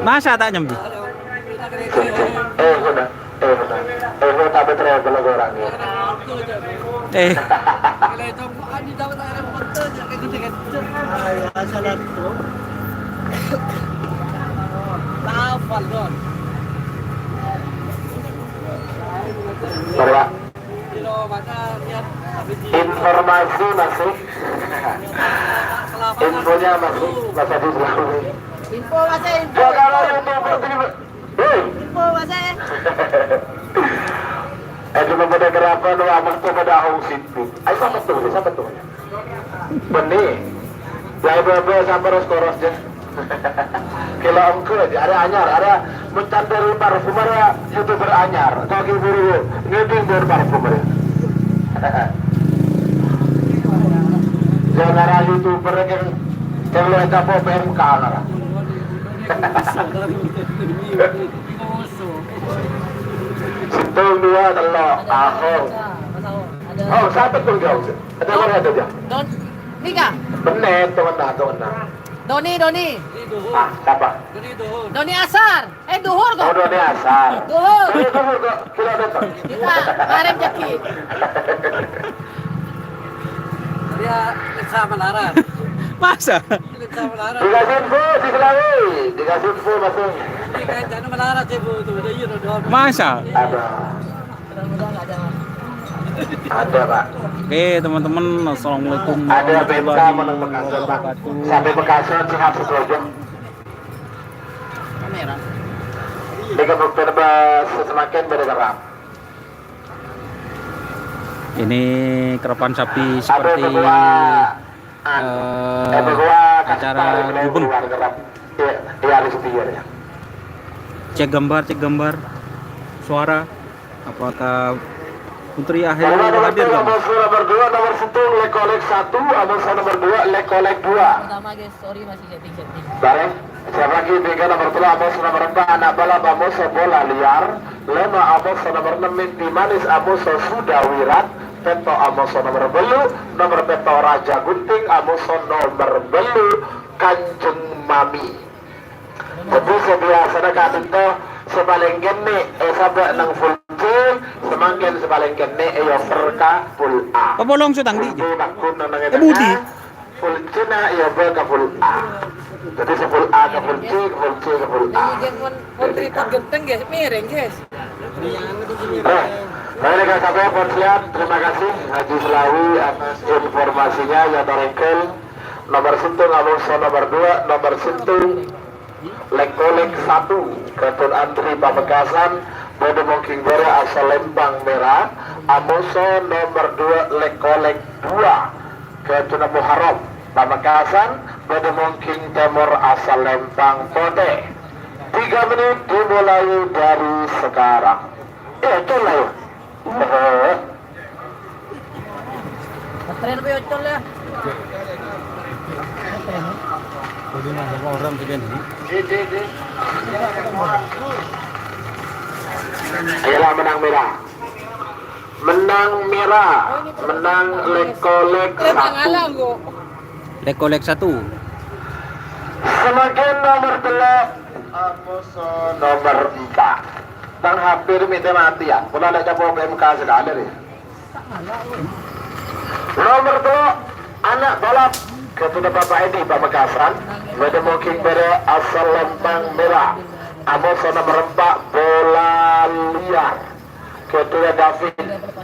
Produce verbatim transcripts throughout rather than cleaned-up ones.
Masa ta' nyambi? Eh, sudah. Eh, sudah. Eh, sudah, tapi travel lagi orangnya. Eh. Informasi masih. Infonya masih, masih di belakang. Info masih, info. Gua kalau info. Yang terima, hei. Info masih. Eh, cuma pada kenapa lu amat tuh pada haus itu? Ayo, siapa tuh? Siapa tuh? Benih. Ya, ibu-ibu, sampai terus koros, ya. Kilo ongko, ya, ada anyar, ada mencan dari parfum, ada YouTuber anyar. Kau ki buru, ngeding dari parfum, ya. Ya, ngarang YouTuber yang, yang lu ada apa, P M K, ngarang. Sèttong, duwâ', tello', ahong. Oh, sapèt pon, Kang. Ada apa ada, Jang? Don, nika. Bener, teman-teman, teman-teman. Doni, Doni. Ah, siapa? Doni Asar. Eh, duhur kok. Oh, Doni Asar. Duhur. Doni duhur kok. Kilo datang. Kita, kemarin jadi. Dia sama Lara. Masa? Dikasih info di Selawi, dikasih info masing. Ini kan jana melarat ya, Bu, tuh, udah iya, udah, udah. Masa? Ada. Ada, Pak. Oke, teman-teman, assalamualaikum warahmatullahi wabarakatuh. Sampai Bekasi sehat seterusnya. Kamera. Dengan bukti semakin bergerak. Ini kerapan sapi seperti, eh, acara gubeng. Cek gambar, cek gambar. Suara. Apakah Putri Akhil hadir, Kang? Nomor dua, nomor satu, lekolek satu, nomor dua, lekolek dua. Pertama, guys, sorry, masih Bareng, siapa lagi? Tiga nomor tello', amoso nomor empa', ana' bâlâ, amoso bola liar. Lèma', amoso nomor ennem, mimpi manis, amoso sudah wirat. Pètto', amoso nomor bâllu', nomor pètto', Raja Gunting, amoso nomor bâllu', Kanjeng Mami. Dhâddhi, sè biyasana ka'dinto, sè palèng kènè', eh, sabâ' neng full C, samangkèn sè palèng kènè', eh, offer ka full A. Apa longso tang di'? Dhâddhi, bâkun neng, neng, eh, budi. Full C-na, ya, bâ ka full A. Dhâddhi, sè full A ka full C, ka full C ka full A. Iya, jangan pon tripod genteng, guys. Miring, guys. Eh, baik, rekan sampeyan, pon siap. Terima kasih, Haji Selawi, atas informasinya, ya, Tarengkel. Nomor sèttong, amoso nomor dua, nomor sèttong, lekolek satu, Gatun Andri Pamekasan, bâdâ mongking bârâ asal Lembang Merah, amoso nomor dua, lekolek dua. Gatuna Muharram, Pamekasan, bâdâ mongking tèmor asal Lembang Potè. Tiga menit dimulai dari sekarang. Eh, ocol la, ya? Heeh. Baterai lebih ocol, ya? Ayolah, menang merah. Menang merah, menang lekolek satu. Lekolek satu. Samangkèn nomor tello', amoso nomor empa'. Tang H P rè mènta matèyan. Pola la capo P M K sakalè rè. Nomor tello', ana' bâlâ'. Gatuna Bapak Edi Pamekasan. Bâdâ mongking bârâ asal Lembang Merah. Amoso nomor empa', bola liar. Gatuna David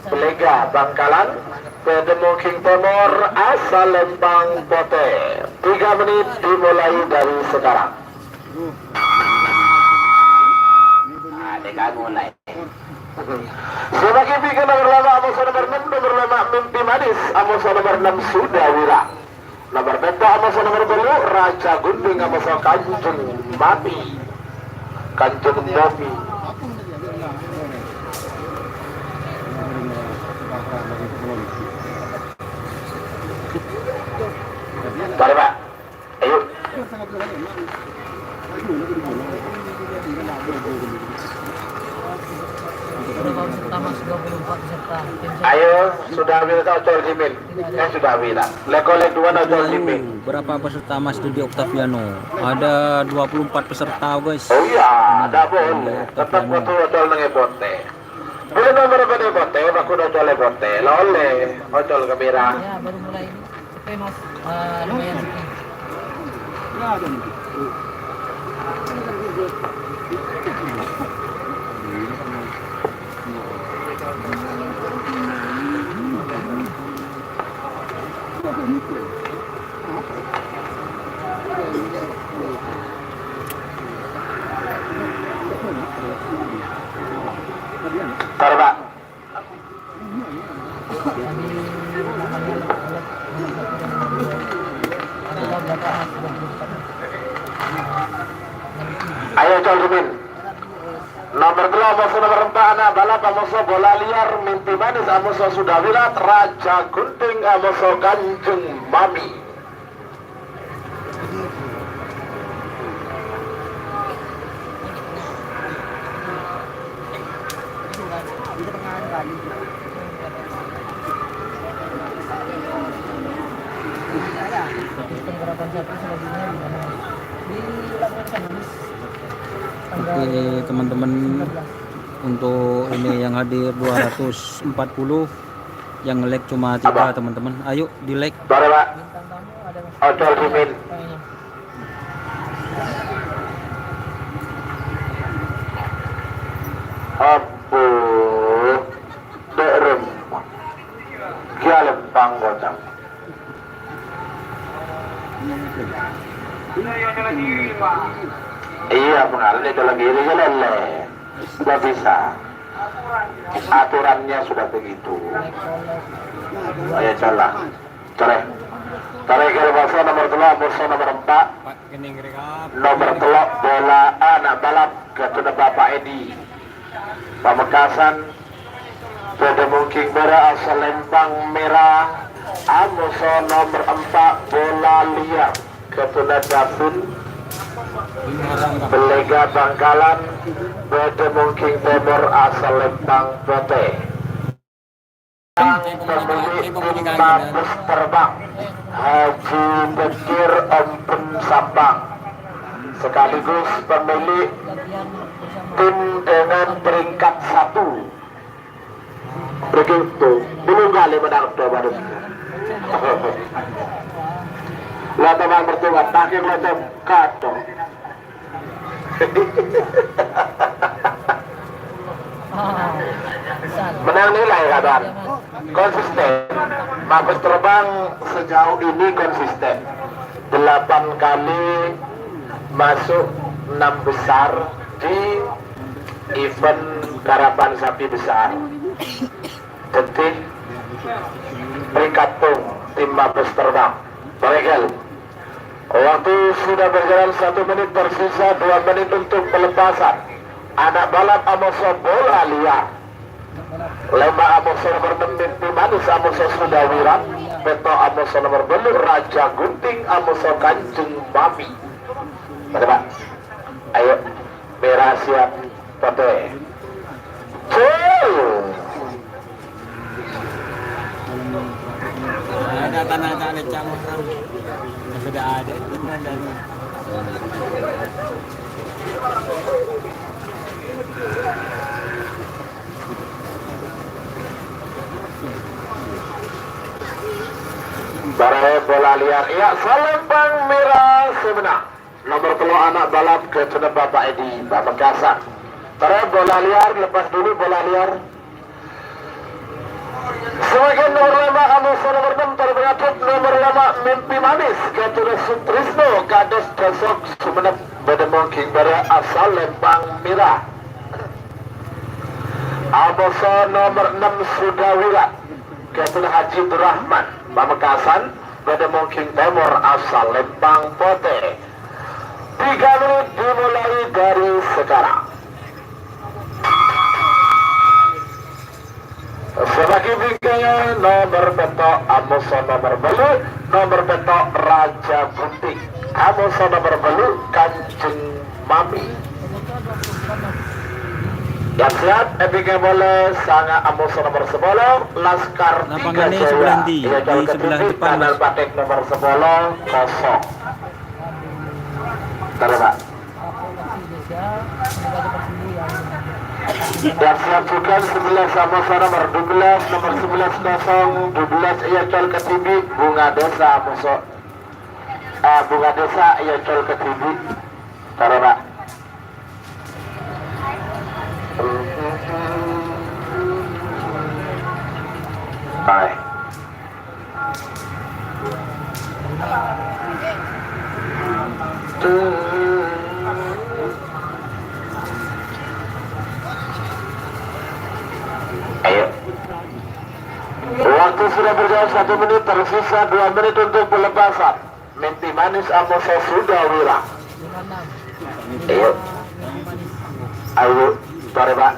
Pelega Bangkalan, bâdâ mongking tèmor asal Lembang Potè. Tiga menit dimulai dari sekarang. Nah, deka mulai. Sè bâgi pèkèr nomor lèma', amoso nomor ennem, nomor lèma' Mimpi Manis, amoso nomor ennem Sudah Wira. Nomor pètto', amoso nomor bâllu', Raja Gunting, amoso Kanjeng Mati. Kanjeng Mati. Mari, Pak. Ayo. Ayo, sudah ambil tak ocol simin? Eh, sudah ambil tak? Leko lek dua tak ocol simin. Berapa peserta Mas Dudi Octaviano? Ada dua puluh empat peserta, guys. Oh iya, ada boleh. Tetap Octaviano. Waktu ocol nang bote. Boleh nomor bote, bote, aku ocol bote. Lah oleh, ocol ke merah. Ya, baru mulai ini. Sepi, Mas. Eh, lumayan sepi. Taruh, Pak. Ayo, Col Rumin. Nomor tello', amoso nomor empa', ana' balap, amoso bola liar, mimpi manis, amoso sudah wirat, Raja Gunting, amoso Kanjeng Mami. Oke, teman-teman, untuk ini yang hadir dua ratus empat puluh, yang like cuma tiga, teman-teman. Ayo, di-like. Bara, Pak. Ocol Simin. Abu, Dek Rem. Ki alempang kocang. Iya, pengaruh itu lagi, ini kan lele. Nggak bisa. Aturannya sudah begitu. Ayo, salah. Tarik. Tarik ke nomor tello', nomor empa'. Nomor tello', bola ana' balap, ghâtona Bapak Edi. Pamekasan, bâdâ mongging bârâ asal Lempang Mèra, amoso nomer empa', bola liar, ghâtona Davin. Pellega Bangkalan, bâdâ mongging tèmor asal Lempang Potè. Pemilik tim Mabes Terbang, Haji Bekir Empen Sampang, sekaligus pemilik tim dengan peringkat satu. Begitu, belum kali menang dua baru. Lah, teman bertugas, terakhir macam kacau. Menang nilai, kawan. Konsisten. Mabes Terbang sejauh ini konsisten. Delapan kali masuk enam besar di event karapan sapi besar. Jadi, peringkat pung tim Mabes Terbang. Baik, waktu sudah berjalan satu menit, tersisa dua menit untuk pelepasan. Ana' balap amoso bola liar. Lèma' amoso nomer ennem Mimpi Manis amoso Sudawiran. Pètto' amoso nomer bâllu' Raja Gunting amoso Kanjeng Mami. Mari, Pak. Ayo, mèra siap, potè. Cul! Ada tanah-tanah campur. Sudah ada. Barè bola liar, ya, salempang mèra sè mennang. Nomer tello' ana' balap ghâtona Bapak Edi Pamekasan. Terus bola liar, lepas dulu bola liar. Sebagian nomer lèma' amoso nomer ennem, terus beradu nomer lèma' Mimpi Manis, ghâtona Sutrisno, Kades Dasok, Sumenep, bâdâ mongging bârâ asal Lempang Mèra. Amoso nomer ennem Sudawiran, ghâtona Haji Durrahman, Pamekasan, bâdâ mongging tèmor asal Lempang Potè. Tiga menit dimulai dari sekarang. Sebagai berikutnya, nomer pètto' amoso nomer bâllu', nomer pètto' Raja Gunting, amoso nomer bâllu' Kanjeng Mami. Yang siap, Pèngèn molè sanga' amoso nomer sapolo, Laskar Tiga Jaya. Lapangannya sebelah ndi? Di sebelah depan, Mas. Kanal Pathèk nomer sapolo, kosong. Terima. Siap-siap juga sebelas amoso nomer dua belas, nomer sebelas kosong, dua belas Eyacol Kediri, Bunga Desa amoso. Ah, Bunga Desa Eyacol Kediri. Terima. Hai. Ayo. Waktu sudah berjalan satu menit, tersisa dua menit untuk pelepasan. Mimpi Manis amoso Sudawira. Ayo. Ayo, tore, Pak.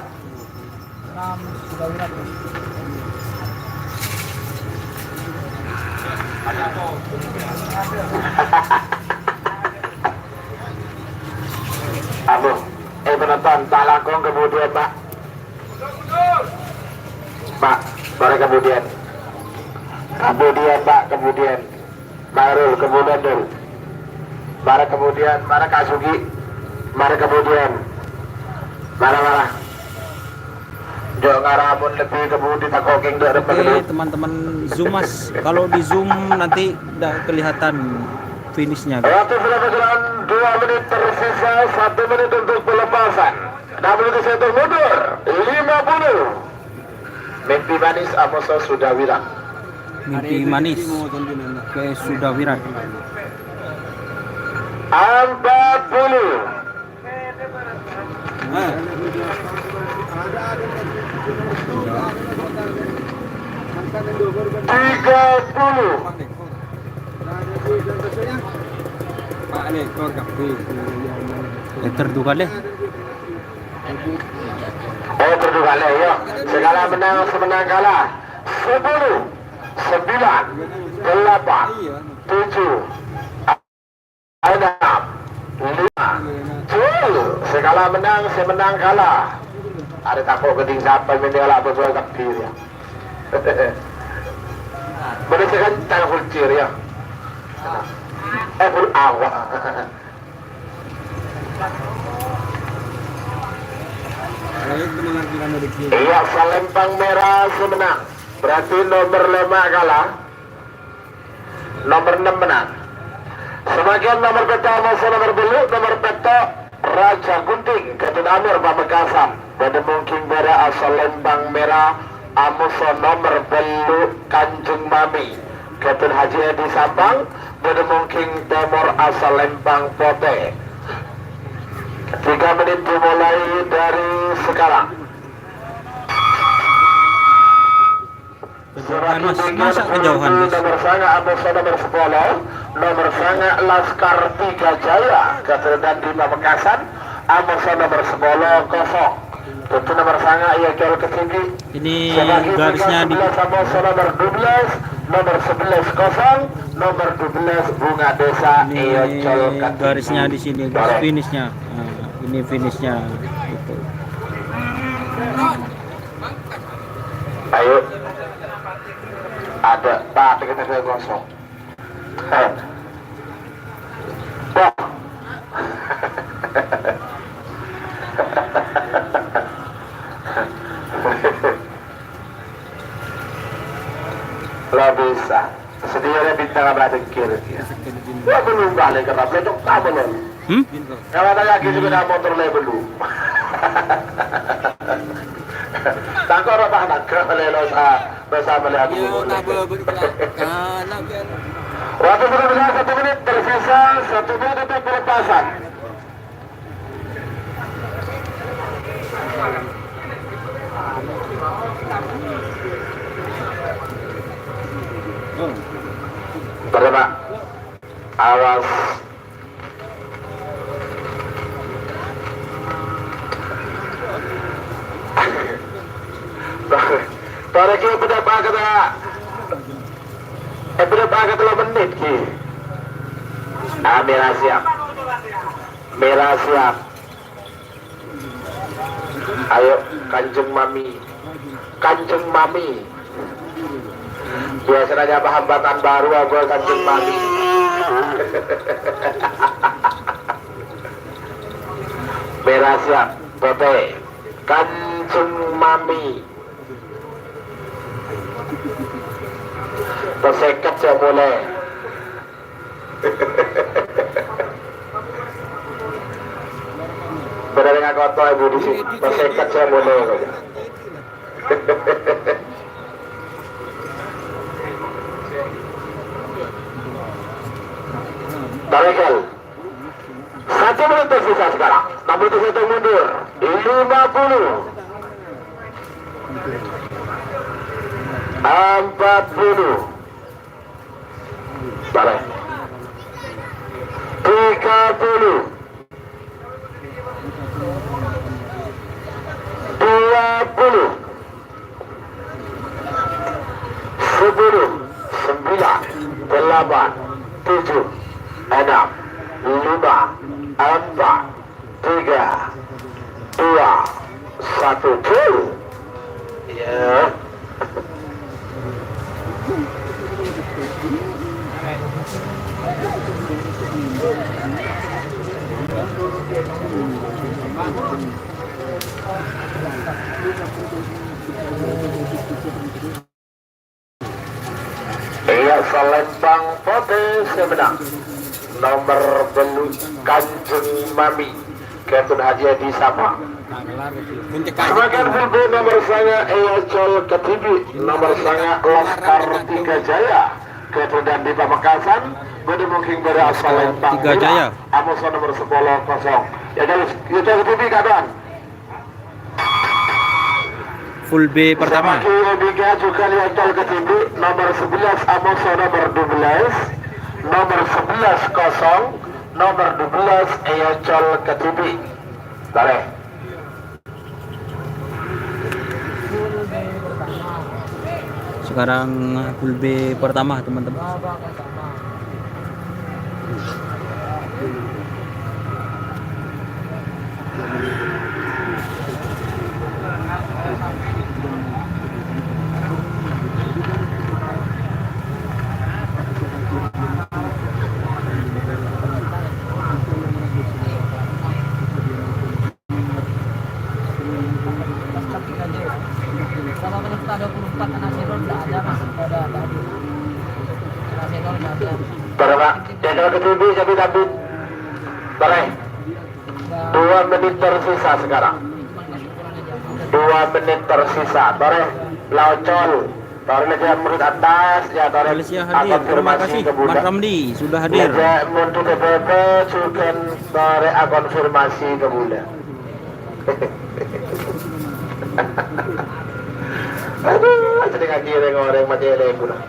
Aduh, eh, penonton, tak langkong kemudian, Pak. Pak, mari kemudian. Kemudian, Pak, kemudian. Mara kemudian, Dul. Mara kemudian, mara Kak Sugi. Mara kemudian. Mara, mara. Jo ngara mon lebbi kebudi tako keng dek Oke, teman-teman Zoomers, kalau di Zoom nanti tidak kelihatan finishnya, guys. Waktu sudah berjalan dua menit, tersisa satu menit untuk pelepasan. Enam menit saya mundur. Lima puluh. Mimpi Manis amoso Sudawira. Mimpi Manis ke Sudawira. Empat puluh. Tiga puluh. Eh, terduga deh. Oh, berdua kali, ya. Segala menang, semenang kalah. Sepuluh, sembilan, delapan, tujuh, enam, lima, tujuh. Segala menang, semenang kalah. Ada tako geding sapa ini ala betul takdir, ya. Boleh sekan tangan full cheer, ya. Eh, full awal. Iyâ, salempang mèra sè mennang. Berarti nomer lèma' kalah. Nomer ennem mennang. Samakèyan nomer pètto' amoso nomer bâllu', nomer pètto' Raja Gunting, Ghâtèn Amir Pamekasan. Bâdâ mongkèng bârâ' asalempang mèra, amoso nomer bâllu' Kanjeng Mami, Ghâtèn Haji Edi Sampang, bâdâ mongkèng tèmor asalempang potè. Tiga menit dimulai dari sekarang. Kejauhan, Mas. Masa kejauhan, Mas? Nomor sanga' amoso nomor sepuluh, nomor sanga' Laskar Tiga Jaya, Keturunan di Pamekasan, amoso nomor sepuluh kosong. Itu nomor sanga' Eyacol Kediri. Ini garisnya di sebelas amoso nomor dua belas, nomor sebelas kosong, nomor dua belas Bunga Desa Eyacol Kediri. Ini garisnya di sini, Mas, finishnya. Nah, ini finishnya. Gitu. Ayo. Ada, Pak, kita kosong. Eh. Wah. Lah bisa. Sediyâ bintang apa ada kira-kira. Wah, belum balik ke Rabu, itu kamu loh. Hmm? Kalau ada lagi juga ada motor level lu. Tako' ropa anak, kalau lo sa-, lo sa melihat dulu. Waktu sudah berjalan satu menit, tersisa satu menit untuk pelepasan. Berapa? Awas. Para ki pada paket ya. Eh, pada paket tello menit ki. Ah, mèra siap. Mèra siap. Ayo, Kanjeng Mami. Kanjeng Mami. Biasanya apa hambatan baru apa Kanjeng Mami? Merah siap, putih. Kanjeng Mami. Peseket siap mulai. Bener ngakoto ibu di sini. Peseket siap mulai. Tarekel. Satu menit tersisa sekarang. Enam puluh satu mundur. Lima puluh. Empat puluh. Balik. Tiga puluh. Dua puluh. Sepuluh, sembilan, delapan, tujuh, enam, lima, empat, tiga, dua, satu, go. Ya. Iya, salempang putih sè mennang. Nomer tello', Kanjeng Mami. Kèton Haji Adi Sama. Sebagian full B nomer sanga' Eyacol Kadibi, nomer sanga' Laskar Tiga Jaya. Kèton Dandi Pamekasan, bâdâ mungkin bâdâ salempang Tiga Jaya. Amoso nomer sepolo kosong. Ya, jelas, Eyacol Kadibi, kawan. Full B pertama. Samaki Rodika juga Eyacol Kadibi, nomor sebelas Amoso, nomor dua belas, nomor sebelas kosong, nomor dua belas Eyacol Kadibi. Tarik. Sekarang full B pertama, teman-teman. Kalau menurut dua puluh empat anak senior nggak ada, Mas. Nggak ada, nggak ada. Anak senior nggak ada. Berapa? Dia kalau ke T V, tapi, tapi. Boleh. Dua menit tersisa sekarang. Dua menit tersisa. Torè, Laocol. Torè, lagi menit atas, ya, torè. Malaysia hadir. Terima kasih, Mat Ramli, sudah hadir. Lagi mundur ke Bebe, juga torè konfirmasi ke Bule. Aduh, jadi ngaji orang-orang mati ada yang kurang.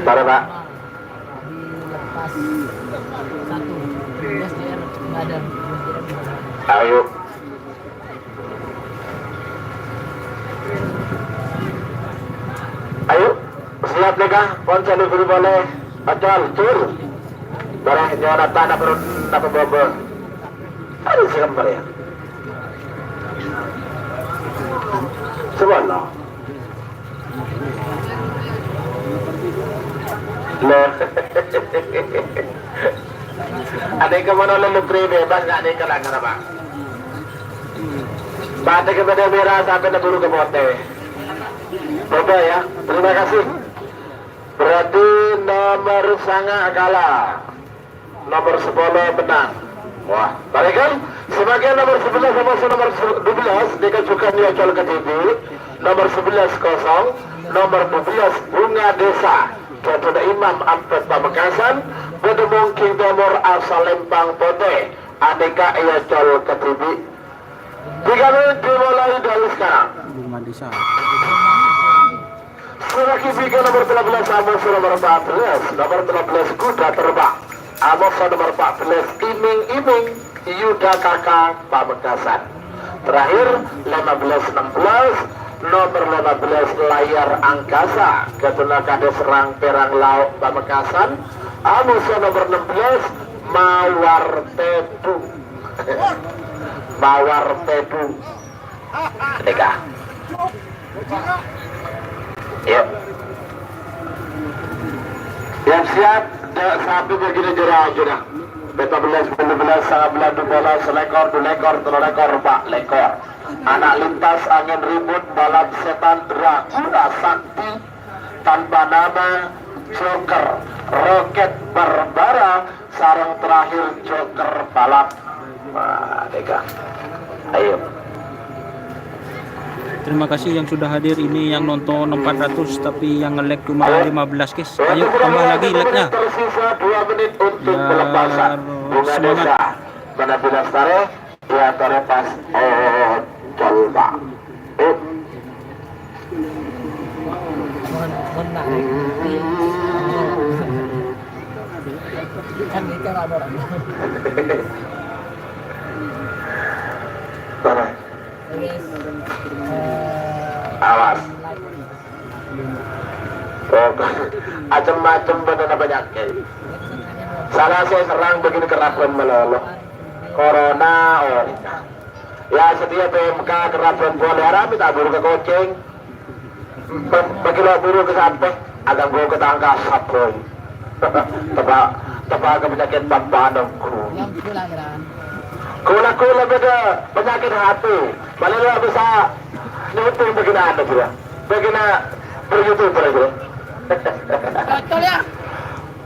Torè, Pak. Dilepas satu, dua S D R nggak ada. Ayo. Ayo, siap nèka, pon sèlèbri polè. Acal, cur. Barang nyo'on tanah perut, napa baba. Aduh, serem, ya. Subhanallah. Loh. Ada yang kemana lo lebri bebas nggak nih, kelanggar apa? Mati kepada merah sampai neburu ke putih. Coba ya, terima kasih. Berarti nomor sanga' kalah. Nomor sepuluh menang. Wah, balikan. Sebagai nomor sebelas sama nomor dua belas, dikajukan Eyacol Kadibi. Nomor sebelas kosong, nomor dua belas Bunga Desa. Jadona Imam Ampet Pamekasan, bâdâ Mongking Timur asal Lempang Putih. Anèka Eyacol Kadibi. Tiga menit dimulai dari sekarang. Bunga Desa. Selagi tiga nomor tiga belas, Amos nomor empat belas, nomor tiga belas Kuda Terbang. Amos nomor empat belas Iming-iming Yuda Kakak Pamekasan. Terakhir, lima belas enam belas, nomor lima belas Layar Angkasa, Gatuna Kades Rang Perang Laut Pamekasan. Amos nomor enam belas Mawar Tebu. Mawar tèdung. Nèka. Yuk. Siap-siap, dâ' sapi bâgiyân jârâ ajunan. Pètto bellâs, bâllu bellâs, sanga bellâs, dupolo, salèkor, dulèkor, tello lèkor, pa' lèkor. Ana' lintas angèn ribut balap sètan Dracula sakti tanpa nama, Joker, Roket Barbara, sareng terakhir Joker Balap. Nah, nèka. Ayo. Terima kasih yang sudah hadir. Ini yang nonton empat ratus, tapi yang nge-like cuma lima belas, guys. Ayo, tambah lagi like-nya. Tersisa dua menit untuk pelepasan. Biar semangat. Bunga Desa, mana Bunga Lestari? Dia terlepas. Oh, coba. Eh. Mon, mon naik. Kan itu ada orang. Mana? Terus, eh, awas. Oh, macem-macem bâdâna panyakèt. Sala sè serrang bâgiyân kerrabhân malolo. Corona, oh. Ya, satèya P M K kerrabhân polè arami ta' buru ka Kocèng. Pe-, paghi lo' buru ka Sampè, aghânggu ka tangka sapoy. Teppa', teppa' ka panyakèt bâbâna, ghu. Ghulâ-ghulâ bâdâ panyakèt hatè. Malè lo' bisa nyuting bâgiyân anu, ghu. Bâgiyân ber-YouTuber, ghu. Betul, ya.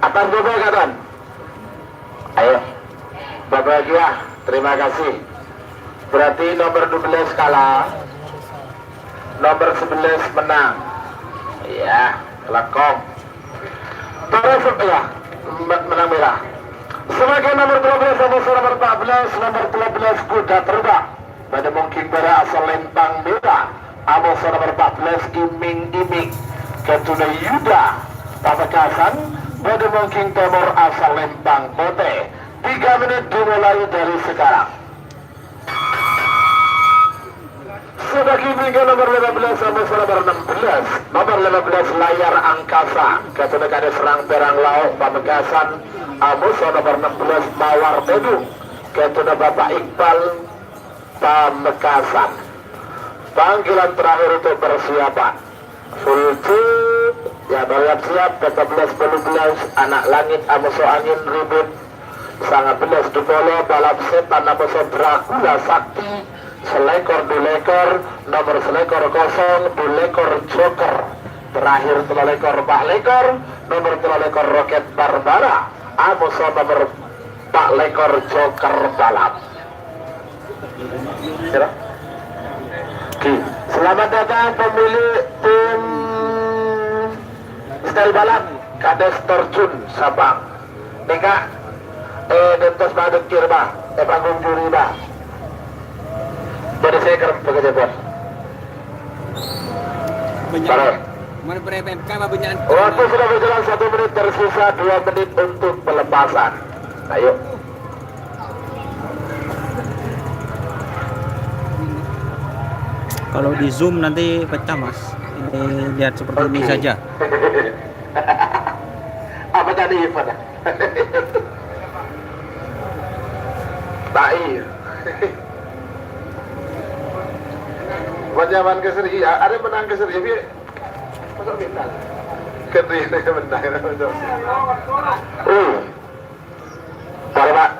Atas nama katon. Ayo. Bahagia. Terima kasih. Berarti nomor dua belas kalah. Nomor sebelas menang. Iya, kelakong. Terus, ya, me-, menang merah. Sebagai nomor dua belas, nomor, nomor empat belas, nomor dua belas kuda terbang. Bâdâ mongking bârâ asal Lèmpang Mèra, amoso nomor empat belas Iming-Iming. Kètona Yuda Pamekasan, bâdâ mongking tèmor asal Lèmpang Potè. Tiga menit dimulai dari sekarang. Sebagai minggu nomor lima belas, amoso nomor enam belas. Nomor lima belas Layar Angkasa, kètona Kadè Serang Perang Lao' Pamekasan, amoso nomor enam belas Mawar Tèdung, kètona Bapak Iqbal Pamekasan. Panggilan terakhir untuk persiapan. Full team, ya, bersiap-siap, tiga belas, bâllu bellâs, Ana' Langit, amoso Angèn Ribut, sanga bellâs, Dupolo, Balap Sètan, amoso Dracula Sakti, salèkor, dulèkor, nomor salèkor kosong, dulèkor Joker, terakhir tello lèkor, pa' lèkor, nomor tello lèkor Roket Barbara, amoso nomor pa' lèkor Joker Balap. Sira? Oke. Selamat datang pemilik tim style balap Kades Terjun Sabang. Nèka, eh, di atas padang kir, Pak. Eh, panggung juri, Pak. Bâdâ sè kerem bekerja, Bos. Bânnya'. Parah. Mana ber-, P M K mah bânnya'. Waktu sudah berjalan satu menit, tersisa dua menit untuk pelepasan. Ayo. Kalau di Zoom nanti pecah, Mas. Ini lihat seperti ini saja. Apa tadi, Ivan? Ta'i. Panjaman ke Seri, ada yang menang ke Seri, Bi? Masuk final. Kan Rio yang menang. Oh. Para Pak,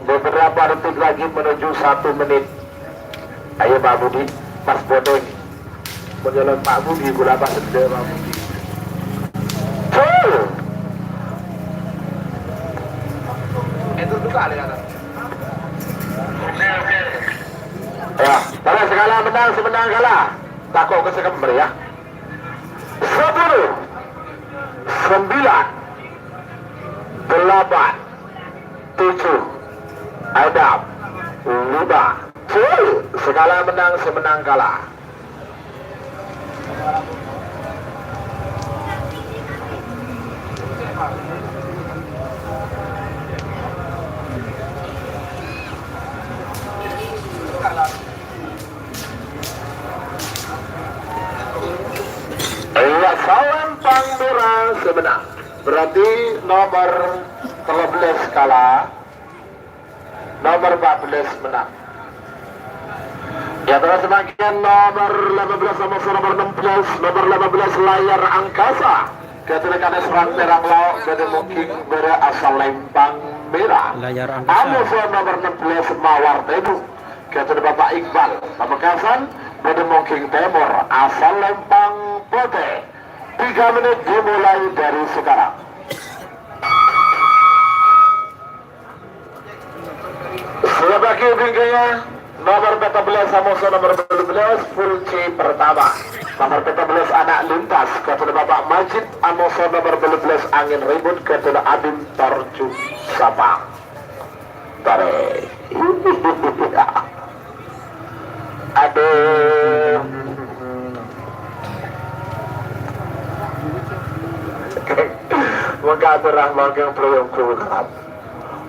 beberapa detik lagi menuju satu menit. Ayo Pak Budi, Mas Bodeng. Menjalan Pak Budi, gula Pak Sende, Pak Budi. Full. Itu juga ada. Ya, para segala menang, semenang kalah. Tako ke sekember ya. Sepuluh, sembilan, delapan, tujuh, enam, lima, full. Segala menang, semenang kalah. Iya, salam pang mera semenang. Berarti nomor tello bellâs kalah. Nomer empat belas mennang. Ya, terros samangkèn nomer lèma bellâs, nomer, nomer enam belas, nomer lèma bellâs Layar Angkasa. Ghâdhuwâ Kades Rang Perang Lao', bâdâ Mongging Bârâ' asal Lèmpang Mèra. Layar Angkasa. Amoso nomer enam belas Mawar Tèdung. Ghâdhuwâ Bapak Iqbal Pamekasan, bâdâ Mongging Tèmor asal Lèmpang Potè. Tiga menit dimulai dari sekarang. Siap lagi bingkaya, nomer pèttong bellâs amoso nomer bâllu bellâs, full C pertama. Nomer pèttong bellâs Anak Lintas, ghâdhuwâ Bapak Majid, amoso nomer bâllu bellâs Angin Ribut, ghâdhuwâ Abim Tarjun Sapa. Tarik. Aduh. Monggo Abdurrahman yang belum kuat.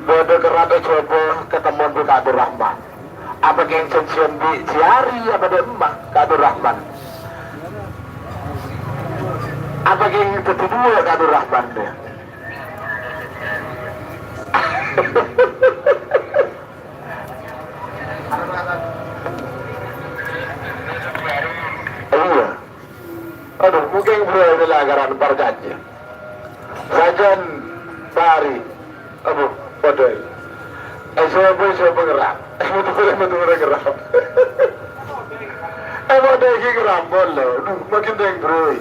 Bâdâ kerrat è Jhâbâ ketemmuan bi' Ka' Abdurrahman. Apa kèng jhânjhiyân bi' Jiyari apa dâ' emma Ka' Abdurrahman? Apa kèng dhâddhi duwâ' Ka' Abdurrahman dâ'? Iyâ. Aduh, mungkin bro ini langgaran parjanjian. Sajân pari, aduh, padâ. Eh, sapa, sapa ngerap? Eh, metu, metu ngerap. Eh, padâ iki ngerap, boleh. Aduh, makin deng, bro.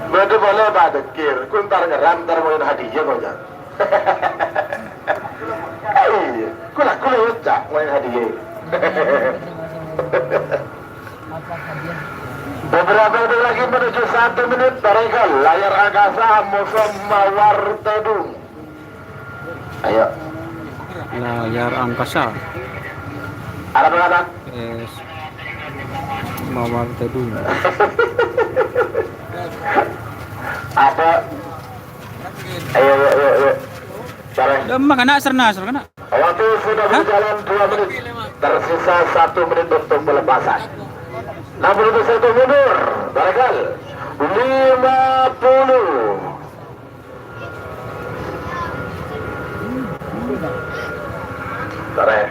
Metu boleh, Pak Dekir. Ku entar ngerap, entar mau hadiah, kok, ya. Iyâ, kula, kula ucap main hadiah. Beberapa detik lagi menuju satu menit, barangkali layar angkasa musuh Mawar Tedung. Ayo. Layar angkasa. Arah mana? Yes. Mawar Tedung. Apa? Ayo, ayo, ayo, ayo. Salah. Udah, Mak, anak serna, serna. Waktu sudah berjalan dua menit. Tersisa satu menit untuk pelepasan. Enam puluh satu mundur. Barangkali. Lima puluh. Tarik.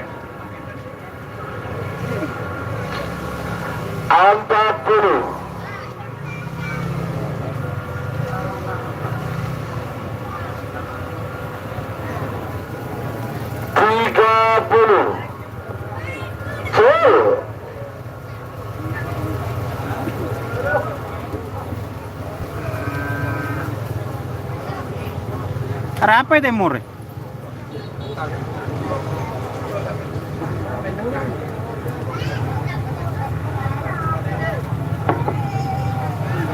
Empat puluh. Tiga puluh. Full. Arapa è tèmor?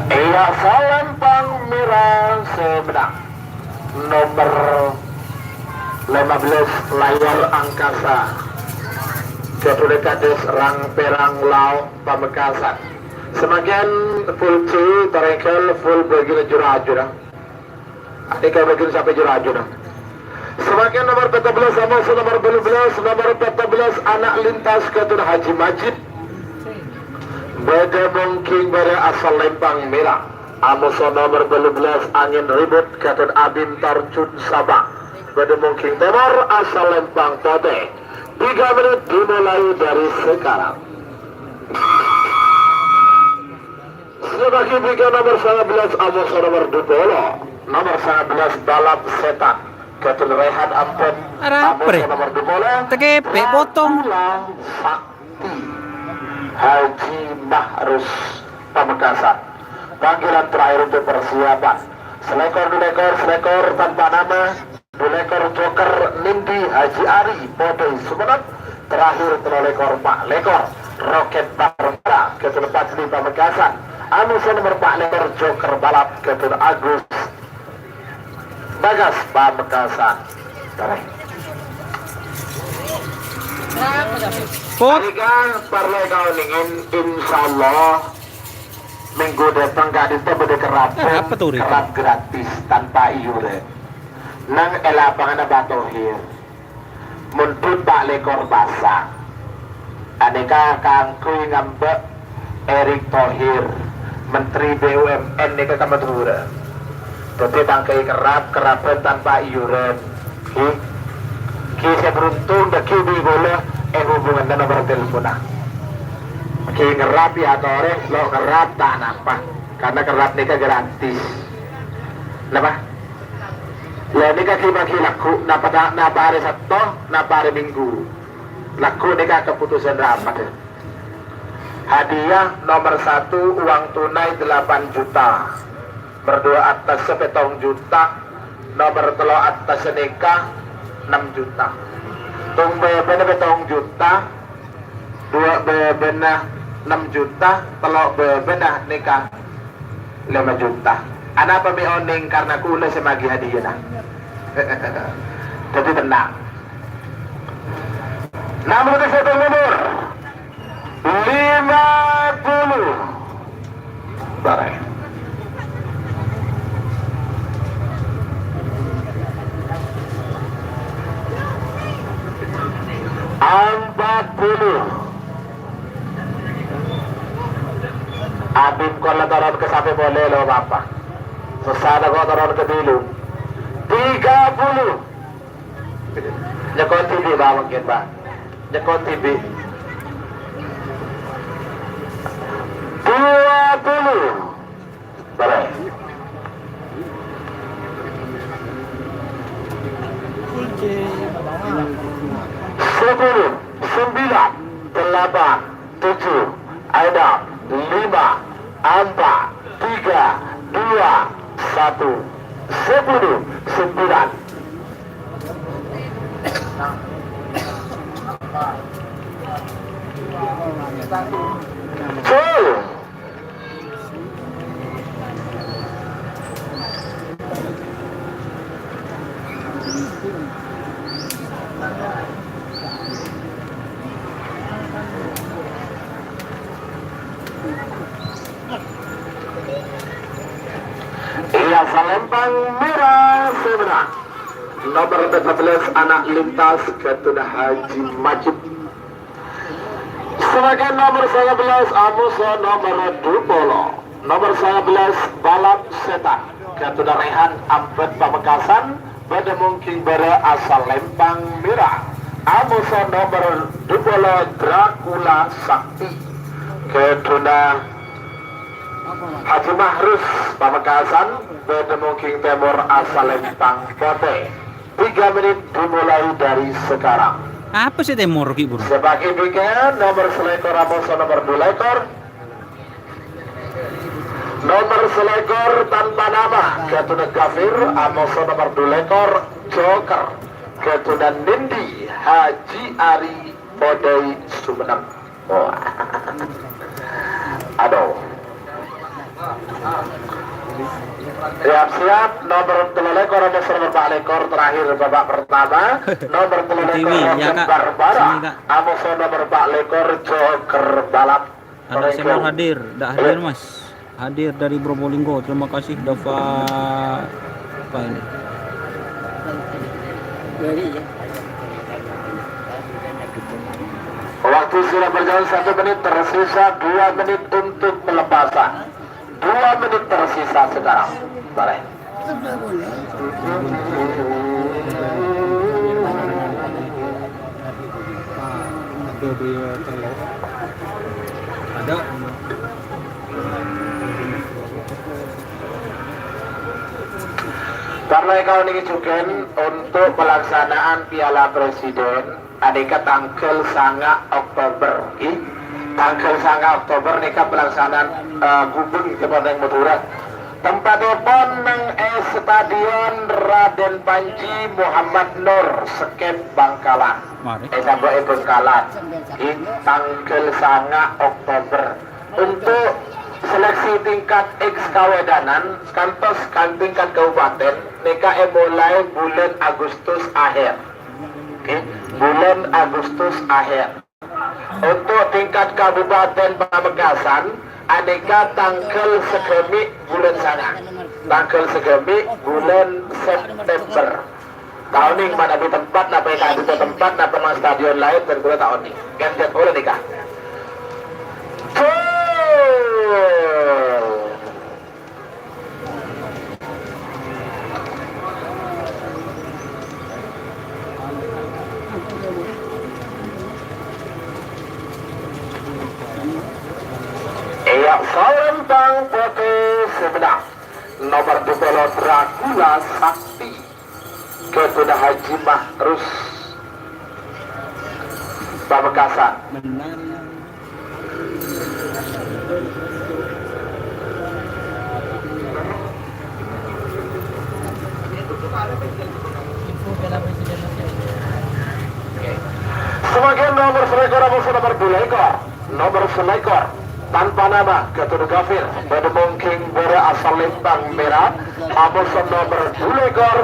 Iyâ, Salempang Mèra sè mennang. Nomer lèma bellâs, Layar Angkasa. Jhâdhuwâ Kades Rang Perang Lao' Pamekasan. Samangkèn full C, tarèngghâl full bâgiyân jur-ajurrâ. Adi' kabâgiyân sampè' jur-ajurrâ. Samangkèn nomer pèttong bellâs, amoso nomer bâllu bellâs, nomer pèttong bellâs Anak Lintas Ghâdhuwâ Haji Majid. Bâdâ Mongging Bârâ' asal Lèmpang Mèra. Amoso nomer bâllu bellâs Angin Ribut Ghâdhuwâ Abim Tarjun Sapa. Bâdâ Mongging Tèmor asal Lèmpang Potè. Tiga menit dimulai dari sekarang. Sè bâgi bingkaya nomer sangalas bellâs, amoso nomer dua puluh. Nomer sangalas bellâs Balap Setan. Ghâdhuwâ Rehan Ampon. Arapa, amoso nomer dua puluh. Tekepek potong. Sakti Haji Mahrus Pamekasan. Panggilan terakhir untuk persiapan. Selekor, dua lekor, selekor tanpa nama. Dua lekor Joker Nindi Haji Ari Potè Sumenep, terakhir tello lekor pa' lekor Roket Barbara Ghâdhuwâ Fadli Pamekasan, amoso nomer pa' lekor Joker Balap Ghâdhuwâ Agus Bagas Pamekasan. Put. Arèka parlo kaonèngè, insyaallah minggu dâteng ka'dinto bâdâ kerrab, kerrab gratis tanpa iuran. Neng è lapanganna Pak Thohir. Mondhut pa' lekor pasang. Anèka kaangghuy ngambâ' Erick Thohir, Menteri B U M N nèka ka Madhurâ. Dhâddhi tangghâi kerrap, kerraban tanpa iyuran. Ghi, ghi sè beruntung dhâggi' bi' kaulâ è hubunganna nomer telponna. Ghi ngerrap ya torè, lo' ngerrap ta' napa. Karena kerrap nèka gratis. Napa? Lha nèka ghi-, maghi lagghu', napa ta-, napa arè Sabto, napa arè Minggu. Lagghu' nèka keputusan rapat. Hadiah nomor satu, uang tunai delapan juta. Nomor dua atas pètong juta. Nomor tello' atas nèka ennem juta. Tong bâbâna pètong juta. Dua bâbâna ennem juta. Tello' bâbâna nèka lèma juta. Anapa mè' onèng karena kaulâ sè maghi hadiahna? Dhâddhi tenang. Nomor satu nomor lima puluh. Barè. Empat puluh. Abim kola toron ka sapè polè lo, Bapa. Sosana kok toron ka bilu. Tiga puluh. Nyekon dhibi', Pak, mungkin, Pak. Nyekon dhibi'. Dua puluh. Barè. Sepuluh, sembilan, delapan, tujuh, enam, lima, empat, tiga, dua, satu, sepuluh, sembilan. Gol. Iya, Salempang Merah, sè mennang. Nomor empat belas, Anak Lintas, ghâdhuwânna Haji Majid. Samarèn nomor sangabelas, amoso nomor dupolo. Nomor sangabelas, Balap Setan, ghâdhuwânna Rehan Ambet Pamekasan, bâdâ mongking bârâ' asal Lempang Merah. Amoso nomor dupolo, Dracula Sakti, ghâdhuwânna Haji Mahrus Pamekasan, bâdâ mongking tèmor asal Lempang Potè. Tiga menit dimulai dari sekarang. Apa sih temor, Ki, Bro? Sebagai bikin nomor selekor, amoso nomor dua lekor. Nomor selekor tanpa nama, Gatuna Gafir, amoso nomor dua lekor, Joker, Gatuna Nindi, Haji Ari Podai Sumenep. Wah. Aduh. Siap-siap, nomor tello lekor, nomor empat lekor, terakhir babak pertama. Nomor tello lekor, Pertiwi, ya, Kak. Barbara. Sini, Kak. Amoso nomor empat lekor, Joker Balap. Anak senior hadir, ndak hadir, Mas. Hadir dari Probolinggo. Terima kasih, Dava. Apa ini? Waktu sudah berjalan satu menit, tersisa dua menit untuk pelepasan. Dua menit tersisa sekarang. Boleh. Ada. Karena kaulâ nèka jhughân untuk pelaksanaan Piala Presiden, anèka tangghâl sanga' Oktober, ghi. Tangghâl sanga' Oktober nèka pelaksanaan, eh, ghubung tèmor neng Madhurâ. Tempatèpon neng è Stadion Raden Panji Muhammad Nur, Sekep, Bangkalan. Mari. È Sambok è Bangkalan. Ghi, tangghâl sanga' Oktober. Untuk seleksi tingkat eks kawedanan, kantos ka tingkat kabupaten, nèka èmolaè bulân Agustus akhir. Oke, bulân Agustus akhir. Untuk tingkat Kabupaten Pamekasan, anèka tangghâl sagâmè' bulân sanga'. Tangghâl sagâmè' bulân September. Taonèng manabi tempat, napa èkabita tempat, napa neng stadion laèn, bân kaulâ taonèng. Kan jadwal nèka. Gol! Bang Pote sè mennang. Nomer dua puluh Dracula Sakti. Ghâdhuwânna Haji Mahrus. Pamekasan. Mennang. Samangkèn nomer salèkor, amoso nomer dua lèkor. Nomer salèkor, tanpa nama, ghâdhuwânna Gafir, bâdâ mongkèng bârâ asal Lembang Mèra, amoso nomer dua lèkor,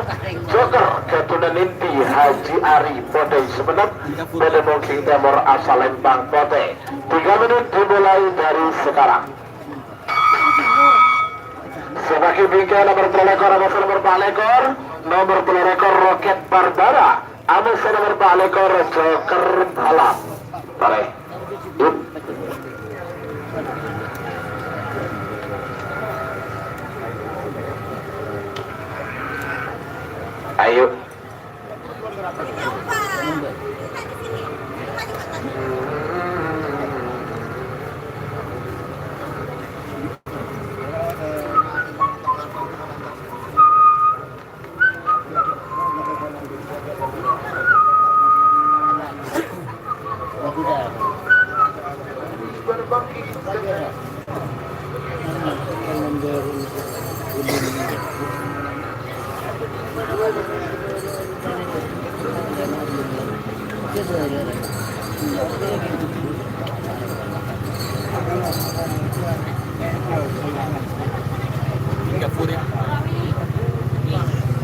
Joker, ghâdhuwânna Nindi Haji Ari, Pote Sumenep, bâdâ mongkèng tèmor asal Lembang Pote. Tiga menit dimulai dari sekarang. Sè bâgi bingkèn nomer tello lèkor, amoso nomer pa' lèkor, nomer tello lèkor, Roket Barbara. Amoso nomer pa' lèkor, Joker Balap. Mari. Yuk. Ayo.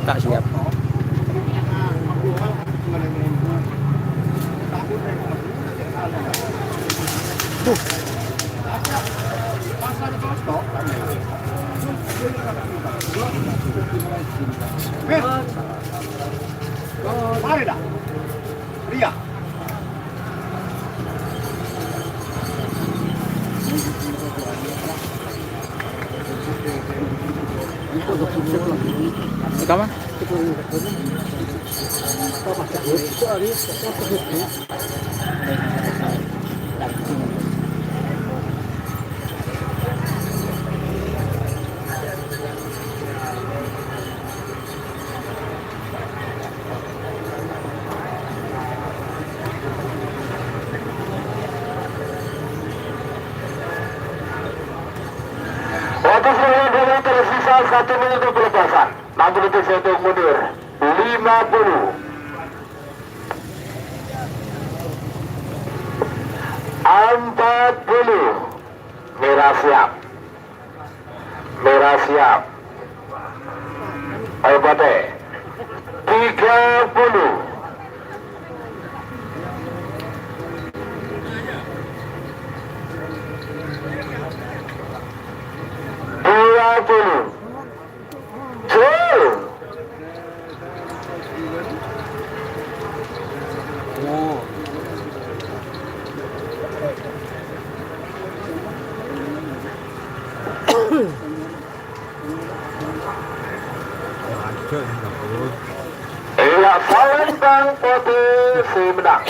Tak siap. Mari dah. Ria. Kapan? Waktu serangan dua menit tersisa satu menit untuk pelepasan. Enam puluh detik saya hitung mundur. Lima puluh. Empat puluh. Mèra siap. Mèra siap. Ayo, Pote. Tiga puluh. Dua puluh. Jul. Iyâ, salèmbâng potè sè mennang.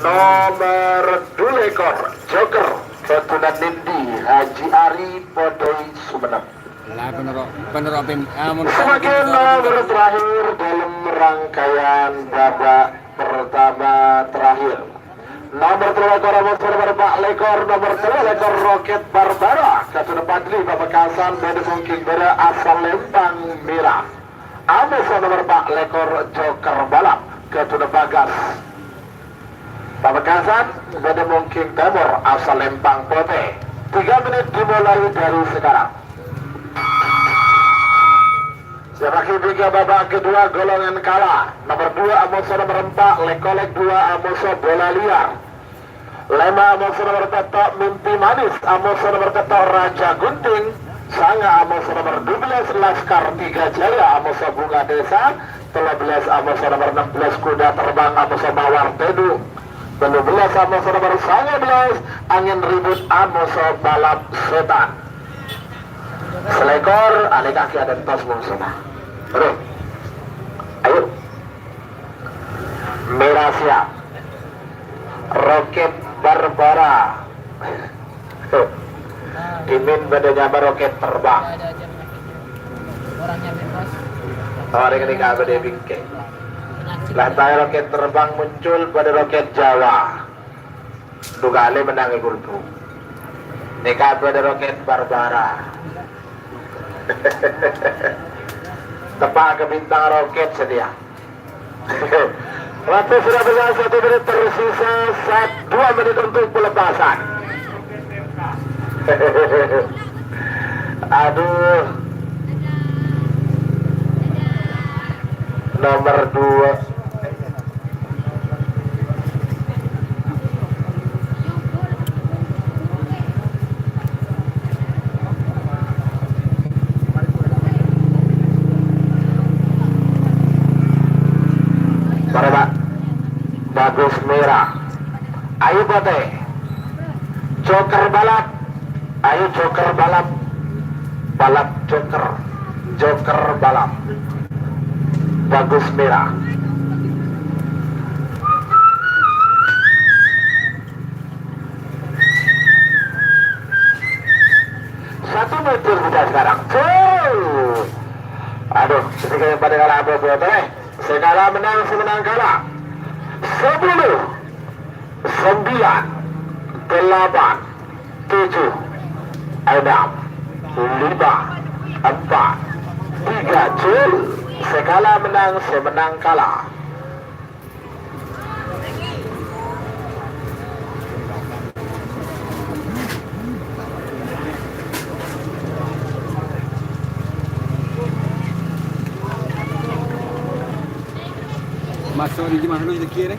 Nomer dua lèkor, Joker, ghâdhuwânna Nindi Haji Ari Podai Sumenep. La, penero', penero' pem-, ah, mon Samangkèn nomer terakhir dalam rangkaian babak pertama terakhir. Nomer tello lèkor, amoso nomer empa' lèkor, nomer tello lèkor, Roket Barbara, ghâdhuwânna Padli Pamekasan, bâdâ mongkèng bârâ asal Lèmpang Mèra. Amoso nomer empa' lèkor, Joker Balap, ghâdhuwânna Bagas. Pamekasan, bâdâ mongkèng tèmor asal Lèmpang Potè. Tiga menit dimulai dari sekarang. Sè bâgi bingkèn babak kedua golongan kala. Nomer dua amoso nomer empa', Lèk-kolèk dua amoso Bola Liar. Lèma' amoso nomer pètto', Mimpi Manis amoso nomer pètto', Raja Gunting. Sanga' amoso nomer dua belas, Laskar Tiga Jaya amoso Bunga Desa. Tello belas amoso nomer ennem belas, Kuda Terbang amoso Mawar Tèdung. Tello belas amoso nomer sanga belas, Angèn Ribut amoso Balap Sètan. Salèkor, alèkaghi adentos mosona. Terus. Ayo. Mèra siap. Roket Barbara. Tuh. Min bâdâ nyama roket terbang. Orèng ghânèka bâdâ è bingkèng. Lah, ta' roket terbang muncul bâdâ roket Jawa. Du kalè mennang è gulbu. Nèka bâdâ roket Barbara. Teppa' ka bintang roket satèya. Waktu sudah berjalan satu menit, tersisa sat-, dua menit untuk pelepasan. Aduh. Nomor dua. Para, Pak. Bagus merah. Ayo, Pote. Joker balap. Ayo, Joker balap. Balap Joker. Joker balap. Bagus merah. Satu meter kita sekarang. Tuh. Aduh, ketika yang pada kalah apa buat, eh? Sè kala mennang, sè mennang kala. Sepuluh, sembilan, delapan, tujuh, enam, lima, empat, tiga, gol. Sè kala mennang, sè mennang kala. Maso' di jemah lu itu kiri.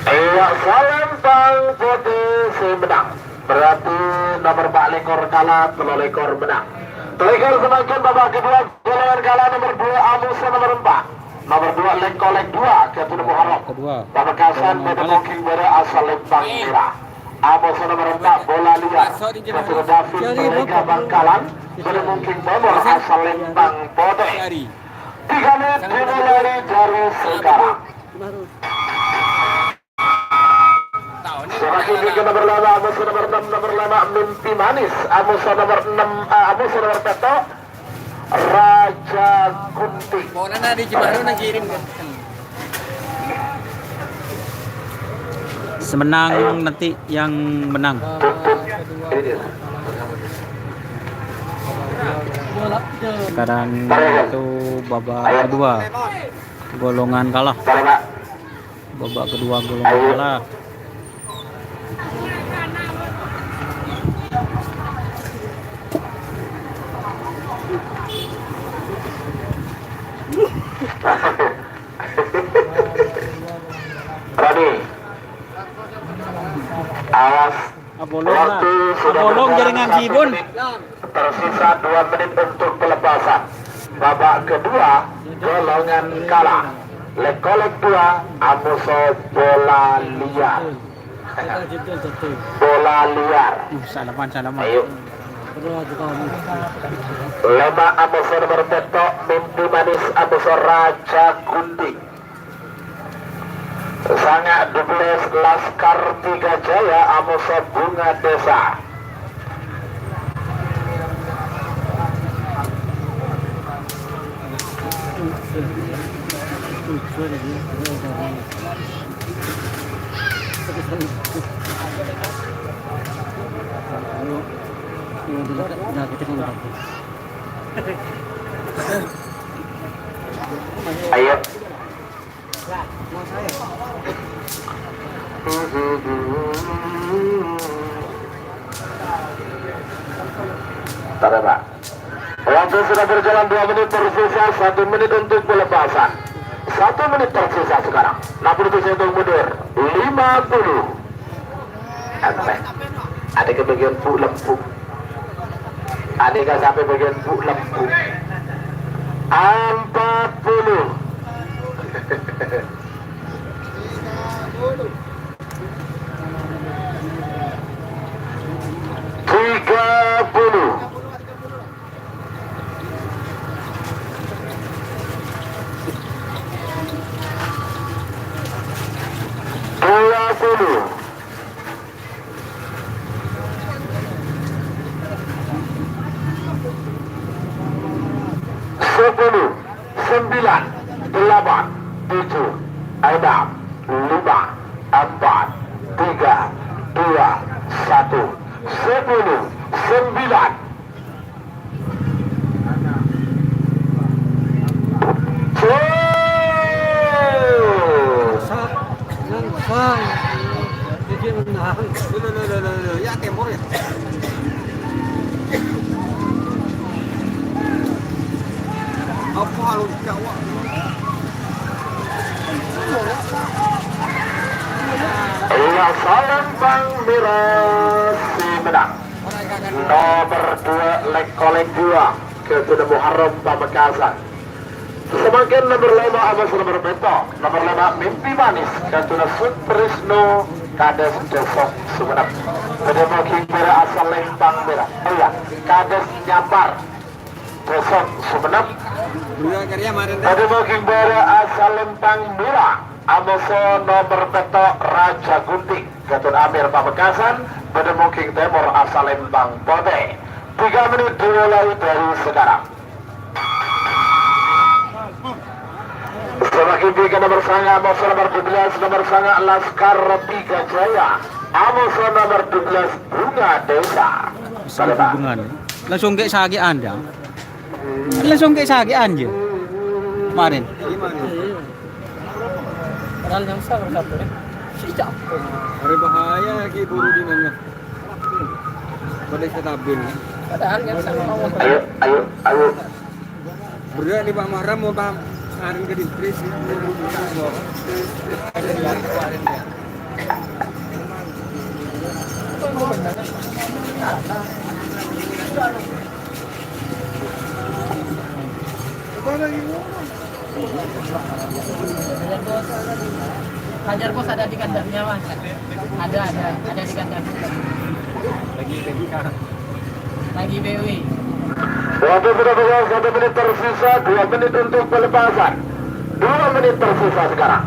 Iya, salempang putih sè mennang. Berarti nomor empat lekor kala, tello lekor mennang. Tello lekor samangkèn babak kedua, golongan kala nomor dua, Amusa nomor empat. Nomor dua, Lengkolek dua, Jatuh Muharram. Kedua. Pamekasan, golongan bâdâ kala. Mungkin bâdâ asal lempang merah. Amusa nomor empat, Bola Liar. Jatuh David, Mereka Bangkalan. Bâdâ mungkin nomor asal lempang putih. Tiga menit dimulai dari sekarang. Semakin tinggi nomor lima, Amusa nomor enam, nomor lima, Mimpi Manis, Amusa nomor enam, eh, Amusa nomor satu, Raja Gunting. Bolana di Cimahi nang kirim kan. Semenang nanti yang menang. Sekarang itu babak kedua. Golongan kalah. Babak kedua golongan kalah. Rani. Awas. Abolong lah. Waktu sudah abolong berjalan jaringan satu gibun. Menit. Tersisa dua menit untuk pelepasan. Babak kedua, golongan kalah. Lengkolek dua, Amusa Bola Liar. Bola Liar. Uh, salaman, salaman. Ayo. Lema Amusa nomor satu, Mimpi Manis Amusa Raja Gunting. Sanga' dubellâs Laskar Tiga Jaya Amusa Bunga Desa. Ayo. Tarik, Pak. Waktu sudah berjalan dua menit, tersisa satu menit untuk pelepasan. Satu menit tersisa sekarang. Enam puluh tujuh untuk mundur. Lima puluh. Apa? Ada kebagian bu lembu. Ada nggak sampai bagian bu lembu? Empat puluh. Tiga puluh. Dua puluh. Sepuluh, sembilan, delapan, tujuh, enam, lima, empat, tiga, dua, satu, sepuluh, sembilan. Cus. Sa-, nang sang. Jadi menang. Loh, loh, loh, loh, loh, loh. Ya, temor ya. Apa halus Jawa? Iya, Salempang Mera sè mennang. Nomer dua, Lèk-Kolèk Dua, Ghâdhuwânna Muharram Pamekasan. Samangkèn nomer lèma', amoso nomer pètto'. Nomer lèma', Mimpi Manis, Ghâdhuwânna Sutrisno, Kadès Dâsok Sumenep. Bâdâ moghi bârâ' asal Lèmpang Mèra. Oh iya, Kadès Nyampar, Dâsok Sumenep. Bâdâ moghi bârâ' asal Lèmpang Mèra, amoso nomer pètto', Raja Gunting, Ghâdhuwân Amir Pamekasan. Bâdâ moghi tèmor asal Lèmpang Potè. Tiga menit dimulai dari sekarang. Sè maghi bi' ka nomer sanga', amoso nomer dua belas, nomer sanga' Laskar Tiga Jaya. Amoso nomer dua belas, Bunga Desa. Salah hubungan. Langsung kayak sakit anda. Langsung kayak sakit anda. Kemarin. Padahal yang besar satu ya. Sejak. Hari bahaya lagi buru di mana. Padahal stabil. Padahal yang sama mau. Ayo, ayo, ayo. Berat nih Pak Mahram mau tam-, saring ke distrik. Hajar bos, ada di kandangnya mas. Ada, ada, ada di kandang. Lagi B W. Waktu sudah berjalan satu menit tersisa, dua menit untuk pelepasan. Dua menit tersisa sekarang.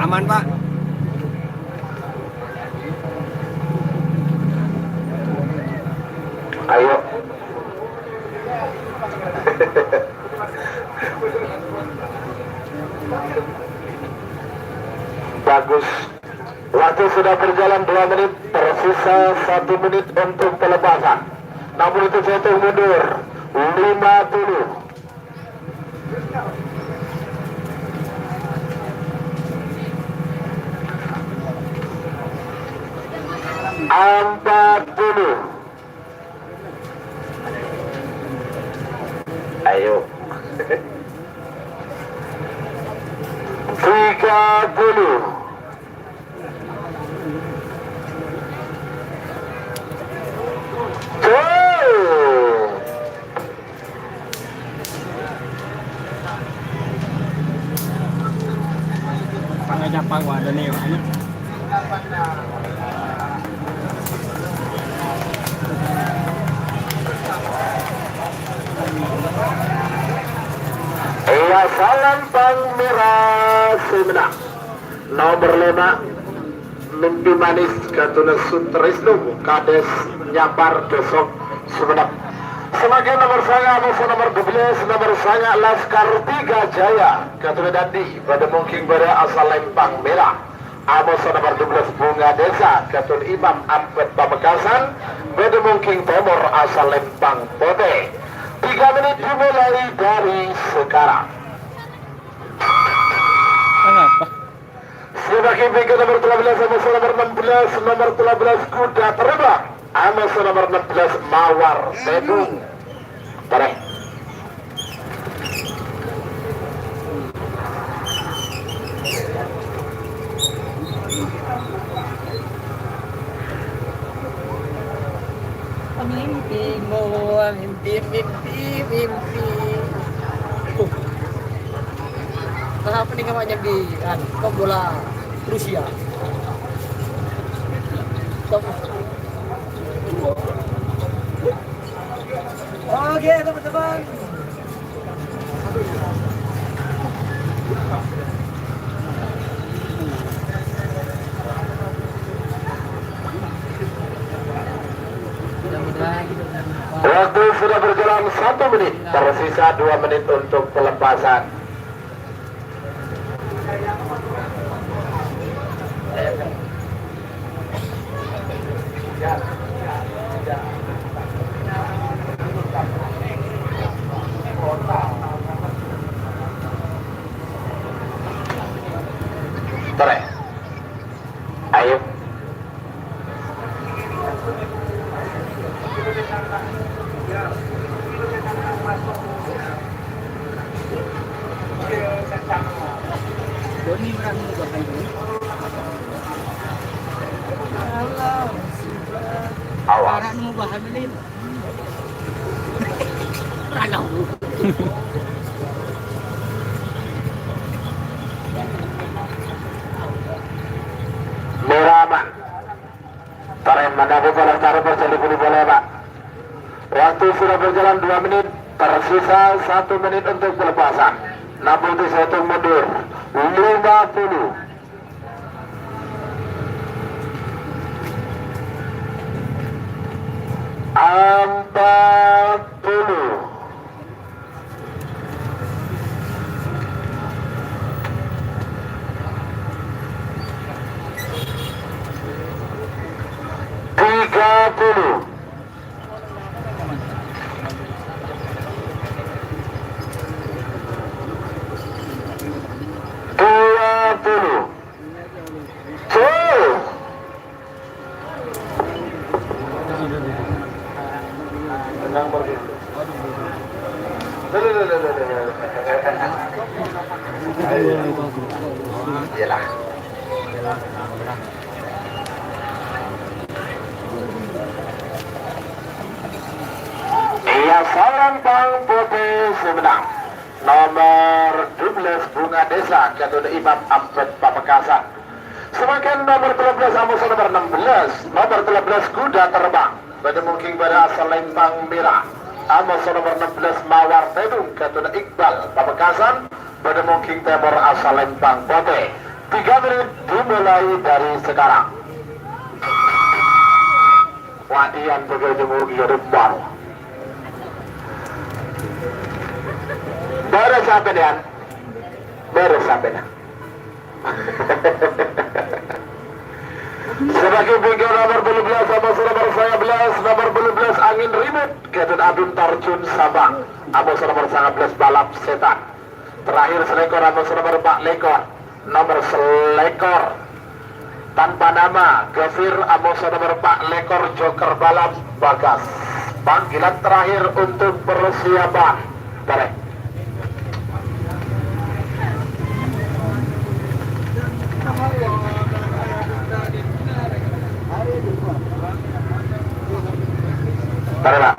Aman, Pak. Ayo. Bagus. Waktu sudah berjalan dua menit, tersisa satu menit untuk pelepasan. Namun itu jatuh mundur. Lima puluh. Empat puluh. Ayo. Tiga puluh. Tuh. Pangajapa wa ada nih, anu. Iya, Salempang Mèra sè mennang. Nomer lèma', Mimpi Manis, Ghâdhuwânna Sutrisno, Kadès Nyampar, Dâsok Sumenep. Samangkèn nomer sanga', amoso nomer dua belas, nomer sanga' Laskar Tiga Jaya, Ghâdhuwânna Dandi, bâdâ mongghu bârâ' asal Lèmpang Mèra. Amoso nomer dua belas, Bunga Desa, Ghâdhuwânna Imam Ahmad Pamekasan, bâdâ mongghu tèmor asal Lèmpang Potè. Tiga menit dimulai dari sekarang. Kenapa? Sè maghi bi' ka nomer tello belas, amoso nomer ennem belas, nomer tello belas Kuda Terbang, amoso nomer ennem belas Mawar Tèdung. Tarè. Mimpi, mimpi, mimpi. Mimpi. Tuh. Nah, apa nih namanya di, anu, pembola Rusia? Pem- Oke, teman-teman. Waktu sudah berjalan satu menit, tersisa dua menit untuk pelepasan. Terus. Ayo. Awas. Meraman. Tarèma, Nabi Falah Tarèma, bâli polè, Pak. Waktu sudah berjalan dua menit, tersisa satu menit untuk pelepasan. Nabi itu satu mundur. Lima puluh. Empat puluh. Tiga puluh. Dua puluh. Tuh. Iyalah. Iyâ, sareng Pang Potè sè mennang. Nomer dua belas Bunga Desa, Ketua Imam Ambet Pamekasan. Samangkèn nomer tello bellâs, amoso nomer ennem bellâs, nomer tello bellâs Kuda Terbang. Bâdâ mongkèng bâdâ asal Lempang Mèra. Amoso nomer ennem bellâs Mawar Tèdung, Ketua Iqbal Pamekasan. Bâdâ mongkèng tèmor asal Lempang Potè. Tiga menit dimulai dari sekarang. Wadiyan, pegawai jemur di depan. Bârâs sampèyan. Bârâs sampèyan. Sebagai bingkai nomor dua belas, amoso nomor saya belas, nomor dua belas Angin Ribut, Gadun Abim Tarjun Sabang, amoso nomor sangabelas Balap Setan. Terakhir selekor, amoso nomor empat lekor, nomor selekor. Tanpa nama, Gafir, amoso nomor empat lekor, Joker Balap Bagas. Panggilan terakhir untuk persiapan. Tarik. Tarik, Pak.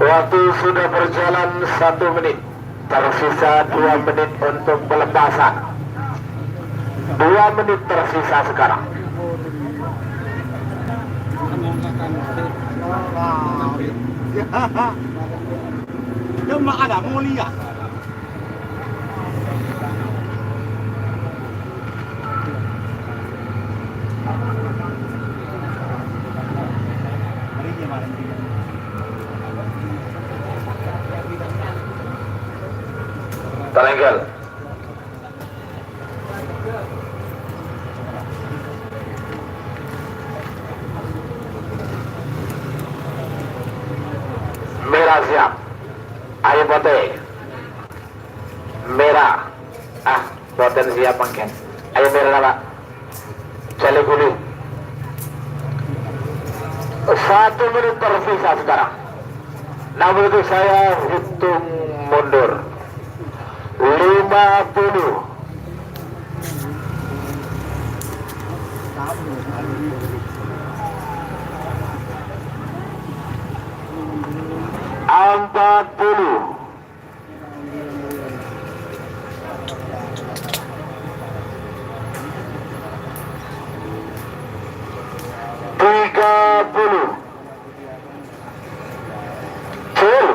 Waktu sudah berjalan satu menit. Tersisa dua menit untuk pelepasan. Dua menit tersisa sekarang. Jemaah mulia. Talèngghâl. Mèra siap. Ayo, Potè. Mèra. Ah, mboten siap mangkèn. Ayo, Mèra, Pak. Jali guli. Satu menit tersisa sekarang. Namun itu saya hitung mundur. Lima puluh. Ampat puluh. Tiga puluh. Cul.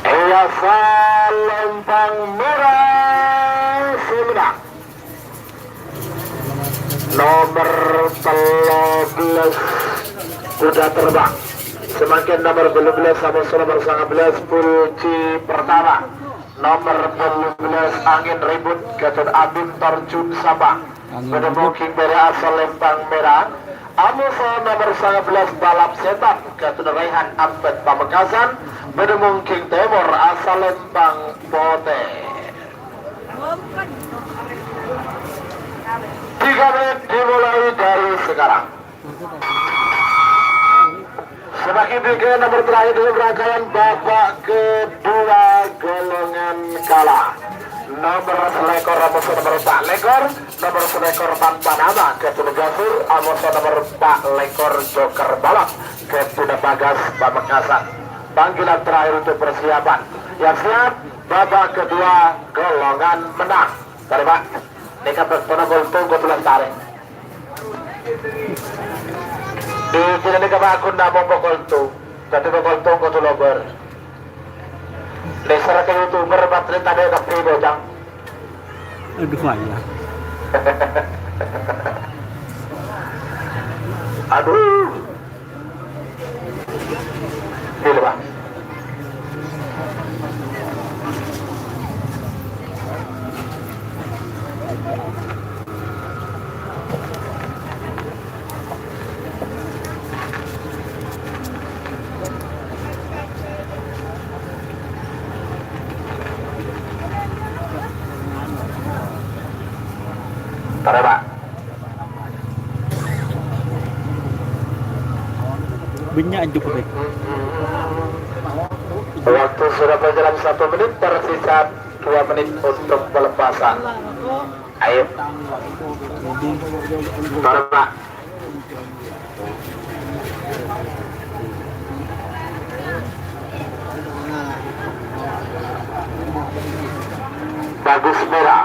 Iyâ, Salempang Mèra sè mennang. Nomer tello bellas, Kuda Terbang. Samangkèn nomer tello bellas, amoso nomer sanga bellas, Pulci Pertama. Nomer tello bellas, Angin Ribut, Gatut Abim Tarjun Sampang. Angin Bâdâ Ribut. Mongking bârâ asal Lempang Mèra. Amoso nomer sanga bellas, Balap Setan, Gatut Raihan Ampet Pamekasan. Bâdâ mongking tèmor asal Lempang Potè. Tiga menit dimulai dari sekarang. Semakin tinggi nomor terakhir dalam rangkaian babak kedua golongan kalah. Nomor selekor, amoso nomor empat lekor, nomor selekor tanpa nama, Gatut Gafur, amoso nomor empat lekor Joker Balap, Gatut Bagas Pamekasan. Panggilan terakhir untuk persiapan. Yang siap, babak kedua golongan menang. Tarèma. Nèka bâktona kolto kodhu lastarè. Di sini nèka bâguna mompo kolto. Dhâddhi kolto kodhu lobâr. Lèsèr ka YouTuber, patri tadâ' kabbhi, bocah. Aduh, ayah. Aduh. Gila, Pak. Tarèma. Bânnya' anjuk, Bek. Waktu sudah berjalan satu menit, tersisa dua menit untuk pelepasan. Ayo. Tarèma. Bagus Mèra.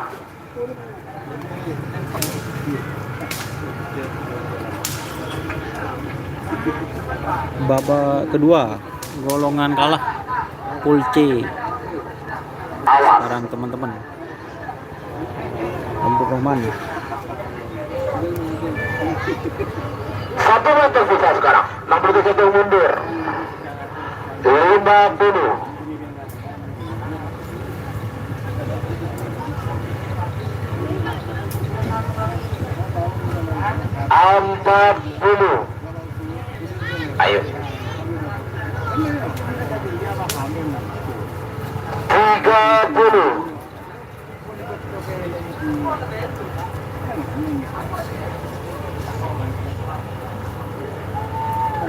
Babak kedua, golongan kalah, Pulci. Awas. Sekarang, teman-teman. Abdul Rahman. Satu meter sisa sekarang. Enam puluh tujuh mundur. Lima puluh. Empat puluh. Ayo. Tiga puluh.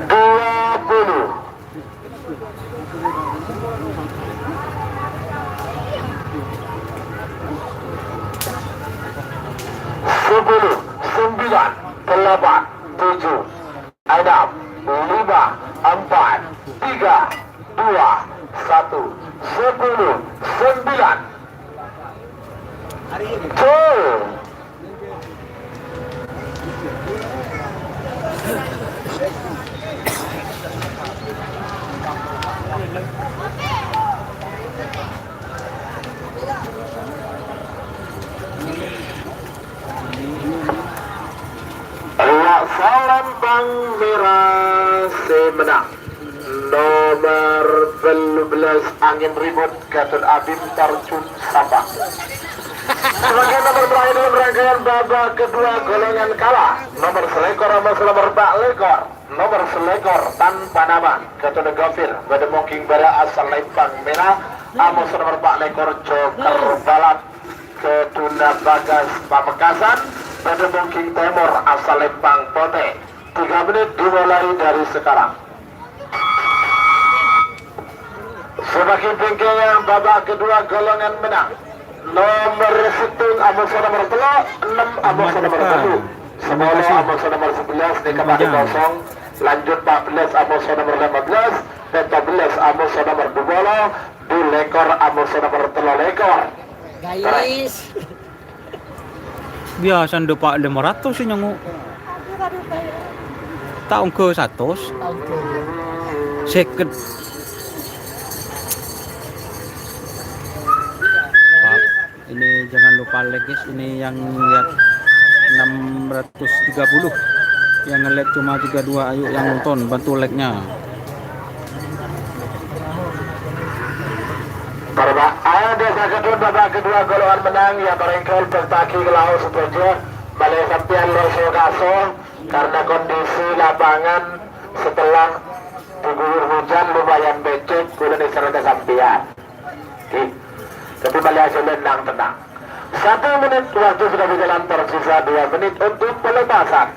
Dua puluh. Sepuluh, sembilan, delapan, tujuh, enam, lima, empat, tiga, dua, satu, sepuluh, sembilan. Gol. Ella Salempang Mèra sè mennang. Nomer tello bellas, Angin Ribut, Gatut Abim Tarjun Sampang. Sebagai nomor terakhir dalam rangkaian babak kedua golongan kalah, nomor selekor, nomor selekor, nomor selekor tanpa nama, Gatut Gafir, bâdâ mongking bârâ asal Lempang Mèra, amoso nomor empat lekor Joker Balap. Keduna Bagas Pamekasan, bâdâ Mongging Tèmor asal Lèmpang Potè. Tiga menit dimulai dari sekarang. Semakin tinggi yang babak kedua golongan menang. Nomor sèttong amoso nomor tello', ennem amoso nomor tello', sepolo amoso nomor sebelas, nèka padâ kosong. Lanjut empat belas amoso nomor lima belas, pètto belas amoso nomor dua puluh, dua lèkor amoso nomor tello lèkor. Guys. Biyasana dâpa' lèma ratos sè nyongngo'. Ta' ongghâ satos. Sèket. Pak, ini jangan lupa like, guys. Ini yang lihat enam ratus tiga puluh. Yang nge-like cuma tiga dua, ayo yang nonton, bantu like-nya. Para, Pak, ayo, dâ' sakeddhâ babak kedua golongan menang, ya, parèng gol pèstagi ke laos sadhâjâ. Malè sampèyan roso-kaso karena kondisi lapangan setelah diguyur hujan lumayan becek, kulâ nèser ka sampèyan. Oke. Tapi malè ajhâlân nang-tennang. Satu menit waktu sudah berjalan, tersisa dua menit untuk pelepasan.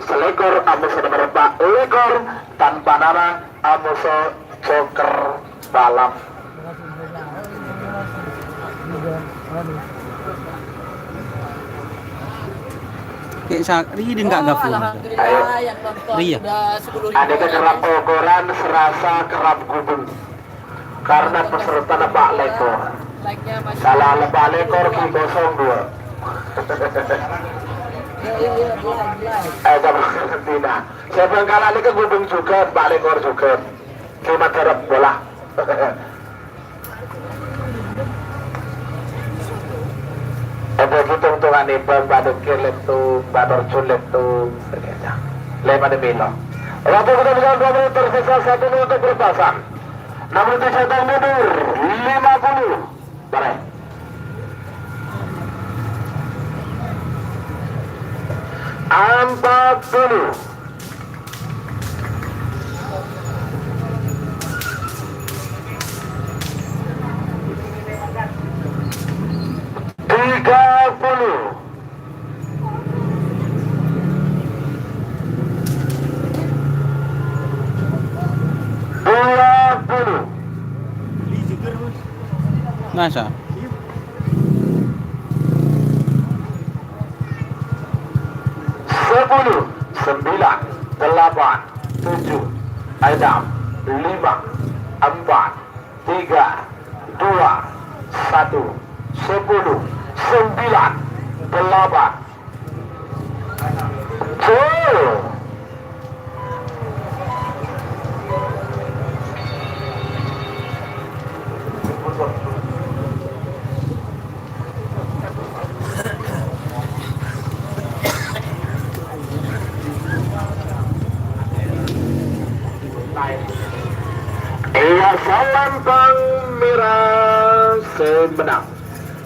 Salèkor amoso nomor empat lèkor tanpa nama, amoso Joker Balap. Kè' sa-, ri ding ka' gabung. Ayo. Ri, ya? Ada ke kerap okoran serasa kerap gubung. Karena pesertana pa' lèkor. Salah pa' lèkor ghi' kosong dua. Eh, sama Argentina. Sè Bhângkalan nèka gubung jhughân, pa' lèkor jhughân. Cuma terep bola. Ada hitung-hitungan nih, Bang Badukir Letung, Batorjun Letung, lè padâ mèlo. Waktu kita tinggal dua menit, tersisa satu menit untuk pelepasan. Namun itu saya mundur, lima puluh. Barè. Empat puluh. Tiga puluh. Dua puluh. Masa? Sepuluh, sembilan, delapan, tujuh, enam, lima, empat, tiga, dua, satu, sepuluh, sembilan, delapan. Tuh. Iyâ, salèmpang mèra sè mennang.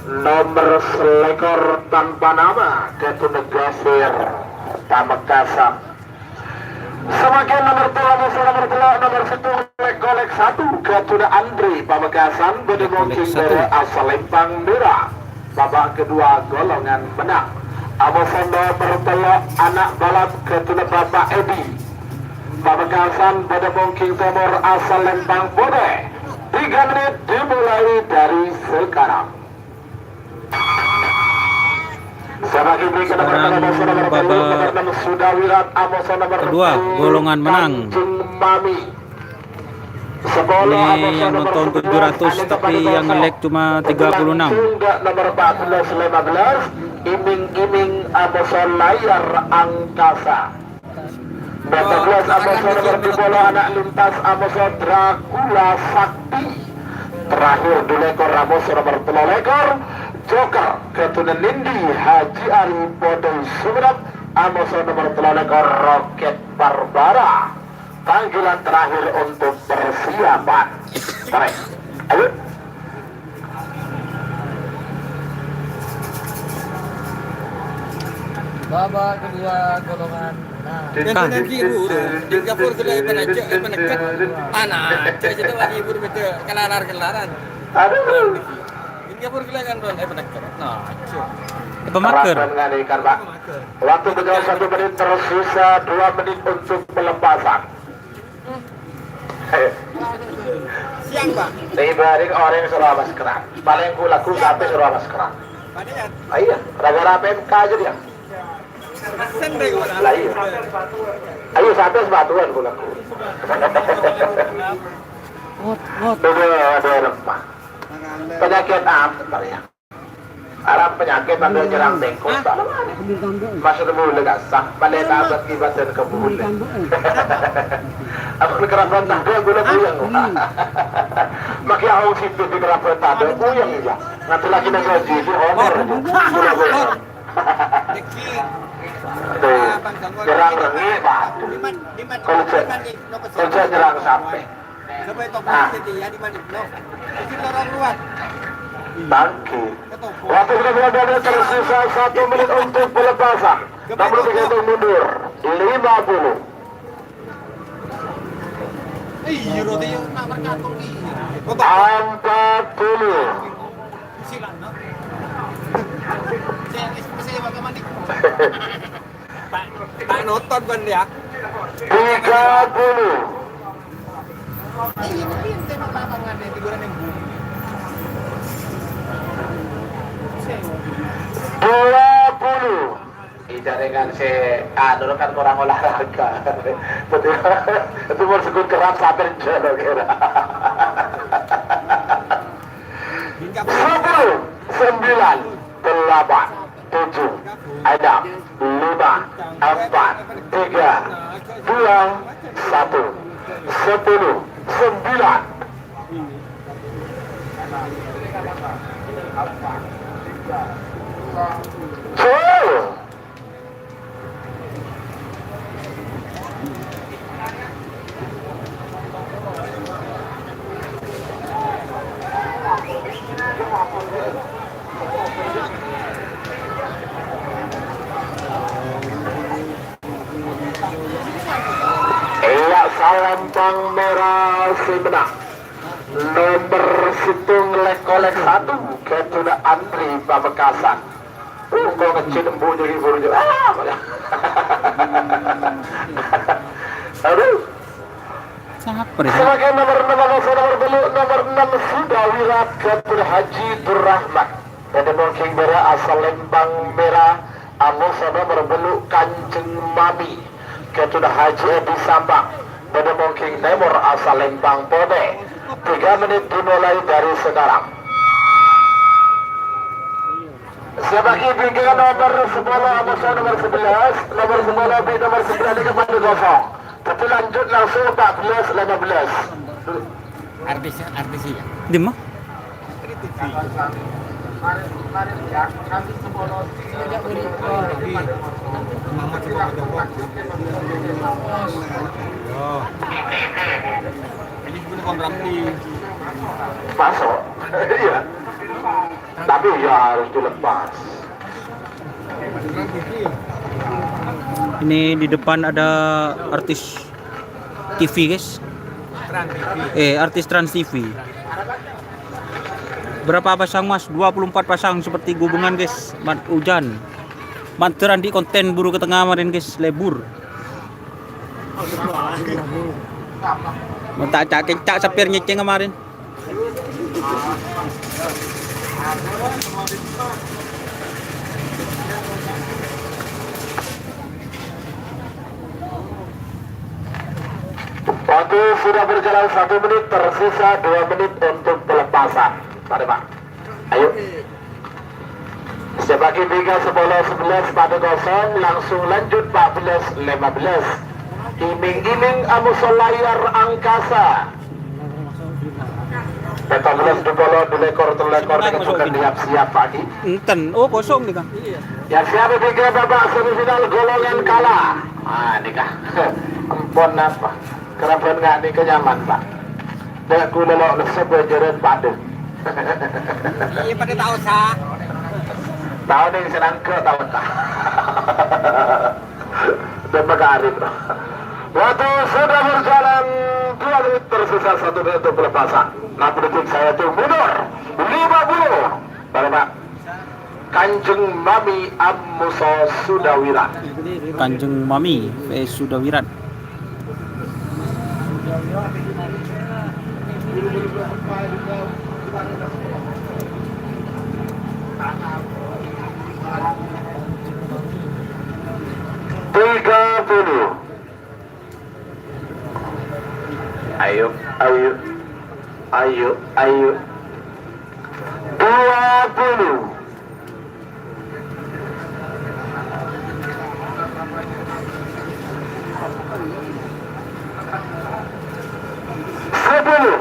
Nomer salèkor tanpa nama, Datu Negasir Pamekasan. Samakin nomer tello, nomer tello, nomer sèttong, lèk-golèk satu, Gatuna Andri Pamekasan, bâdâ Lèk-golèk Mongging satu. Bârâ' asal Lèmpang Mèra. Babak kedua golongan menang. Amoso nomer tello, ana' balap Gatuna Bapak Edi Pamekasan, bâdâ Mongging Tèmor asal Lèmpang Potè. Tiga menit dimulai dari sekarang. Sekarang babak kedua, golongan menang. Ini yang nonton tujuh ratus, tapi yang nge-like cuma tiga puluh enam. Nomor empat belas, lima belas, iming-iming amoso layar angkasa. Nomor sebelas, amoso nomor dua puluh, ana' lintas, amoso Dracula Sakti. Terakhir, dua lèkor, amoso nomor tello lèkor, Joker, Gatuna Nindi Haji Ari Podo Sumenep, amoso nomor tello lèkor, Roket Barbara. Panggilan terakhir untuk persiapan. Tarik. Ayo. Babak kedua, golongan menang. Kan nanti buru, di dapur sudah pernah cek, pernah cek. Anak, cek itu lagi buru betul, kelaran-kelaran. Aduh. Singapura kalian kan, eh, penegak. Nah, aja. Pemager. Terapkan ngalikan, Pak. Waktu tinggal satu menit, tersisa dua menit untuk pelepasan. Siang, Pak. Tiba hari orang suruh maskeran. Paling ku lagu sampai suruh maskeran. Pak Dayat. Ah, iya, gara-gara P M K aja dia. Lah iya. Ayo sampai sepatuan ku lagu. Udah ada rempah. Penyakit apa, Pak, ya? Arab penyakit ada nyerang bengkok. Maksud mula kasah, pada tabat ibadah ke bulan. Apa kerabat tadi gula buyang? Maki ahong situ di kerabat tadi buyang ya. Nanti lagi nang gaji di honor. Gula buyang. Tuh, nyerang rengi, Pak. Kerja, kerja nyerang sampai. Nah. Tangki. Waktu sudah berada, tersisa satu menit untuk pelepasan. Namun tergantung mundur. Lima puluh. Empat puluh. Tak nonton kan ya? Tiga puluh. Dua puluh. Jaringan se anu kan kurang olahraga. Betul. Itu mau sebut keras sampai jero kira. Sepuluh, sembilan, delapan, tujuh, enam, lima, empat, tiga, dua, satu, sepuluh, sembilan. Gol. Ella Salempang Merah Simena. Nomor sèttong lèk-kolèk satu, Ghedhuna Andri Pamekasan. Engko' ngejjhit embu' jârèya buru jâ-, ah, aduh. Sapa rè? Sebagai nomor enam, nomor bâllu', nomor enam, Suda Wirat Ghedhuna Haji Durrahman. Bâdâ mongking bârâ' asal Lembang Merah, amoso nomor bâllu' Kanjeng Mami. Ghedhuna Haji Edi Sampang, bâdâ mongking nèmor asal Lembang Potè. Tiga menit dimulai dari sekarang. Siap bâgi bingkèng nomor sepuluh, amoso nomor sebelas, nomor sepuluh bi' nomor sembilan nèka padâ kosong. Dâddhi lanjut langsung empat belas lima belas. Artis, artis ya. Dimma? Masuk. Iya. Tapi ya harus dilepas. Ini di depan ada artis T V, guys. Eh, artis Trans T V. Berapa pasang, Mas? Dua puluh empat pasang seperti gubungan, guys. Mat hujan. Mandhâr andi' konten buru ka tengnga marèn, guys. Lebur. Menta' ca'-kenca' sapèr nyècèng marèn. Waktu sudah berjalan satu menit, tersisa dua menit untuk pelepasan. Mari, Pak. Ayo. Sè bâgi bingkèng sepuluh sebelas padâ kosong, langsung lanjut empat belas lima belas. Iming-iming amoso layar angkasa. Pètto belas dua puluh, dua lèkor tello lèkor, nèka bukan siap-siap bâgi. Enten. Oh, kosong nèka. Yang siap bingkèng babak semifinal golongan kalah. Ah, nèka. Empon apa? Kerabat nga' nèka nyaman, Pak. Dâ' ghulâ lo' lesso bâjârân padâ. Iyâ, padâ tao, sa. Tao nèng sè nangghâ tao ta'. Dâ' pakarin. Waktu sudah berjalan dua menit, tersisa satu menit untuk pelepasan. Enam detik saya hitung mundur. Lima puluh. Para, Pak. Kanjeng Mami Amoso Sudawirat. Kanjeng Mami, eh, Sudawirat. Tiga puluh. Ayo, ayo. Ayo, ayo. Dua puluh. Sepuluh,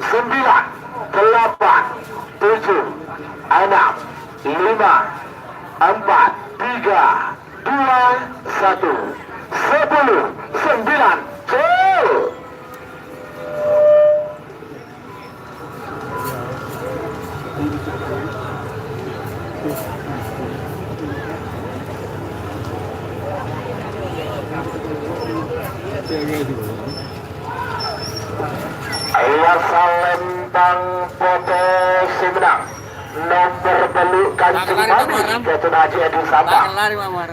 sembilan, delapan, tujuh, enam, lima, empat, tiga, dua, satu. Sepuluh, sembilan, gol. Ayo, Salempang Potè sè mennang. Nomer tello', Kanjeng Mami, Datu Haji Edi Sabang.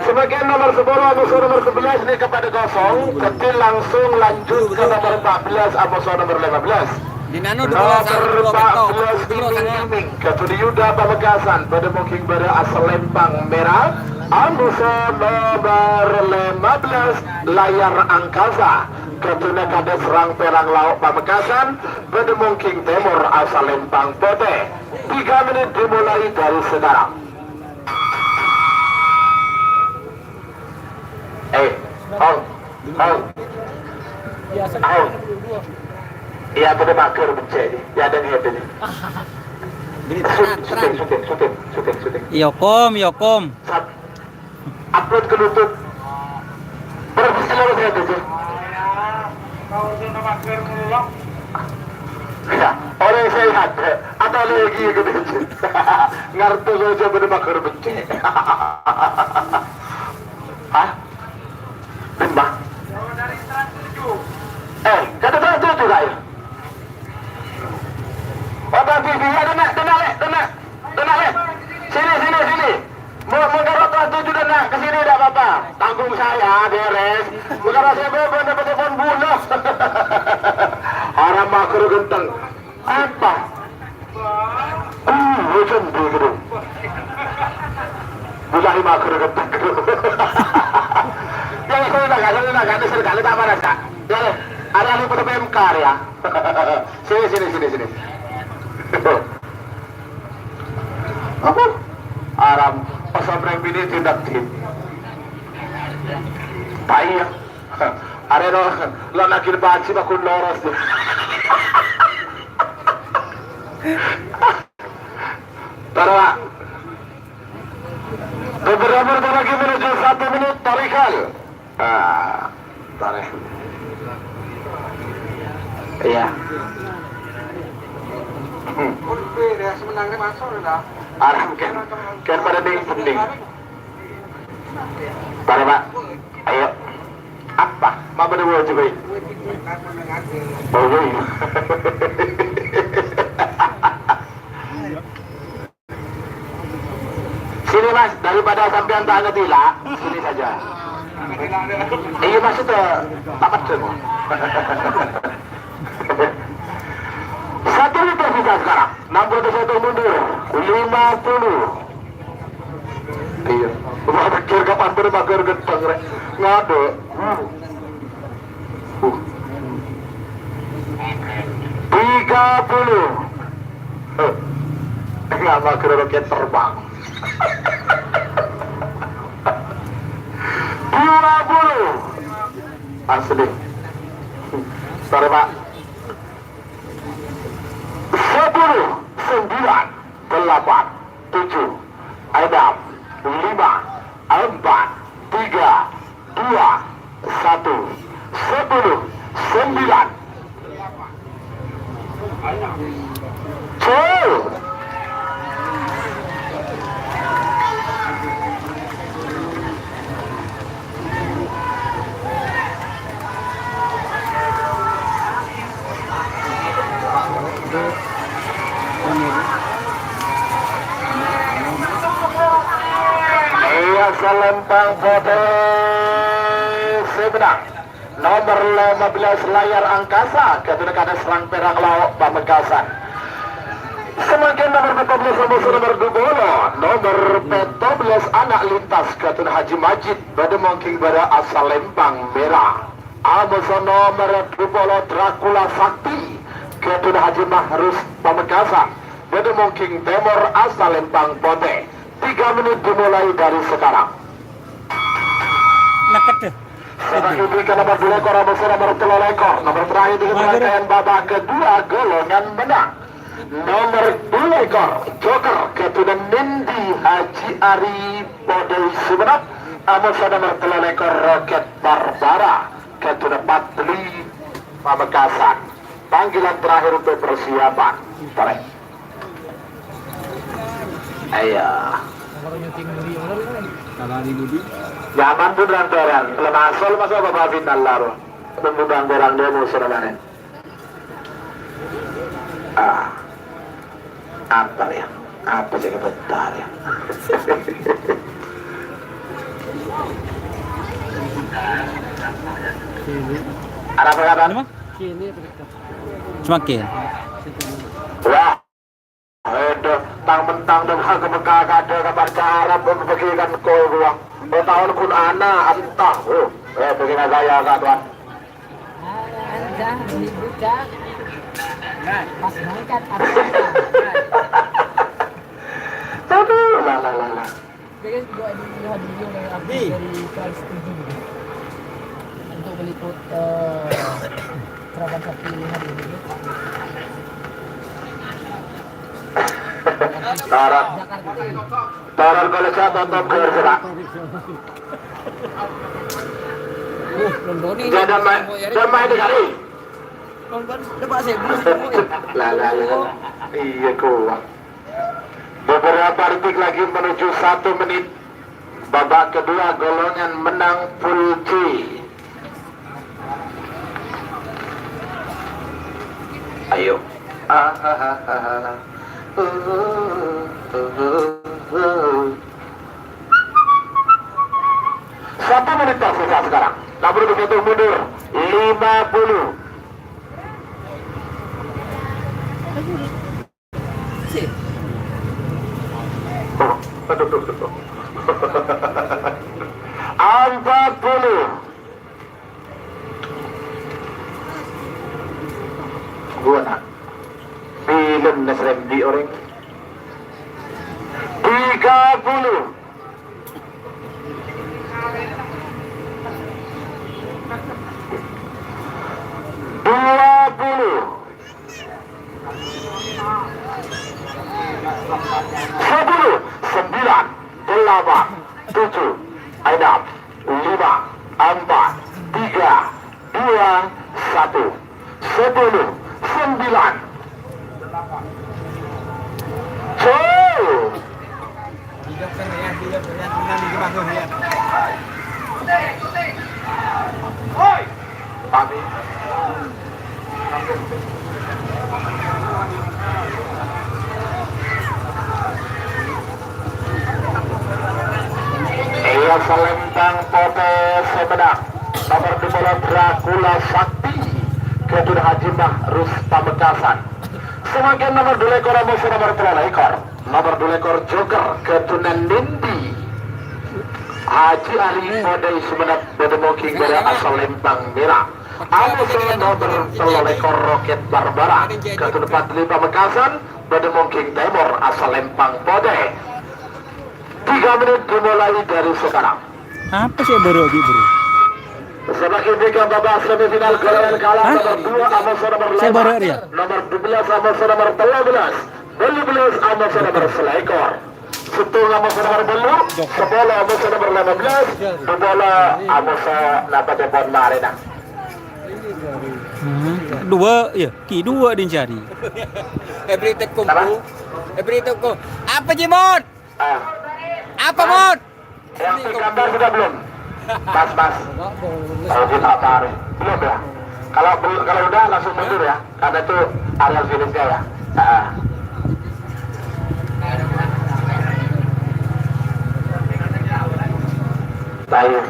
Sebagian nomer sepuluh, amoso nomer sebelas, nèka padâ kosong. Dhâddhi langsung lanjut ka nomer empat belas, amoso nomer lima belas. Nomer empat belas, Mimi Ming, Datu Yuda Pamekasan, padâ mongking bârâ' Asalempang Mèra, amoso nomer lima belas, Layar Angkasa. Dâtuna kadâ' Serang Perang Lao' Pamekasan, padâ mongking tèmor Asalempang Potè. Tiga menit dimulai dari sekarang. Eh, Ong, Ong, Ong. Iyâ, padâ mager beccè' nè. Iyâ, ada nih, ada nih. Syuting, syuting, syuting, syuting, syuting. Yokom, yokom. Sat-, Upload ke YouTube. Profesional saya tuh, sih. Ya, orang sehat. Atau lagi gitu. Ngartos aja pada mager beccè'. Hah? Bimba? Eh, kata Trans tujuh, Kak, ya? Apa T V? Ya, dengar, dengar, Lek, dengar. Dengar, Lek. Sini, sini, sini. Mau, mau garot Trans tujuh, dengar. Ke sini, tidak apa-apa. Tanggung saya, beres. Mau garot saya, bawa, bawa, dapat telepon bunuh. Haram mager ganteng. Apa? Uh, hujan di gedung. Mulai mager ganteng. Ya, saya nak, saya nak, saya nak, tak marah, Kak. Ya, ada ahli P M K, ya. Sini, sini, sini, sini. Apa? Aram, pas sampai bini tindak tim. Payah. Are lo, lo nakir baji bakun loros. Taruh. Beberapa lagi menuju satu menit, Torikal. Ah, tarik. Iya. Hmm. Arah mungkin. Kan pada ding, ding. Tarik, Pak. Ayo. Apa? Apa ada wajib, Pak? Oh, iya. Sini, Mas, daripada sampean tak ngerti lah, sini saja. Iya, maksudnya, tak pede, Mas. Satu meter sisa sekarang. Enam puluh satu mundur. Lima puluh. Iya. Wah, pikir kapan bener mager ganteng, rek. Ngado. Tiga puluh. Eh, ngapa kira roket terbang? Dua puluh. Asli. Sorry, Pak. Sepuluh, sembilan, delapan, tujuh, enam, lima, empat, tiga, dua, satu, sepuluh, sembilan. Gol. Lempang Potè sè mennang. Nomer lèma bellâs Layar Angkasa, ghâdhuwânna Kadisrang Pèrang Lao' Pamekasan. Samangkèn nomer pèttobellâs amoso nomer dupolo, nomer pèttobellâs Ana' Lintas, ghâdhuwânna Haji Majid, bâdâ mongghing bârâ' asal Lempang Mèra. Amoso nomer dupolo Dracula Sakti, ghâdhuwânna Haji Mahrus Pamekasan, bâdâ mongghing tèmor asal Lempang Potè. Tiga menit dimulai dari sekarang. Neket deh. Sè bâghi bhâi ka nomer dulèkor, amoso nomer tello lèkor. Nomer terakhir di rangkaian babak kedua, golongan menang. Nomer dulèkor, joker, ghâdhuwânna Nindi Haji Ari Podai Sumenep, amoso nomer tello lèkor, Roket Barbara, ghâdhuwânna Padli Pamekasan. Panggilan terakhir untuk persiapan. Tarik. Ayo. Nyaman pun rantoran. Kalau masuk, masuk apa babin Allah, bro? Tunggu bang berang demo, saudara. Ah. Apa ya? Apa sih kebetulan ya? Ada apa, kawan? Semakin. Wah. Aduh, tang mentang dan hak Mekah ada kabar cara pun bagikan kau ruang. Kau tahu kun ana, entah. Oh, eh, begini gaya, Kak Tuan. Pas banget, pas banget. Aduh, lah, lah, lah, lah. Jadi, gua ada dulu dari Trans tujuh gitu. Untuk meliput, eh, kerabat satu hari ini. Tarat. Jakarta. Tarat kalau saya tonton bergerak. Nonton ini. Jangan main, jangan main di kali. Nonton, coba saya belum semua ya. Lah, lah, lah. Iya, kuat. Beberapa detik lagi menuju satu menit. Babak kedua, golongan menang pool C. Ayo. Ah, ah, ah, ah. Uh, uh, uh, uh. Satu menit tersisa sekarang. Namun begitu mundur. Lima puluh. Sih. Oh, aduh, aduh, aduh. Empat puluh. Gua nak. Film Nasrendi orang. Tiga puluh. Dua puluh. Sepuluh, sembilan, delapan, tujuh, enam, lima, empat, tiga, dua, satu. Sepuluh, sembilan. Tuh. Iya, selempang potè sè mennang. Nomer dua puluh Dracula Sakti, ghâdhuwânna Haji Mahrus Pamekasan. Samangkèn nomer dua lèkor, amoso nomer tello lèkor. Nomer dua lèkor joker, ghâdhuwânna Nindi Haji Ari Podai Sumenep, bâdâ mongghing bârâ' asal Lempang Mèra. Amoso nomer tello lèkor Roket Barbara, ghâdhuwânna Padli Pamekasan, bâdâ mongghing tèmor asal Lempang Potè. Tiga menit dimulai dari sekarang. Apa sih baru lagi, bro? Semakin dekat babak semifinal golongan kalah. Hah? Nomor dua amoso nomor lima. Saya baru ya? Nomor dua belas amoso nomor tiga belas. Bâllu bellâs amoso nomor salèkor. Sèttong amoso nomor bâllu', sapolo amoso nomor lima belas, dupolo amoso napa tèpon marèna. Hmm, dua, ya, ki dua dincari. Every take kompo. Every take ko. Apa, Jimot? Ah. Apa, Mot? Yang gambar sudah belum? Mas, Mas. Kalau kita apa hari? Belum ya? Kalau bel-, kalau udah langsung mundur ya. Karena itu area finishnya ya. Ah. Ayo.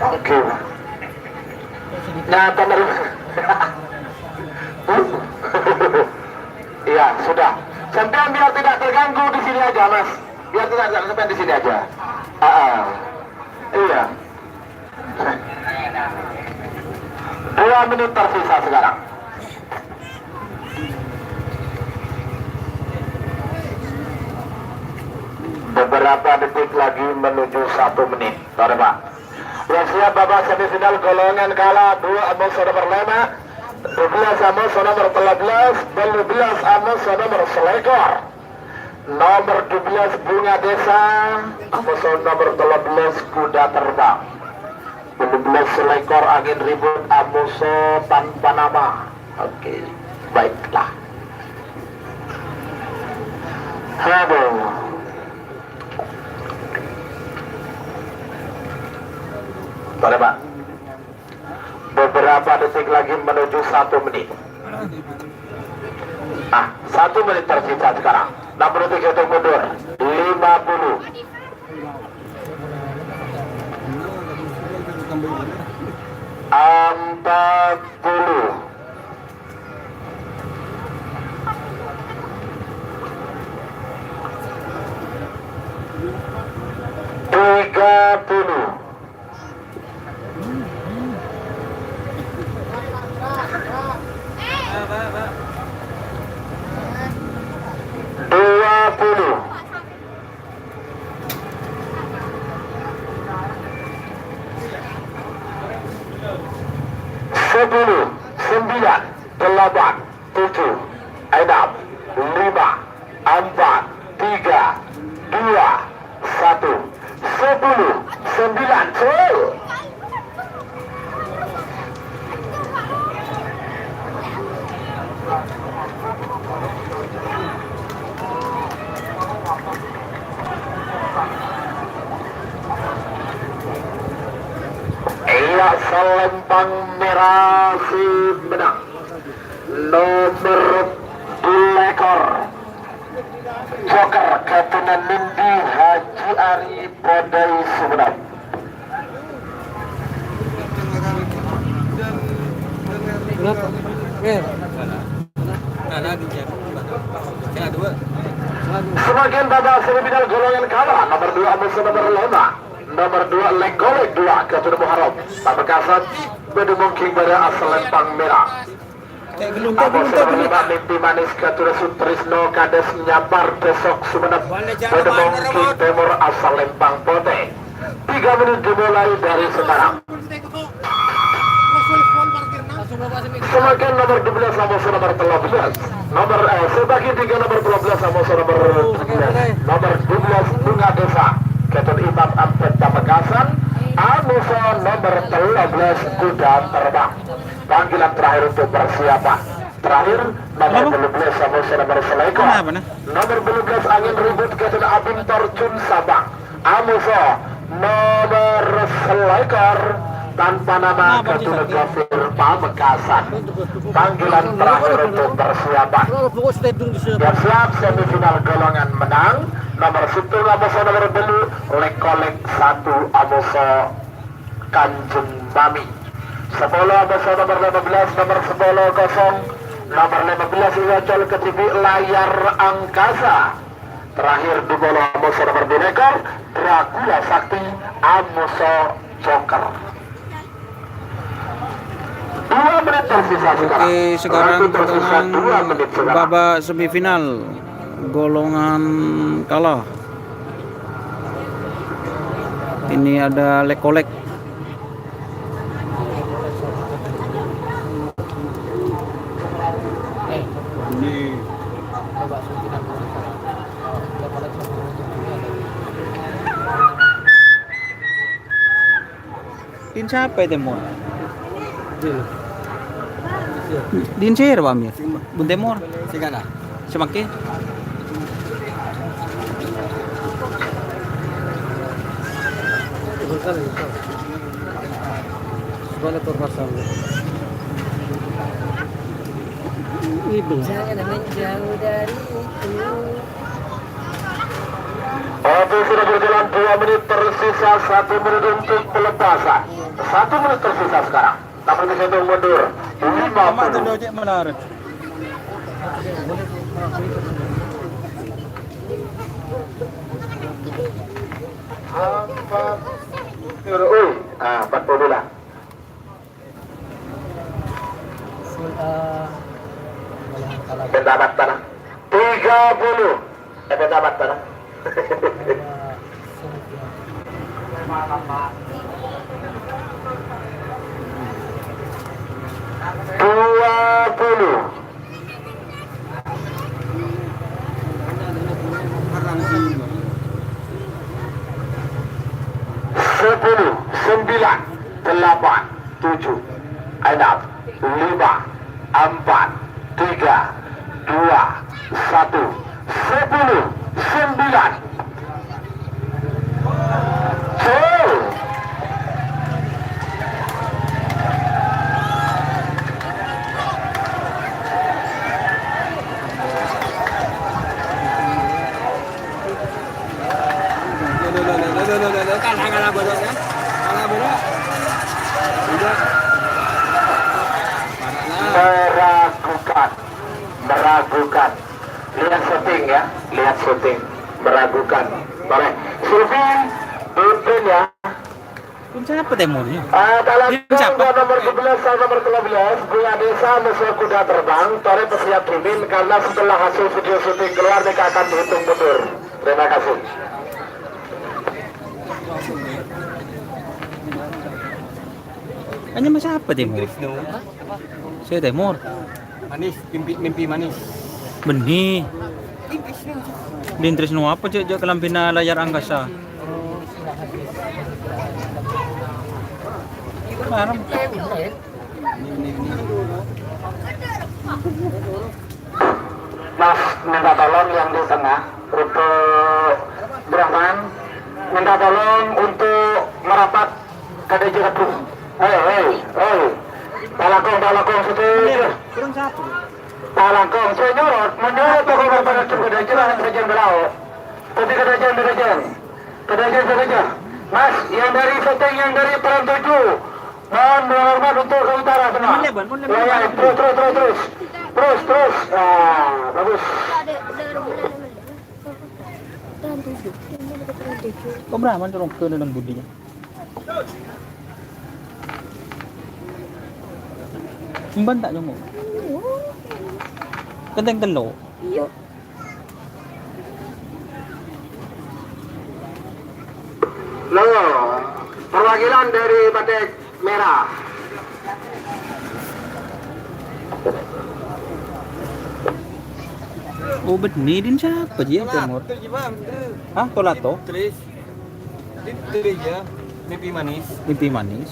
Oke. Nah, bener. Iya, sudah. Sampean biar tidak terganggu di sini aja, Mas. Biar tidak, tidak, sampean di sini aja. Ah, ah. Iya. Dua menit tersisa sekarang. Beberapa detik lagi menuju satu menit. Tore, Pak. Ya, siap, Bapak, semifinal golongan kala dua, amoso nomer lèma', dubellâs amoso nomer tellâbellâs, bâllubellâs amoso nomer salèkor. Nomer dubellâs Bunga Desa, amoso nomer tellâbellâs Kuda Terbang. Bâllubellâs salèkor Angin Ribut, amoso tanpa nama. Oke, baiklah. Aduh. Tore, Pak. Beberapa detik lagi menuju satu menit. Ah, satu menit tersisa sekarang. Enam menit hitung mundur. Lima puluh. Empat puluh. Tiga puluh. Dua puluh. Sepuluh, sembilan, delapan, tujuh, enam, lima, empat, tiga, dua, satu, sepuluh, sembilan, sepuluh. Iyâ, salèmpang mèra sè mennang. Nomer dulekor. Joker, ghâdhuwânna Nindi Haji Ari Podai Sumenep. Kenapa? Eh. Semakin babak semifinal golongan kala, nomer dua amoso nomer lèma'. Nomer dua, Lengkolek dua, Gatun Muharram. Pamekasan, bâdâ mongking bâdâ asalèmpang mèra. Amoso nomer lèma', Mimpi Manis, Gatun Sutrisno, Kades Nyapar, Dèsok Sumenep. Bâdâ mongking tèmor asalèmpang potè. Tiga menit dimulai dari sekarang. Semakin nomer dubellâs amoso nomer tellâbellâs. Nomer, eh, sè bâgi tiga nomer tellâbellâs amoso nomer dubellâs. Nomer dubellâs Bunga Desa. Gatun Imam Ampet Pamekasan. Amoso nomer tellâbellâs Kuda Terbang. Panggilan terakhir untuk persiapan. Terakhir, nomer bâllubellâs amoso nomer salèkor. Nomer bâllubellâs Angin Ribut Gatun Abintor Jun Sabang. Amoso nomer salèkor tanpa nama Gatun Gafir Pamekasan. Panggilan terakhir untuk persiapan. Siap-siap semifinal golongan mennang. Nomer sèttong amoso nomer bâllu Lengkolek satu amoso Kanjeng Mami. Sapolo amoso nomer lèma bellâs, nomer sapolo kosong, nomer lèma bellâs èocol kadhibi' Layar Angkasa. Terakhir, dupolo amoso nomer dulekor, Dracula Sakti, amoso Joker. Dua menit tersisa sekarang. Oke, sekarang babak semifinal golongan kala. Ini ada Lengkolek. Din sapa tèmor? Din sèra, Pak Amir? Bun tèmor. Sè kana? Sè mangkèn. Sebenarnya terpaksa. Jangan menjauh dariku. Waktu sudah berjalan dua menit, tersisa satu menit untuk pelepasan. Satu menit tersisa sekarang. Namun kita hitung mundur. Lima puluh. Empat. Ui, ah, empat puluh lah. Sul-, eh, Penta batara. Tiga puluh. Eh, penta batara. Dua puluh. Sepuluh, sembilan, delapan, tujuh, enam, lima, empat, tiga, dua, satu, sepuluh, sembilan. Gol. Kalah, kalah bola, ya. Kalah bola. Udah. Meragukan. Meragukan. Lihat syuting, ya. Lihat syuting. Meragukan. Boleh. Sylvie, pimpin, ya. Pun siapa temornya? Eh, talangkong siapa? Nomor sebelas sama nomor dua belas, Buya Desa, musuh kuda terbang, tore pesiap dingin, karena setelah hasil video syuting keluar, mereka akan dihitung mundur. Terima kasih. Hanya mas apa temor? Saya temor. Manis, mimpi, mimpi manis. Benih. Din tresno apa, Cek? Cek kelambina layar angkasa. Mana? Mas, minta tolong yang di tengah, Rupo Brahman, minta tolong untuk merapat. Kadhâjâ rabu. Hei, hei, hei. Talangkong, talangkong sadhâjâ. Kurang satu. Talangkong, saya nyorot, menyorot toko berpadu kadhâjâ, jangan saja berlauk. Tapi kadhâjâ, kadhâjâ. Kadhâjâ, kadhâjâ. Mas, yang dari syuting, yang dari Peran Tujuh. Mohon berhormat untuk ke utara semua. Mon lebar, mon lebar. Ya, ya, terus, terus, terus, terus. Terus, terus. Ah, bagus. Kok beraman corong ke dalam budinya? Emban ta' nyongngo'? Kenteng tello'. Iya. Lo, perwakilan dari Batik Merah. Oh, benih din siapa ji yang timur? Hah, Tolato? Terus. Itu ya, mimpi manis. Mimpi manis.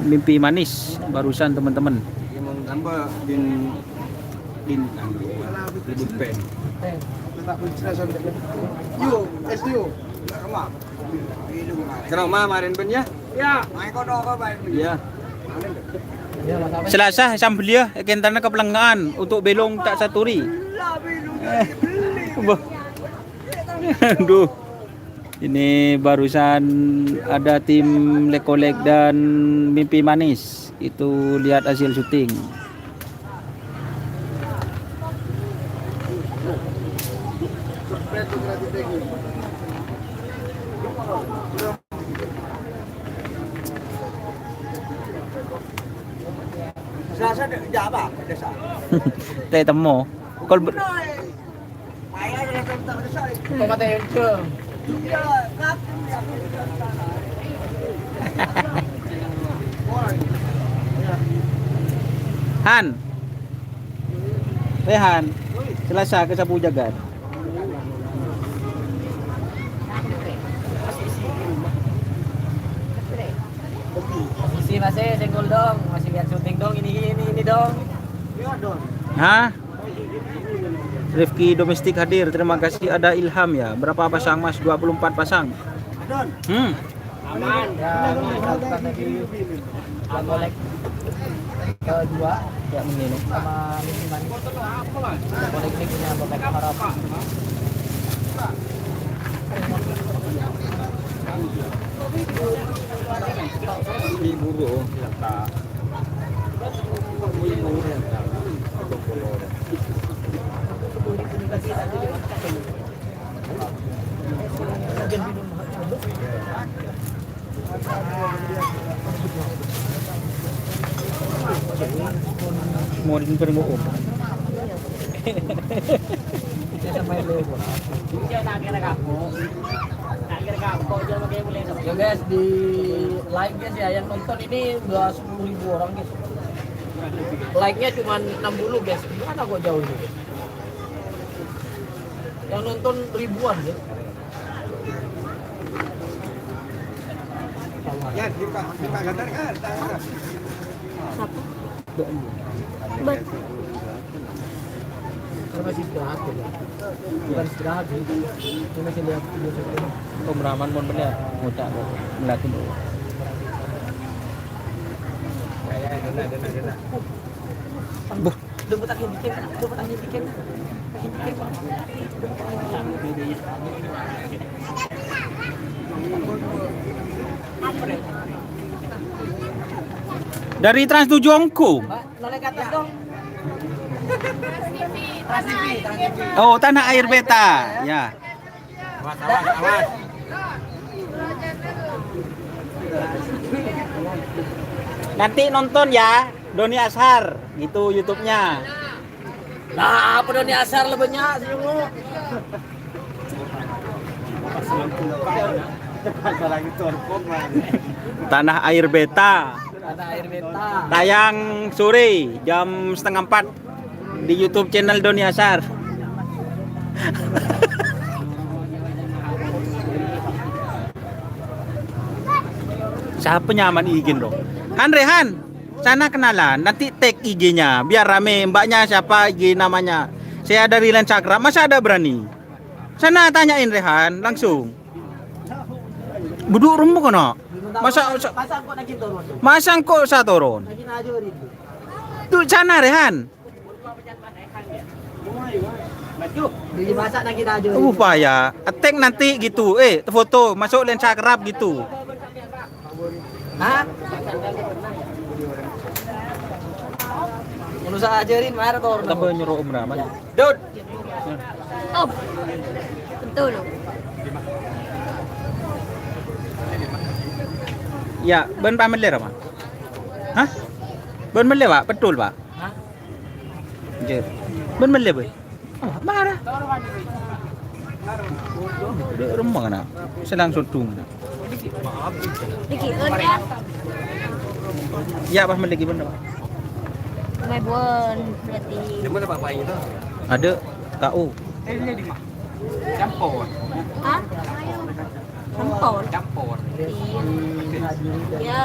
Mimpi manis barusan, teman-teman. Yang tambah din, din, din pen. Yo, S T O. Kerama marin pen ya? Ya. Selasa sambelya, kentana kapelengngan untuk belong tak saturi. Wah. Aduh. Ini barusan ada tim Lekolek dan Mimpi Manis. Itu lihat hasil syuting. Te temo. Kol ber- Han. Rehan. Selasa ke sapu jagat. Posisi masih single dong, masih lihat syuting dong, ini, ini, ini dong. Hah? Rifki Domestik hadir. Terima kasih. Ada Ilham ya. Berapa pasang, Mas? Dua puluh empat pasang. Hmm. Aman. Ya, aman. Assalamualaikum. Dua. Ya, ini, no. Sama minuman. Boleh ini punya Bapak Harap. Ibu, bro. Mau di tempat mau. Ya guys, di like guys ya, yang nonton ini udah sepuluh ribu orang guys. Like-nya cuma enam puluh guys. Gimana kok jauh ini? Yang nonton ribuan guys. Ya, di Pak, di Pak Gadar kan? Siapa? Mbak. Kan masih istirahat ya. Bukan istirahat sih. Ini masih lihat video syuting. Kameramen mon bener, ngucap ngeliatin. Buh. Udah, buat angin dikit, udah, buat angin dikit. Angin dikit. Dari Trans tujuh ongghu. Pak, noleh ke atas dong. Trans T V, Trans T V. Oh, Tanah Air Beta, ya. Awas, awas, awas. Nanti nonton ya, Doni Azhar, gitu YouTube-nya. Lah, apa Doni Azhar lebih banyak sih, Ungu? Tanah Air Beta. Tanah Air Beta. Tayang sore jam setengah empat di YouTube channel Doni Azhar. Siapa nyaman izin dong? Han, Rehan, sana kenalan, nanti tag I G-nya, biar rame. Mbaknya siapa I G namanya? Saya dari Lensakrab, masa ada berani? Sana tanyain Rehan langsung. Buduk remuk kena. Masa, masa, masa engko' sa turun? Tuh sana Rehan. Upaya, tag nanti gitu. Eh, foto masuk Lensakrab gitu. Hah? Ngono sa ajarin, mara to. Tambah nyuruh Om Rahman. Dud. Oh. Betul. Ya, bân pamellè, Pak? Hah? Bân mellè, Pak? Betul, Pak? Hah? Nggih. Bân mellè, Pak? Oh, mara. Dek rumah kana. Sedang sodung kana. Dikit, ya. Ya, pas mendek gimana, Pak? Mebon, berarti. Ada K U. Campur. Hah? Campur. Campur. Iya. Ya.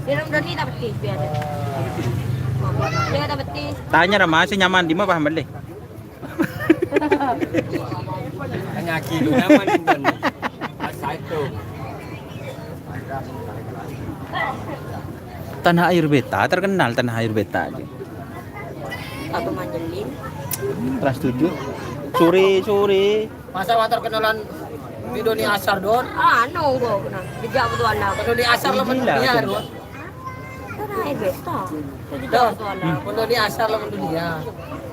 Biar Om Doni tak pedis, biar. Dia tak pedis. Tanya Rama, sih nyaman di mana, Pak Mendek? Tanya Ki, lu nyaman di mana? Asal itu. Tanah Air Beta, terkenal Tanah Air Beta. Apa manjelin? Trans tujuh. Sore, sore. Masa wa terkenalan di Doni Asar, Don? Ah, anu, gua kena. Dijak betul anak. Doni Asar lo mendunia, Don. Kan air beta. Dijak betul anak. Doni Asar lo mendunia.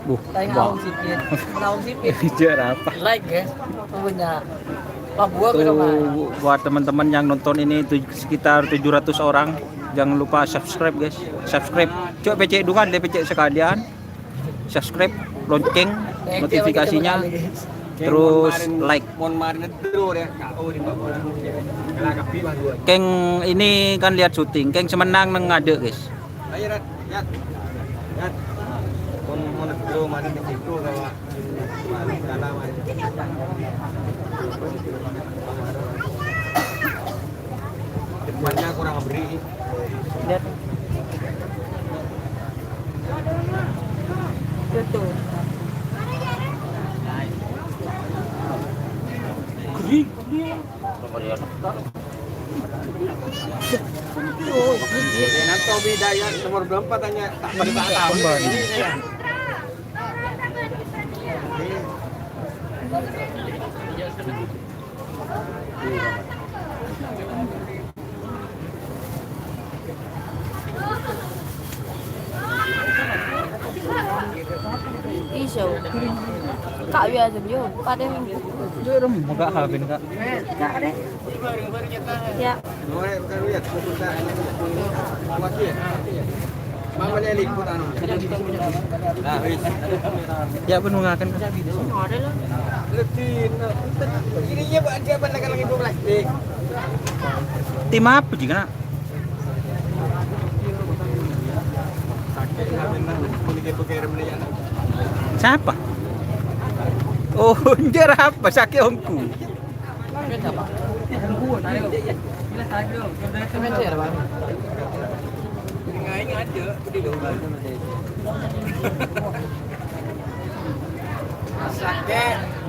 Buh, Tayang Bang. Awang sikit. Awang sikit. Bicara apa? Like, guys. Punya. Wah, gua kena main. Tuh, buat teman-teman yang nonton ini tuh, sekitar tujuh ratus orang, jangan lupa subscribe, guys. Subscribe. Coba pecek dua kali, pecek sekalian. Subscribe, lonceng, notifikasinya, terus like. Keng ini kan lihat syuting, keng semenang neng ngadek, guys. Ayo, Rat, Rat, Rat. Mon, mon, bro, mari ke situ, kalau mari ke sana, mari. Depannya kurang beri. Lihat. Betul. Nanto bidaya nomor dua puluh empat hanya tak pada tak tahu. Iso. Kak, biasa, yo, pada minggu. Jom, buka habin, Kak. Kak, deh. Ya. Ya, penuh ngakan. Ada lah. Ini ya, Pak, dia apa lagi plastik? Tim apa sih, kena? Siapa? Oh, enggak apa, sakit ongku.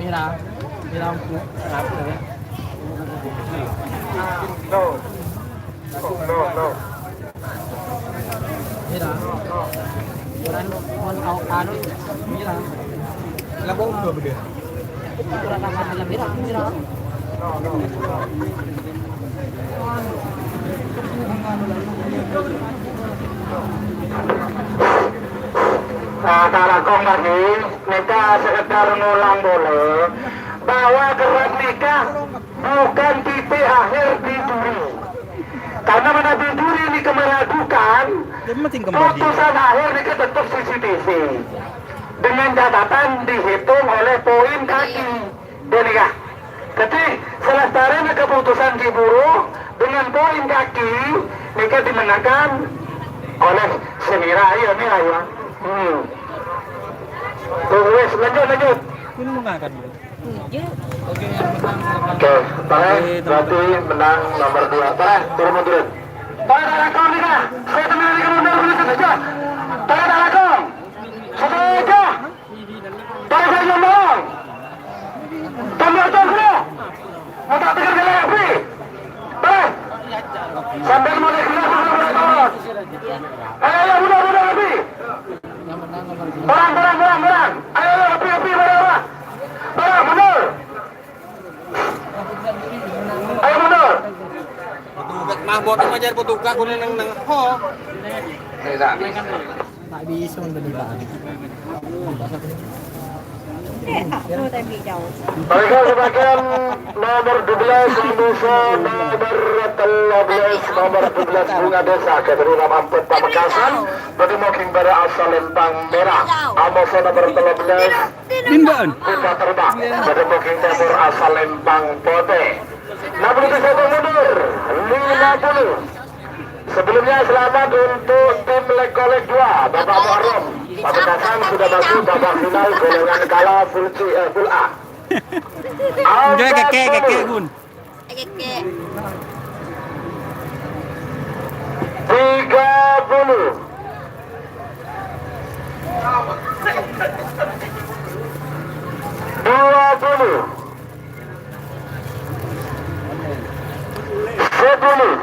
Mira, mira un po'. No, no. Mira. Ora, mon au-, anu, mira. Lah, kok udah gede? Ora, mira, mira. Nah, ta' langkong lagi, nèka sekedar ngulang polè bahwa kerrap nèka bukan titik akhir di juri. Karena manabi juri nèka meragukan, putusan akhir nèka tetap C C T V. Dengan catatan dihitung oleh poin kaki. Ghânèka. Dhâddhi, salastarèna kaputusan ghi' buru dengan poin kaki nèka dimenangkan oleh sè mèra, iyâ, mèra, iyâ. Hmm. Terus, lanjut, lanjut. Oke, tarik, berarti menang nomor dua. Tarik, turun mundur. Tarik, tarik, tarik, tarik. Saya tenang, ini mundur, mundur, mundur. Tarik, tarik, tarik. Satu, dua. Tarik, tarik, tarik. Tambah, tambah, tambah. Mau tak tegar, tegar, api. Tarik. Sambil mau tegar, tegar, tegar, tegar. Ayo, ayo, mundur, mundur, api. Perang, perang, perang, perang. Ayo, ayo, api, api, perang, perang. Perang, mundur. Ayo, mundur. Petugas mah, boten ngajar petugas, kudu neng, neng. Ho. Tak bisa, udah dibahas. Baiklah, sebagian nomor dua belas, Musa nomor tiga belas, nomor dua belas, Bunga Desa, Katerina Mampet Pamekasan, Badi Moking Bara asal Lempang Merah, Amosa nomor tiga belas, Tindaan. Kuda Terbang, Badi Moking Timur asal Lempang Putih. Enam puluh satu mundur, lima puluh. Sebelumnya selamat untuk tim Lekolek dua, Bapak Muharram. Pamekasan sudah masuk babak final golongan kala full C, eh, full A. Enggak, kakek, kakek, Bun. Tiga puluh. Dua puluh. Sepuluh,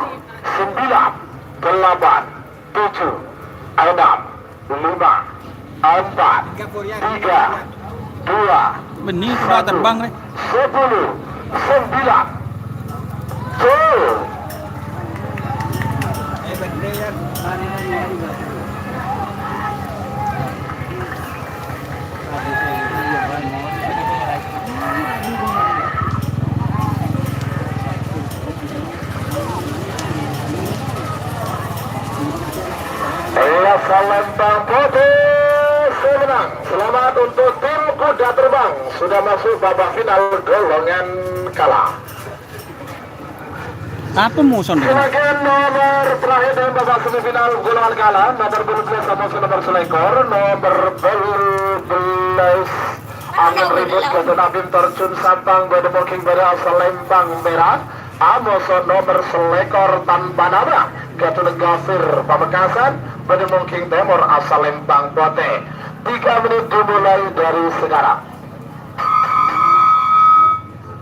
sembilan, delapan, tujuh, enam, lima, empat, tiga, dua, Bânnè kuda terbang, rè. Sepuluh, sembilan, tujuh. Iya, salam Bang Bote, saya menang. Selamat untuk tim kuda terbang, sudah masuk babak final golongan kala. Apa musuh nih? Sebagian nomor terakhir dalam babak semifinal golongan kala, nomor dua belas sama nomor selekor, nomor dua belas Angin Ribut Gajah Nabin Terjun Sampang, Bade Moking Bade asal Lempang Merah, Amoso nomor selekor tanpa nama, Gadungan Gafir Pamekasan, Bade Moking Timur asal Lempang Putih. Tiga menit dimulai dari sekarang.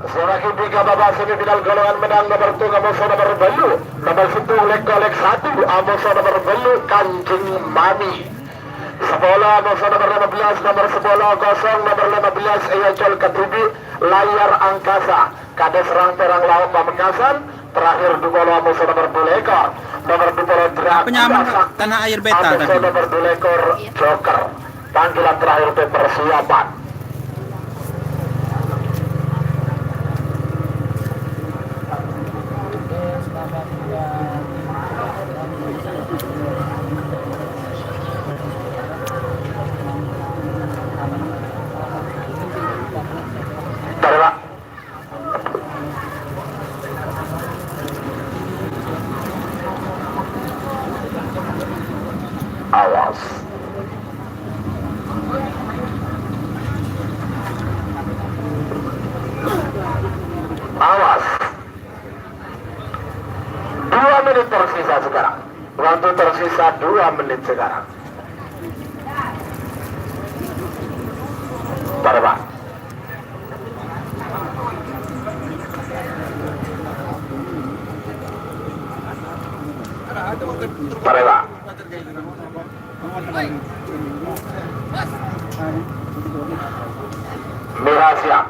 Semakin Ka babak semifinal, golongan menang, nomer tello amoso nomer bâllu', nomer sèttong Lèk-Kolèk satu amoso nomer bâllu' Kanjeng Mami. Sapolo amoso nomer lèma bellâs, nomer sapolo kosong, nomer lèma bellâs èocol kadhibi', Layar Angkasa. Kadhi serrang pèrang lao' Pamekasan, terakhir dupolo amoso nomer dulèkor, nomer dupolo Dracula Penyamang Sakti, Tanah Air Beta amoso tadi. Nomer dulèkor Joker. Panggilan terakhir untuk persiapan. Taruh, Pak. Awas. Awas. Dua menit tersisa sekarang. Waktu tersisa dua menit sekarang. Taruh, Pak. Taruh, Pak. Mira siap.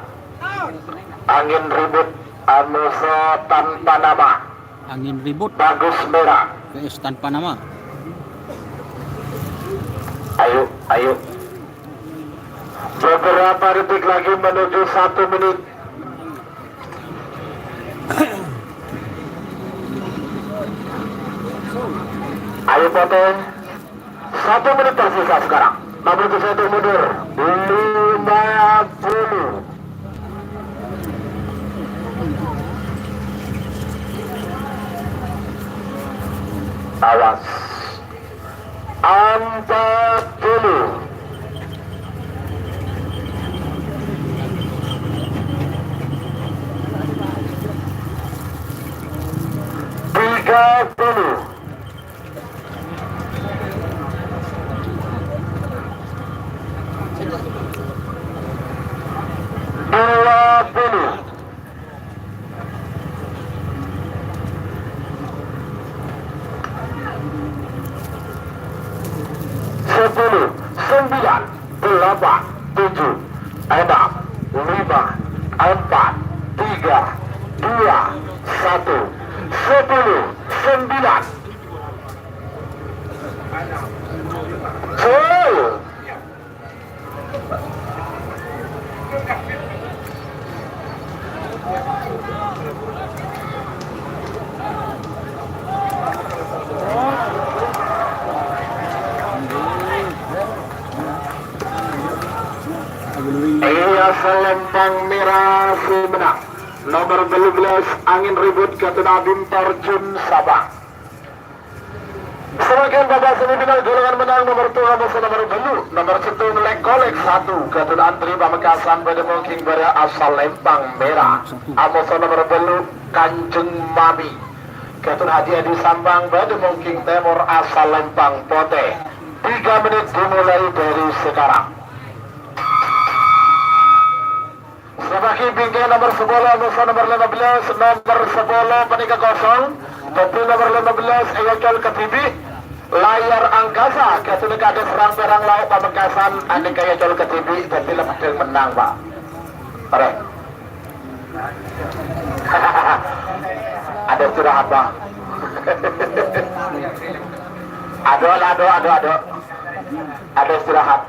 Angin Ribut, amoso tanpa nama. Angin Ribut. Bagus Mira. P S tanpa nama. Ayo, ayo. Beberapa detik lagi menuju satu menit. Ayo, potong. Satu menit tersisa sekarang. Nomor satu mundur. Lima puluh. Awas. Empat puluh. Tiga puluh. Dua puluh. Sepuluh, sembilan, delapan, tujuh, enam, lima, empat, tiga, dua, satu, sepuluh, sembilan. Gol. Iya, Selempang Mera sè mennang. Nomer bâllu bellâs, Angin Ribut, Gatuna Bintang Jun Sabang. Sabagian babak semifinal, golongan mennang nomer tello amoso nomer bâllu', nomer sèttong Lèk-Kolèk satu, Gatun Antri Pamekasan, bâdâ mongking bârâ' Asal Lempang Mera, amoso nomer bâllu' Kanjeng Mami, Gatun Haji Adi Sampang, bâdâ mongking tèmor Asal Lempang Potè. Tiga menit dimulai dari sekarang. Sabâgiyân bingkè'è nomer sapolo, amoso nomer lèma bellâs, nomer sapolo panèka kosong, dhâddhi nomer lèma bellâs èocol kadhibi', Layar Angkasa, ghâdhuwâ kadhâ' serrang pèrang lao' Pamekasan, anèka èocol kadhibi', dhâddhi la paddhâng mennang, Pa'. Arè. Ada istirahat, Pa'. Adu, adu, adu, adu. Ada istirahat.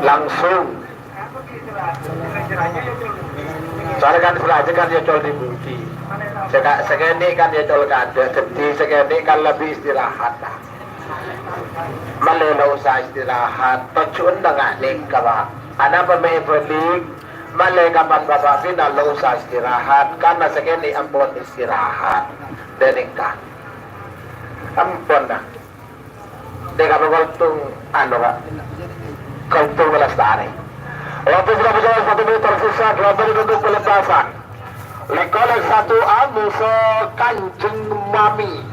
Langsung. Soalnya kan sè lajâ kan èocol è budi. Sè ka-, sè kènè' kan èocol kadhâ', dhâddhi sè kènè' kan lebbi istirahat. Ma'lè la osa istirahat, tojjhuwânna nga' nèka, Pa'. Anapa mè' bâlik? Ma'lè kapan babak final la osa istirahat, karna sè kènè' ampon istirahat. Dâ' nèka. Ampon, nah. Dek apa Koltung, anu, Pak? Koltung Lestari. Waktu sudah berjalan satu menit tersisa, dua menit untuk pelepasan. Lèk-Kolèk satu, amoso Kanjeng Mami.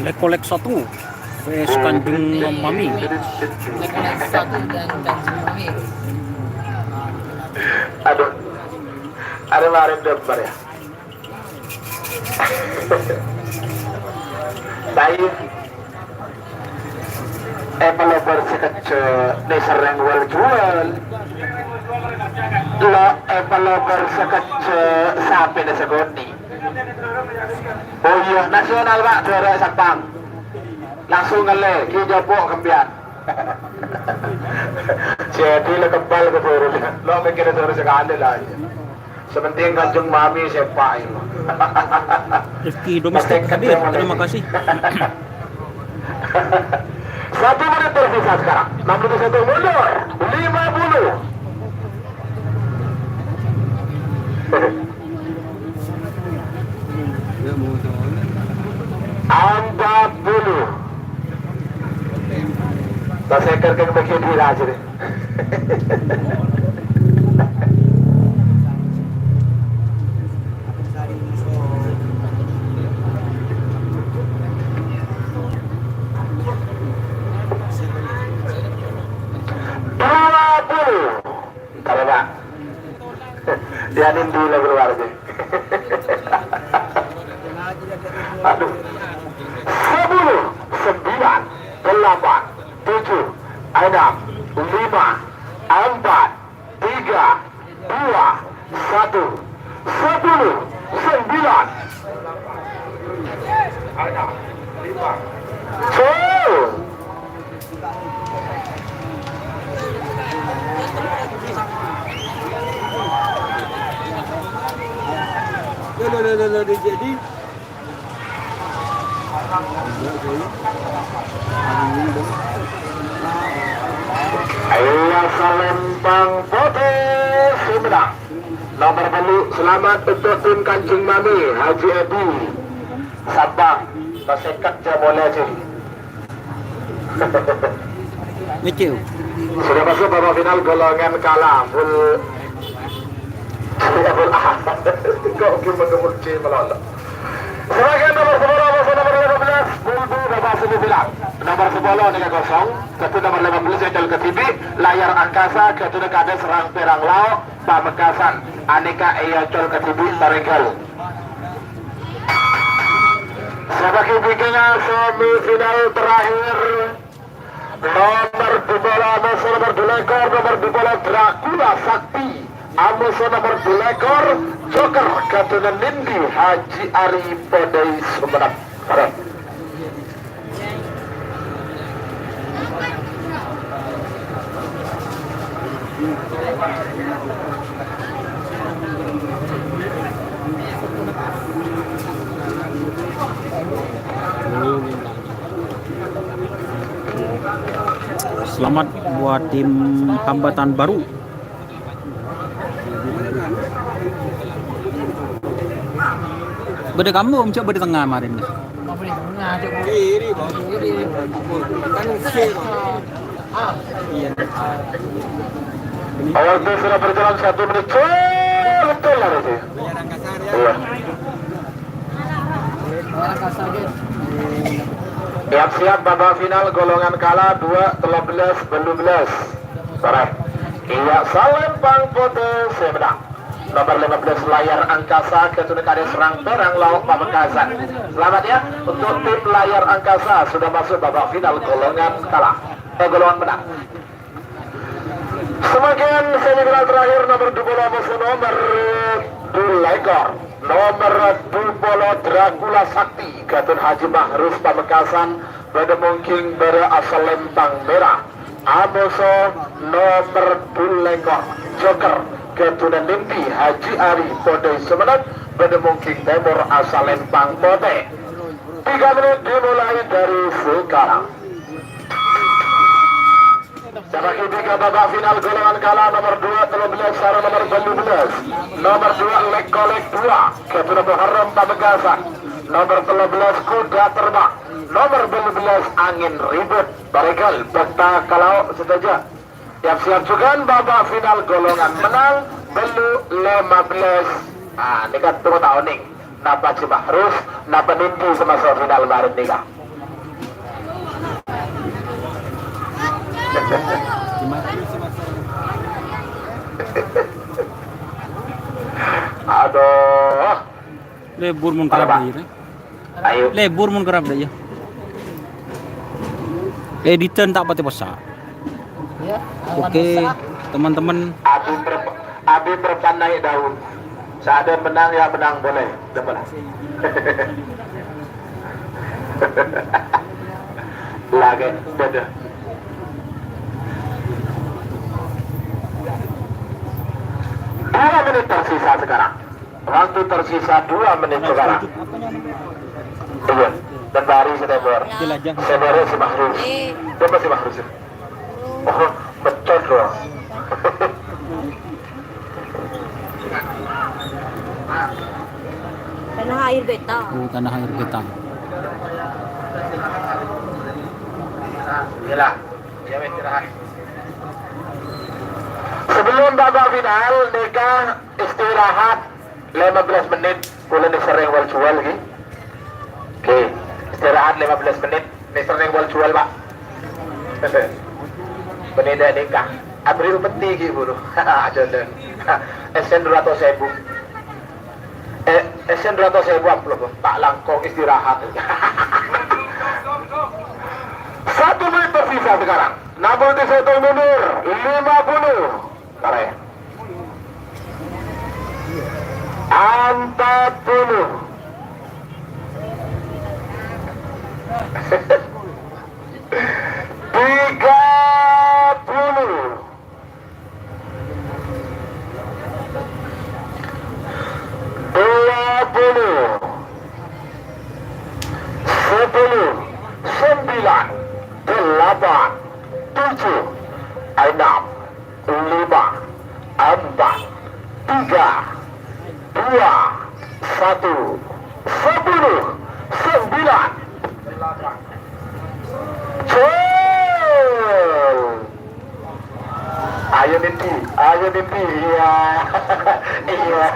Lèk-Kolèk satu, V S Kanjeng Mami. Lèk-Kolèk satu dan Kanjeng Mami. Adu, arè marèn dâmpar, yâ. Tayyib. Èpalobâr sakejjhâ' nè serrèng wal-juwal. Lo' èpalobâr sakejjhâ' sapèna sakonè'. Oh iyâ, nasional, Pak, juara Sampang. Langsung ngallè, ghi' jhâpo' ghâmpèyan. Jadi la kebal ka buru. Lo' mèkkèrè juara sakalè la. Sè penting Kanjeng Mami sè paèng. Rifki Domestik hadir, terima kasih. Satu menit tersisa sekarang. Enam puluh satu mundur. Lima puluh. Empat puluh. Tasèkèr kan bagi diri aja deh. Dua puluh. Entar, Pak. Ya, nanti lah keluar sih. Aduh. Sepuluh, sembilan, delapan, tujuh, enam, lima, empat, tiga, dua, satu, sepuluh, sembilan. Tuh. Loh, loh, loh, loh, loh, jadi. Ayo, Salempang Potè sè mennang. Nomor tello, selamat untuk tim Kanjeng Mami Haji Edi. Sampang, pasèket jam molè, Ji. Ngecil. Sudah masuk babak final golongan kala, full. Full A. Kok gimana, full C melolot? Sebagian nomor sepuluh, nomor lima belas, Bulbu babak semifinal. Nomor sepuluh nèka kosong, tapi nomor lima belas Ecol Kedibi, Layar Angkasa, Gaduna Kades, Rang Perang Lao, Pamekasan, anèka èocol Kedibi, Tarenggal. Sebagai bikinnya semifinal terakhir, nomor dua puluh, nomor dua puluh, nomor dua puluh, Dracula Sakti. Amoso nomor dua puluh, Joker, Gaduna Nindi Haji Ari Podai Sumenep. Selamat buat tim Hambatan Baru. Bâdâ kamu, Om, cok bâdâ tengnga marèn. Kiri, Bang. Kiri. Kan C, Bang. Iya. Waktu sudah berjalan satu menit. Betul lah itu. Iya. Siap-siap babak final golongan kala dua, tello belas, bâllu belas. Sore. Iya, Salempang Potè sè mennang. Nomor lima belas Layar Angkasa, Gaduna Kades, Rang Perang Lao, Pamekasan. Selamat ya untuk tim Layar Angkasa sudah masuk babak final golongan kala. Eh, golongan mennang. Semakin semifinal terakhir nomor dua puluh, nomor dua puluh, nomor dua puluh Dracula Sakti, Gadun Haji Mahrus Pamekasan, bâdâ mongking bârâ Asalempang Mèra. Amoso nomor dua puluh, Joker, Gaduna Nindi Haji Ari Podai Sumenep, bâdâ mongking tèmor Asalempang Potè. Tiga menit dimulai dari sekarang. Sabâgiyân tiga babak final golongan kala nomor dua, tello belas, sareng nomor bâllu belas. Nomor dua, Lek-Kolek dua, Gaduna Muharram Pamekasan. Nomor tello belas, Kuda Terbang. Nomor bâllu belas, Angin Ribut, Baregal, Bekta Kalao, sadhâjâ. Siap-siap jhughân babak final golongan mennang, bâllu lèma belas. Ah, nèka tunggu ta' onèng. Napa Haji Mahrus, napa Nindi sè maso' final marèn nèka? Lebur mon kerap dâ' iyâ. Ayo. Lebur mon kerap dâ' iyâ. Editan ta' patè pèssa'. Oke, teman-teman. Abi perep-, abi perpan naik daun. Sa'adâ menang ya menang boleh. Demen. Lagi, dadah. Dua menit tersisa sekarang. Waktu tersisa dua menit sekarang. Iya, dan lari si Tebor. Tebor si Mahrus. Siapa si Mahrus? Oh, betul loh. Tanah air beta. Oh, tanah air beta. Iyalah, dia istirahat. Sebelum babak final, nèka istirahat lima belas menit, kulâ nèser rèng wal-juwal, ghi. Oke, istirahat lima belas menit, nèser rèng wal-juwal, Pak. Menit nèka. April peti, ghi, buru. Aja, dan. Esen dua ratus ribu. Eh, esen dua ratus ribu amplop, Pak, langkong istirahat. Satu menit tersisa sekarang. Enam puluh detik saya hitung mundur. Lima puluh. Tarik. Empat puluh. Tiga puluh. Dua puluh. Sepuluh. Sembilan. Delapan. Tujuh. Enam. Lima, empat, tiga, dua, satu, sepuluh, sembilan, delapan. Gol! Ayo Nindi, ayo Nindi, iya, iya,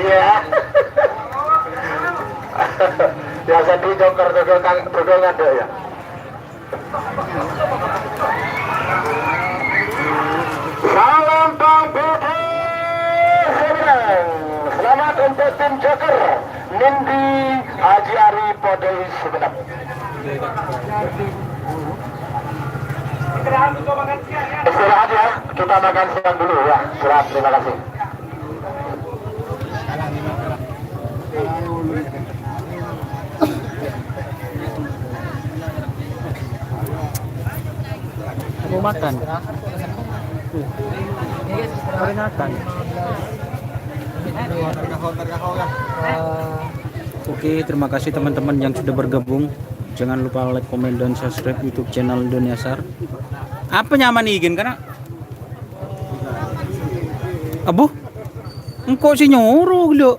iya. Ya, Sandi joker, joker, joker, ya. Salam Bang Budi Semarang. Selamat untuk tim Joker, Nindi Haji Ari Podai Sumenep. Istirahat ya, kita makan siang dulu ya. Istirahat, terima kasih. Mau makan? Tuh. Peringatan. Oke, terima kasih teman-teman yang sudah bergabung. Jangan lupa like, komen, dan subscribe YouTube channel Dunia Sar. Apa nyaman izin kana? Abu? Engko' sè nyoro, ghellu'.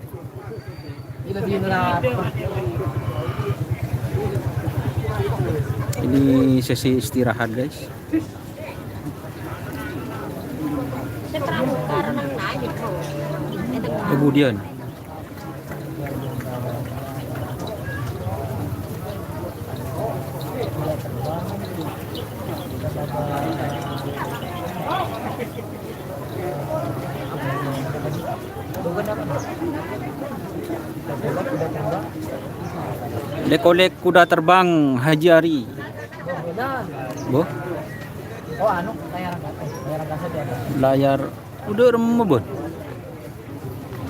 Ini sesi istirahat, guys. Kemudian. Lek-olek kuda terbang Haji Ari. Bu? Layar udah remeh, Bun.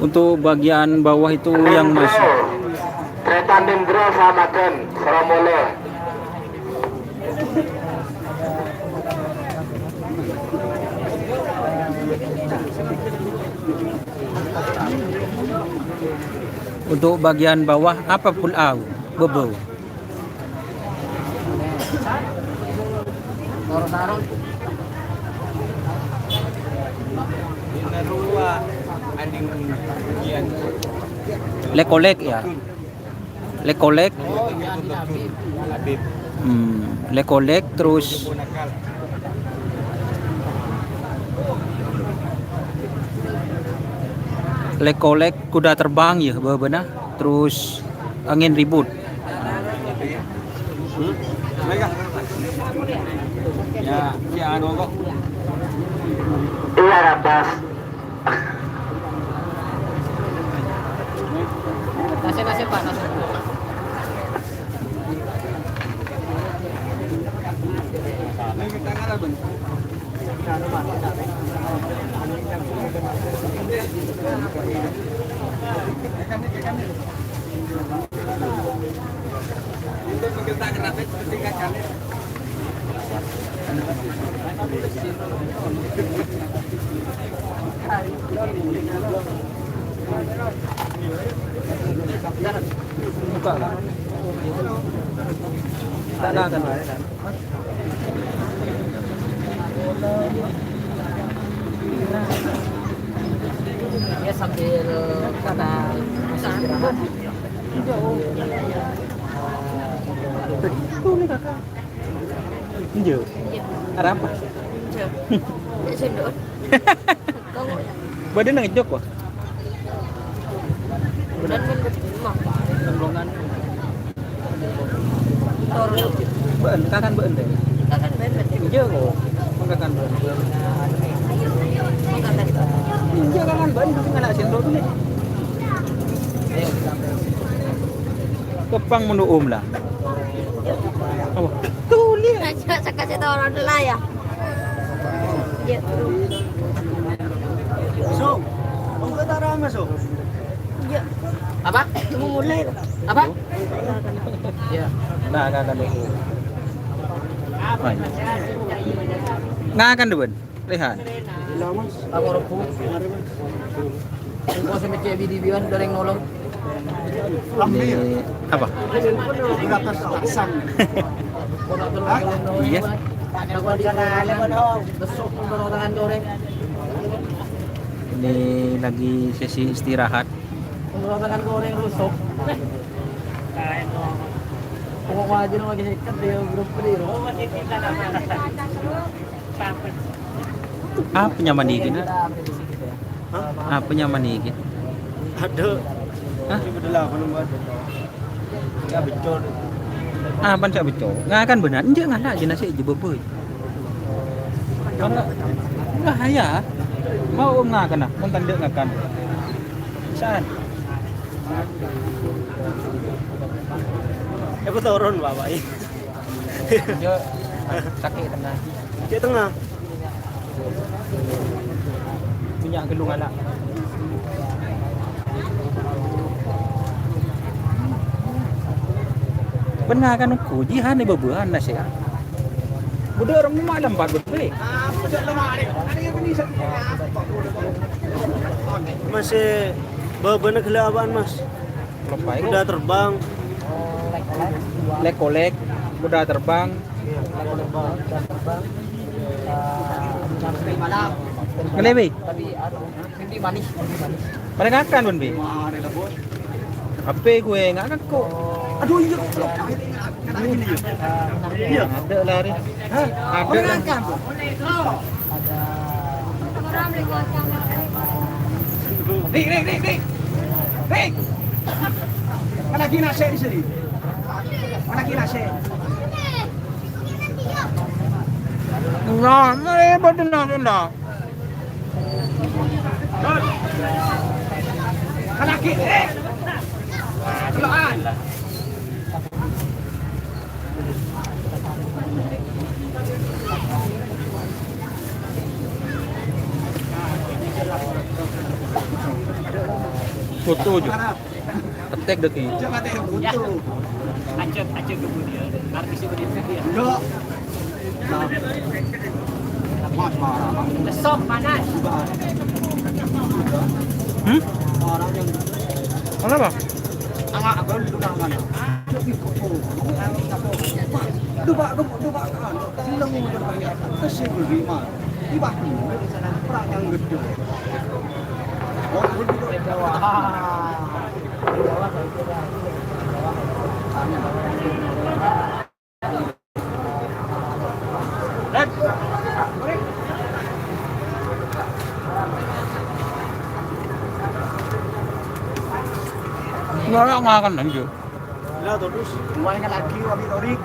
Untuk bagian bawah itu yang masuk. Tretan Indra Samadan, Sromole. Untuk bagian bawah apa pul au? Bebau. Lek-olek ya. Lek-olek. Hmm, lek-olek terus. Lek-olek kuda terbang ya, bebena. Terus angin ribut. Hmm? Mereka? Ya, si anu kok. Iya, Bos. Ya, sambil kata istirahat. Itu nih, Kakak. Enjo. Iya. Arapa? Enjo. Ya, sendok. Bâdâ nang jok, wah. Bâdâ nang jok, wah. Turun. Bâ'en, kakan bâ'en, deh. Kakan bâ'en, bâ'en. Enjo, kok. Kakan bâ'en. Kakan bâ'en. Enjo, kakan bâ'en, tapi ngala' sendok tuh, nih. Kepang menu om lah. Apa? Tuh, lihat. Aja, saya kasih tahu orang dulu lah, ya. Iya. So, engko' ta' rame, So? Iya. Apa? Mau mulai, loh. Apa? Iya. Nah, nah, nah, nah. Ngakan, Bun. Rehan. Apa, Rebo? Engko' sè mècè' bi-dhibi'ân, dâreng nolong. Ini apa? Iya. Ini lagi sesi istirahat. Apa nyamana iki, Nak? Hah? Apa nyamana iki? Aduh. Hah? Ini betul lah, belum ada. Ya, betul. Apa cak beco? Ngakan bâ'en. Enjâ', ngala' jâ nasi jâ bâbâi. Ngala'. Wah, ya. Mau om ngakan, nah. Mon tandâ ngakan. Saan. Apa turun, Bapak? Enjâ', sakè' tengnga. Sakè' tengnga. Mènnya' ghâllu ngala'. Bâ'en ngakan ongghu, jiyâ nè bâbâ'ân nasè'. Bâdâ orèng ma' lèmpat bâbâi. Masih bâbâ'na ghellâ' apaan, Mas? Loppa, kuda terbang. Lek-kolek, kuda terbang. Ngalewe. Mimpi manis, mimpi manis. Mereka akan, Bun, Bi. Apa gue nggak ngaku? Aduh, iya. Iya. Ada lari. Hah? Ada. Orang angkat. Rik, rik, rik, rik. Rik. Mana lagi nasi di sini? Mana lagi nasi? Nah, ini betul, nah, nah. Mana lagi? Rik. Keluar. Foto aja. Ketek deh, Ki. Acet, acet kemudian. Artis itu dia. Enggak. Mas marah, Bang. Besok panas. Hmm? Marah yang Kenapa? Anak abang itu namanya. Duh, Pak, duh, Pak, kan. Seneng udah banyak. Kesel beri, Mas. Di Pak, perang yang gede. Oh, itu. Nggak, nggak akan lanjut. Lah, terus. Mulai lagi, Wabi Torik.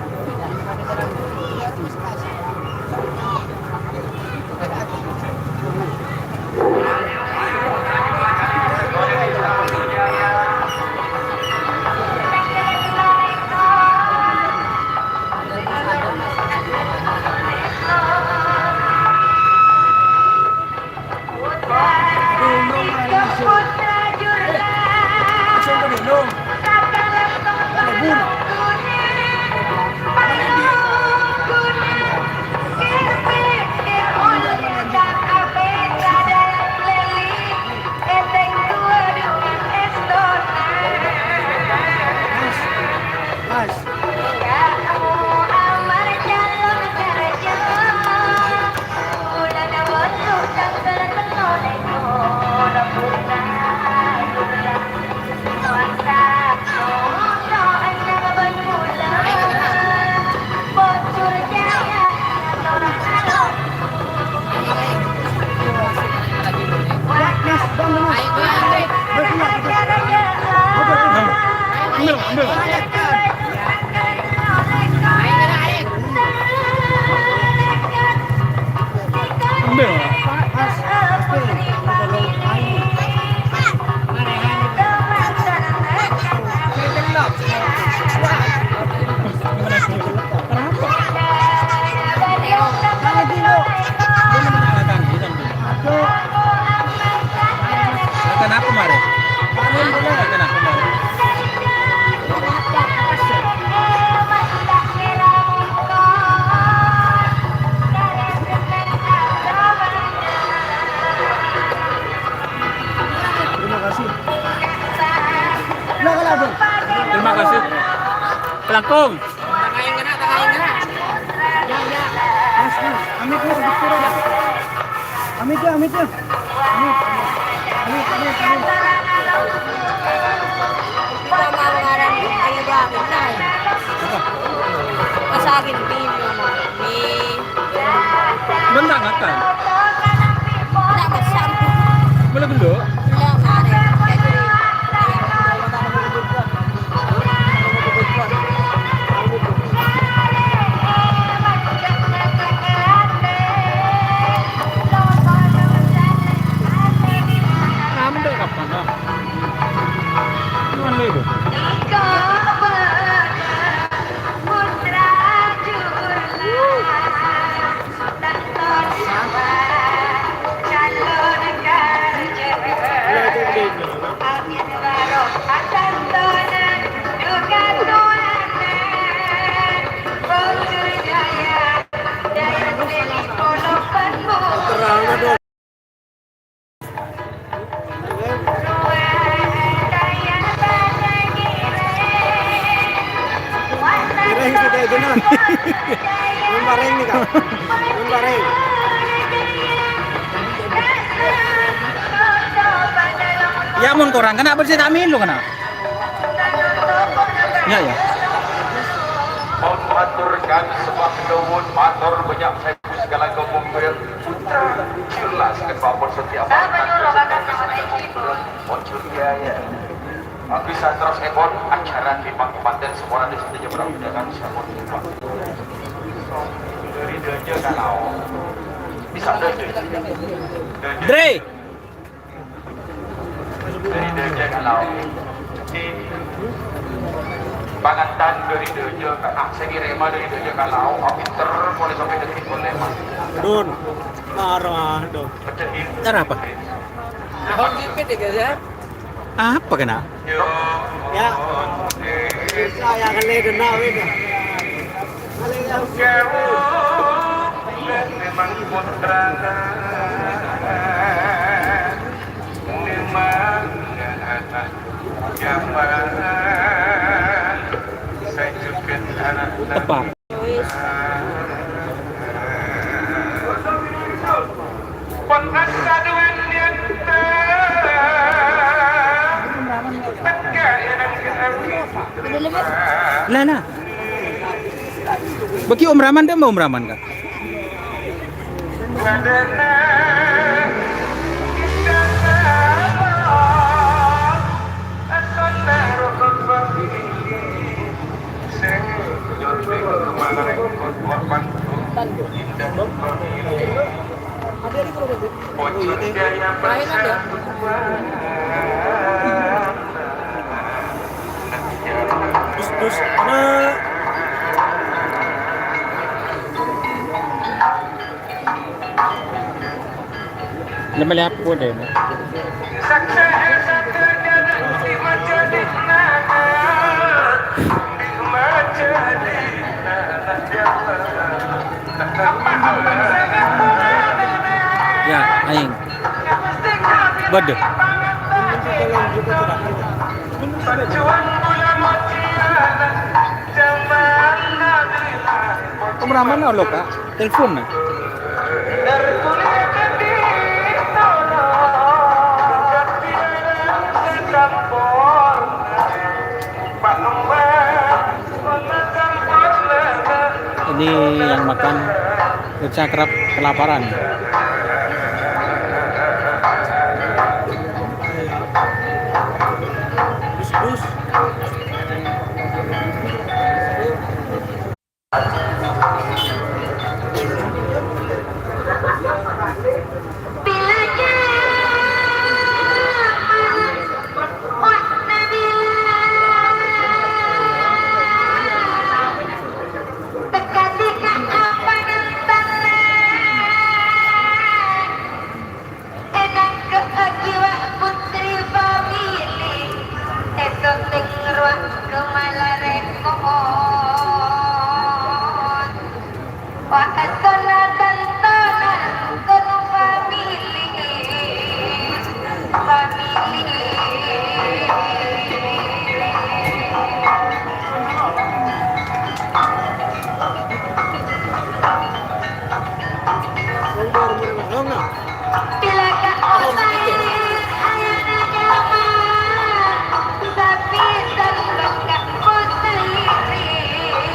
Kenapa, Mare? Kenapa, Mare? Terima kasih. Silakan, Abang. Terima kasih. Pelangkung. Mas, Mas, amit, Mas, dikit, Mas. Amit ya, amit ya. Amit, amit, amit, amit, amit. Apa? Bentar, ngakan. Mulai dulu. Rame kapan, ah? Cuman lo itu. Ngiring sithik, Junan. Mun bareng nih, Kak. Mun bareng. Ya, mun korang kèng bâ'na sè ta' mèlo kèng. Ya, ya. Mon matur kan sebab dawuh matur banyak saya segala kaum mungkir. Putra, jelas kan Pak Pol Setia Pak. Mon Surya, ya. Bisa terus, Ebon, ajaran di Pak Panten semua di situ jam berapa, ya kan? Sampun, Pak. Dari Dojo kalau. Bisa Dojo. Dre. Dari Dojo kalau. Pangantan dari Dojo, Kak. Ah, saya kira emang dari Dojo kalau. Oh, pinter, boleh sampai detik, boleh, Mas. Dun. Parah, dun. Cara apa? Ahok dikit ya, guys, ya. Apa kèng? Ya. Saya kena denda, weh. Tepat. Lah, lah. Bagi Om Rahman, dia mau Om Rahman, Kak? Dus, dus, ana. Lem lihat pun deh. Ya, aing. Waduh. Om Rahman lo, Kak? Telepon, nah. Ini yang makan, Ica kerap kelaparan.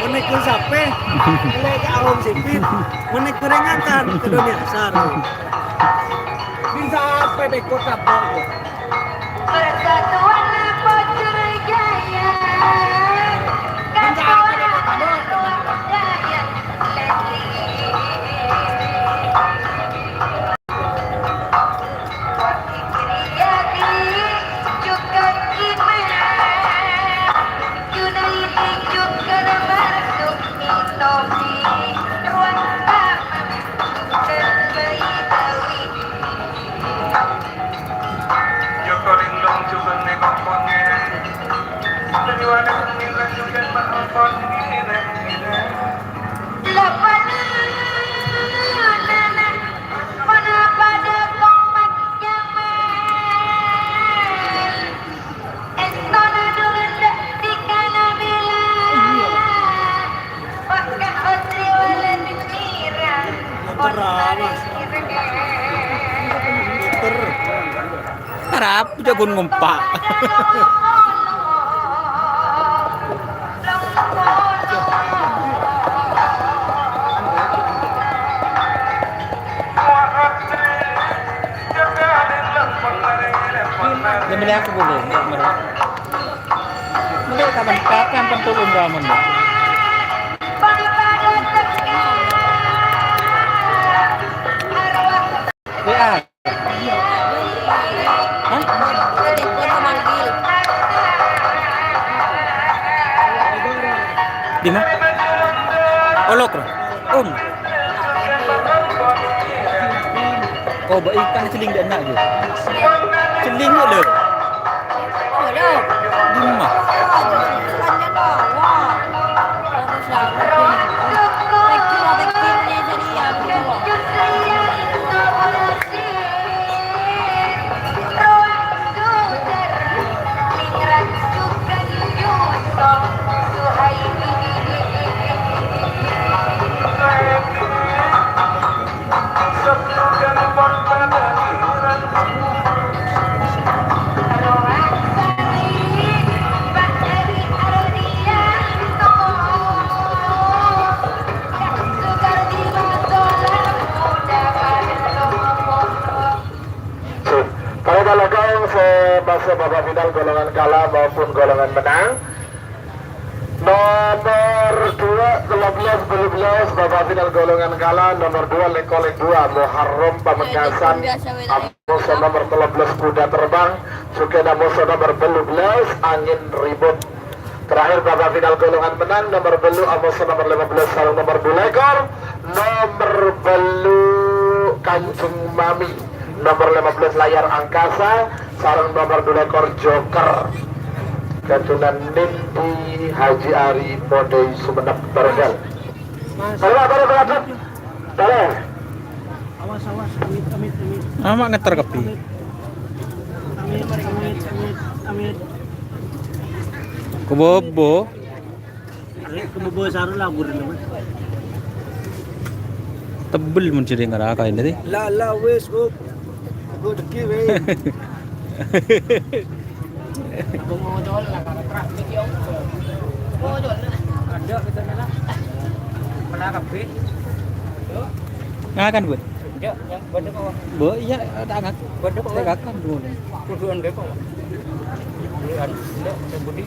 Mon nèko sapè, èlè ka Ahong Sipit. Mon nèko rèng ngakan, ka dhunnya asar. Bhâi sapè bèko tabok. Persatuan Pojur Jaya. Ketua Ruang Jaya. Arapa jhâ' ghun ngompa'. Nyembelih aku dulu, Mbak Mara. Mungkin kapan, kapan pantulun ramen, Mbak? W A. Hah? Di mana? Olok, Bro. Om. Oh, ba ikan celing dek nak je. Celing dek le. Di mana? Para balakang, sè maso' babak final golongan kala maupun golongan menang. Nomor dua, tello bellâs, bâllu bellâs, babak final golongan kala, nomor dua, lèkor lèng dua, Muharram Pamekasan, amoso' nomor tello bellâs, Kuda Terbang, jhughân amoso' nomor bâllu bellâs, Angin Ribut. Terakhir, babak final golongan menang, nomor bâllu, amoso' nomor lèma bellâs, sareng nomor dua lèkor, nomor bâllu, Kanjeng Mami. Nomor lèma bellâs Layar Angkasa sareng nomor dua lèkor Joker. Kajunan Nindi Haji Ari Podai Sumenep Bargal. Mas. Ayo, ayo, ayo, ayo. Awas, awas, amit, amit, amit. Ama' ngeter kepi. Amit, amit, amit, amit. Kebobo. Rek, kebo sarung lah, burin, Mas. Tebel mon jere ngaraka ini, tadi. La, la, wes, kok. Kok deki, wes. Apa mau jual lah, kalau terang, ini, om. Mau jual lah. Ada, kita, Mela. Pernah kabeh. Ngakan, Bu? Enggak, ya, buat apa, Bang? Bu, iya, tak ngakan. Buat apa, Bang? Tak ngakan, Bu. Kuduan deh, Pak. Kuduan, enggak, yang putih.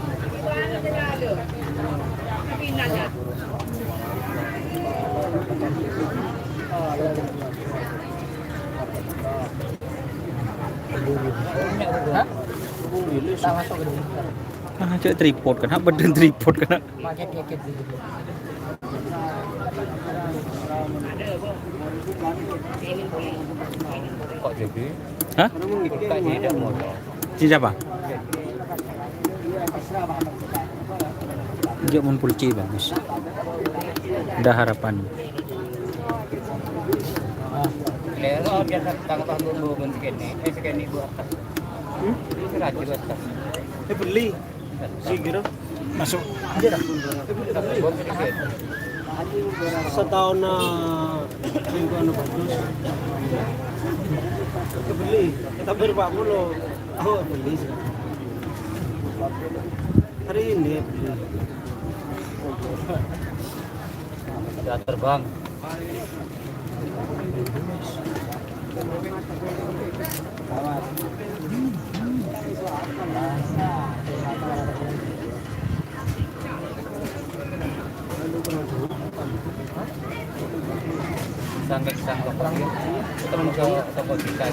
Hah? Ah, cek tripod kan, apa dan tripod kan? Kok jadi? Hah? Buka tidak modal. Si siapa? Jok mun pulci bagus. Ada harapan. Lero biasa tang tang dulu, bukan segini, eh, segini buat atas. Hmm? Ini rajin buat atas. Eh, beli. Sing kira masuk. Iya dah. Setahun, eh, minggu anu bagus. Kebeli, kita bayar empat puluh. Oh, beli sih. Hari ini ya beli. Sudah terbang. Sampai sang toko, teman toko, toko kita,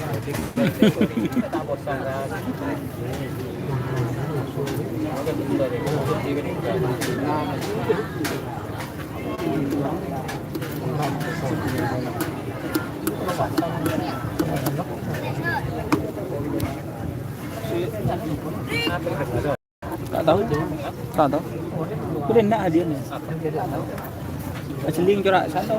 kita bosang kan. Ta' tao. Ta' tao. Udah enna' hadiahnya. Asli yang corak satu.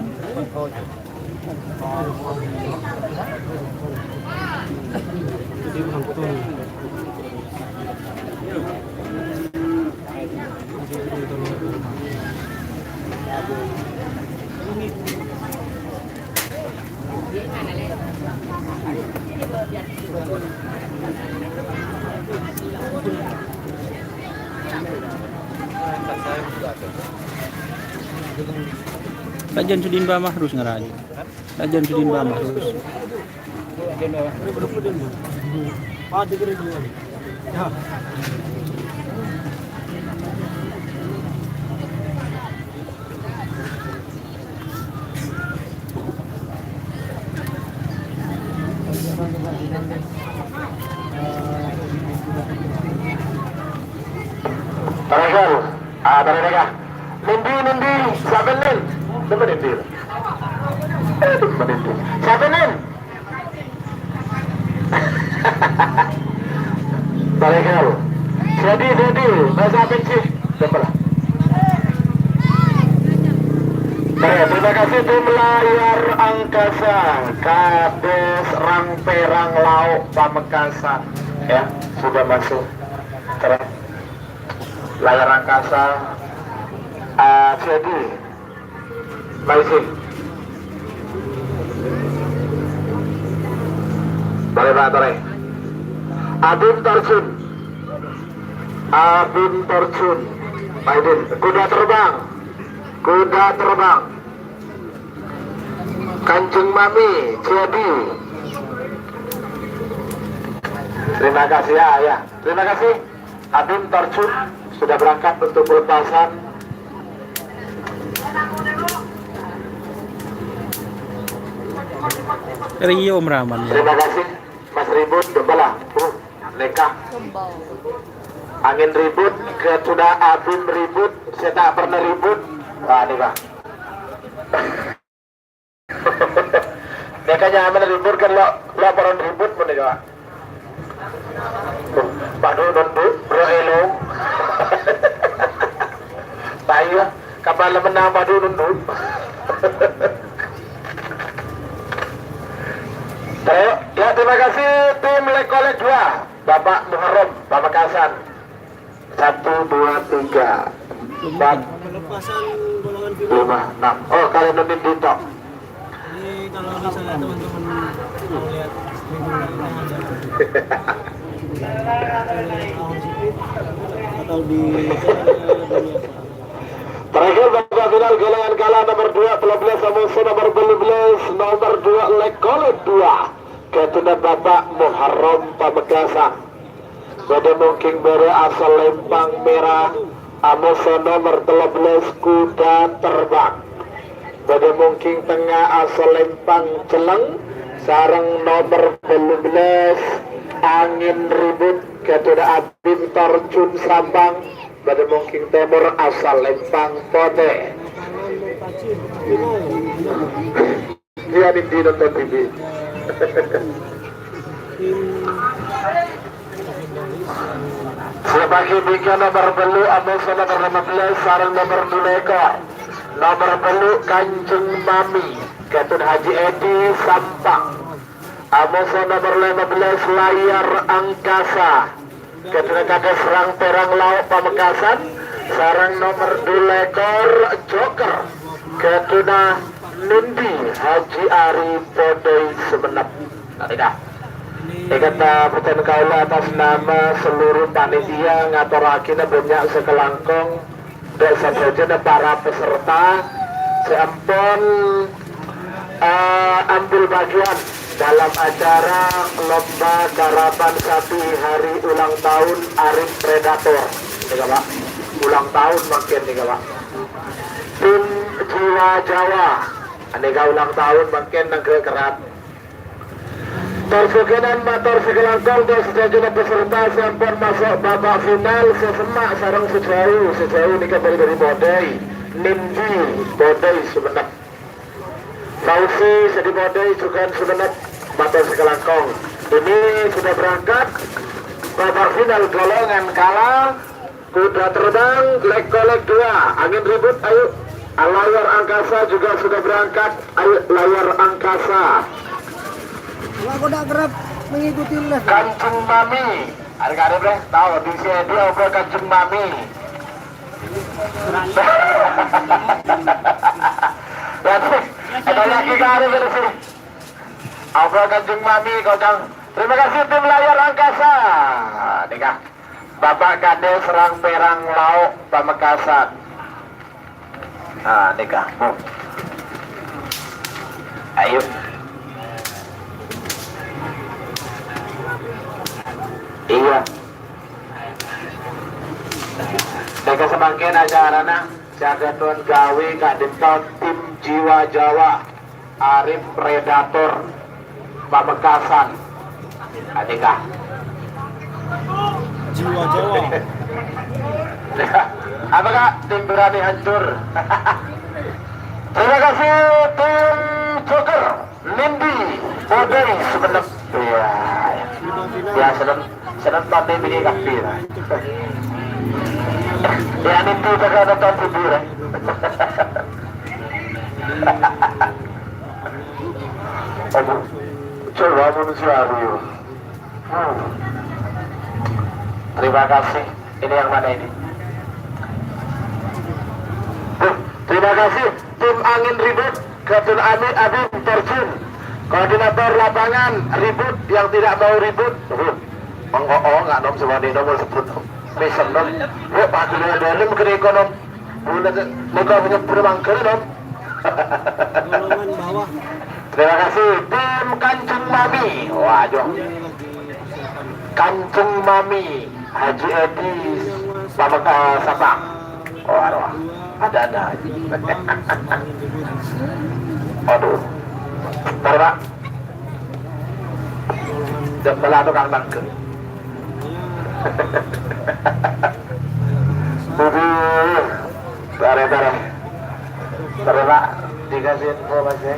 Rajan Sudin Bama harus ngerayu. Rajan Sudin Bama harus. Terakhir, ah, terakhir. Nindi, Nindi, siapa Nin? Siapa Nindi? Aduh, Nindi. Siapa Nin? Terakhir. Jadi, jadi, bahasa apa sih? Siapa lah? Oke, terima kasih tim Layar Angkasa, Kades Rang Perang Lauk Pamekasan, ya, sudah masuk. Terus Layar Angkasa, ah, jadi, masih. Boleh, Pak, boleh. Abim Tarjun. Abim Tarjun. Pak Idin, kuda terbang. Kuda terbang. Kanjeng Mami, jadi. Terima kasih ya, ya. Terima kasih. Abim Tarjun sudah berangkat untuk pelepasan. Rio Meraman, ya. Terima kasih, Mas Ribut, Gembala. Uh, neka. Angin ribut, kecuda Abim ribut, saya tak pernah ribut. Wah, ini, Pak. Neka nyaman ribut kan lo, lo paron ribut pun neka. Padu nundu, bro elo. Tayo, kapal menang padu nundu. Tayo, ya terima kasih tim Lekolet dua, Bapak Muharram, Pamekasan. Satu, dua, tiga, empat, lima, enam. Oh, kalian nonton di tok. Ini kalau misalnya teman-teman mau lihat streaming lainnya, ada atau di Terakhir, babak final, golongan kalah nomor dua belas, Samoso nomor dua belas, nomor dua Lekolet dua. Ketunan Bapak Muharram Pamekasan. Bâdâ mongking bârâ asal Lempang Mèra, amoso nomer tello bellâs Kuda Terbang. Bâdâ mongking tengnga asal Lempang Celleng, sareng nomer tello bellâs Angin Ribut, ghâdhuwânna Abim Torjun Sampang. Bâdâ mongking tèmor asal Lempang Potè. Iyâ, nèng-nèng nonton T V. Sè bâgi bingka nomer tello, amoso nomer lèma bellâs, sareng nomer dulèkor. Nomer tello, Kanjeng Mami, ghâdhuwânna Haji Edi Sampang. Amoso nomer lèma bellâs, Layar Angkasa. Ghâdhuwânna Kadès Rang-Pèrang Lao' Pamekasan, sareng nomer dulèkor Joker, ghâdhuwânna Nèndi Haji Ari Podoi Sumenep. Nah, tèka. Èkata bhâdhân kaulâ atas nama seluruh panitia ngatorraghina bânnya' sakalangkong dâ' sadhâjâna para peserta sè ampon, eh, ambil bagian dalam acara lomba karapan sapi hari ulang tahun Arif Predator. Nèka, Pak. Ulang tahun mangkèn nèka, Pak. Tim Jiwa Jawa. Nèka ulang tahun mangkèn nangghâ' kerrap. Tor suginan mator sakalangkong dâ' sadhâjâna peserta sè ampon maso' babak final sè semma' sareng sè jhâu, sè jhâu nèka bâli dâri Podai, Nindi, Podai Sumenep. Fauzi sè dâri Podai jhughân Sumenep, mator sakalangkong. Ini sudah berangkat babak final golongan kala. Kuda terbang, lek-kolek dua, angin ribut, ayo. Layar angkasa juga sudah berangkat, ayo layar angkasa. Wah, kuda kerap mengikuti les. Kanjeng Mami, ada karep deh, tahu di sini dia apa Kanjeng Mami. Lagi, ada lagi karep di sini. Apa Kanjeng Mami, kocang. Terima kasih tim layar angkasa. Nèka. Bapak Kades Rang-Perang Lao' Pamekasan. Nah, nèka, Bu. Ayo. Iya. Nèka samangkèn acarana jhâ' ghâdhuwân ghâbây ka'dinto tim Jiwa Jawa. Arif Predator Pamekasan. Adika. Jiwa Jawa. Apa, Kak? Tim berani hancur. Terima kasih tim Joker. Nindi, Bodai, Sumenep. Iya. Ya, seneng, seneng tadi bini kafir. Ya, Nindi bakal nonton video. Aduh, coba manusia, aduh. Hmm. Terima kasih. Ini yang mana ini? Duh, terima kasih tim angin ribut, Ghâdhuwân Ami Abim Terjun. Koordinator lapangan ribut yang tidak mau ribut. Duh, mengko-, oh, nggak nom semuanya nomor sebut. Mesen nom. Yuk, Pak Guru Dalim kena ekonom. Bulan, moga punya bermangkal nom. Golongan bawah. Terima kasih tim Kanjeng Mami. Waduh. Kanjeng Mami, Haji Edi, Bapak, eh, siapa? Oh, aduh. Ada-ada. Aduh. Bentar, Pak. Jam belah tukang tangke. Aduh. Tare, tare. Tare, Pak. Dikasih info, Mas, ya.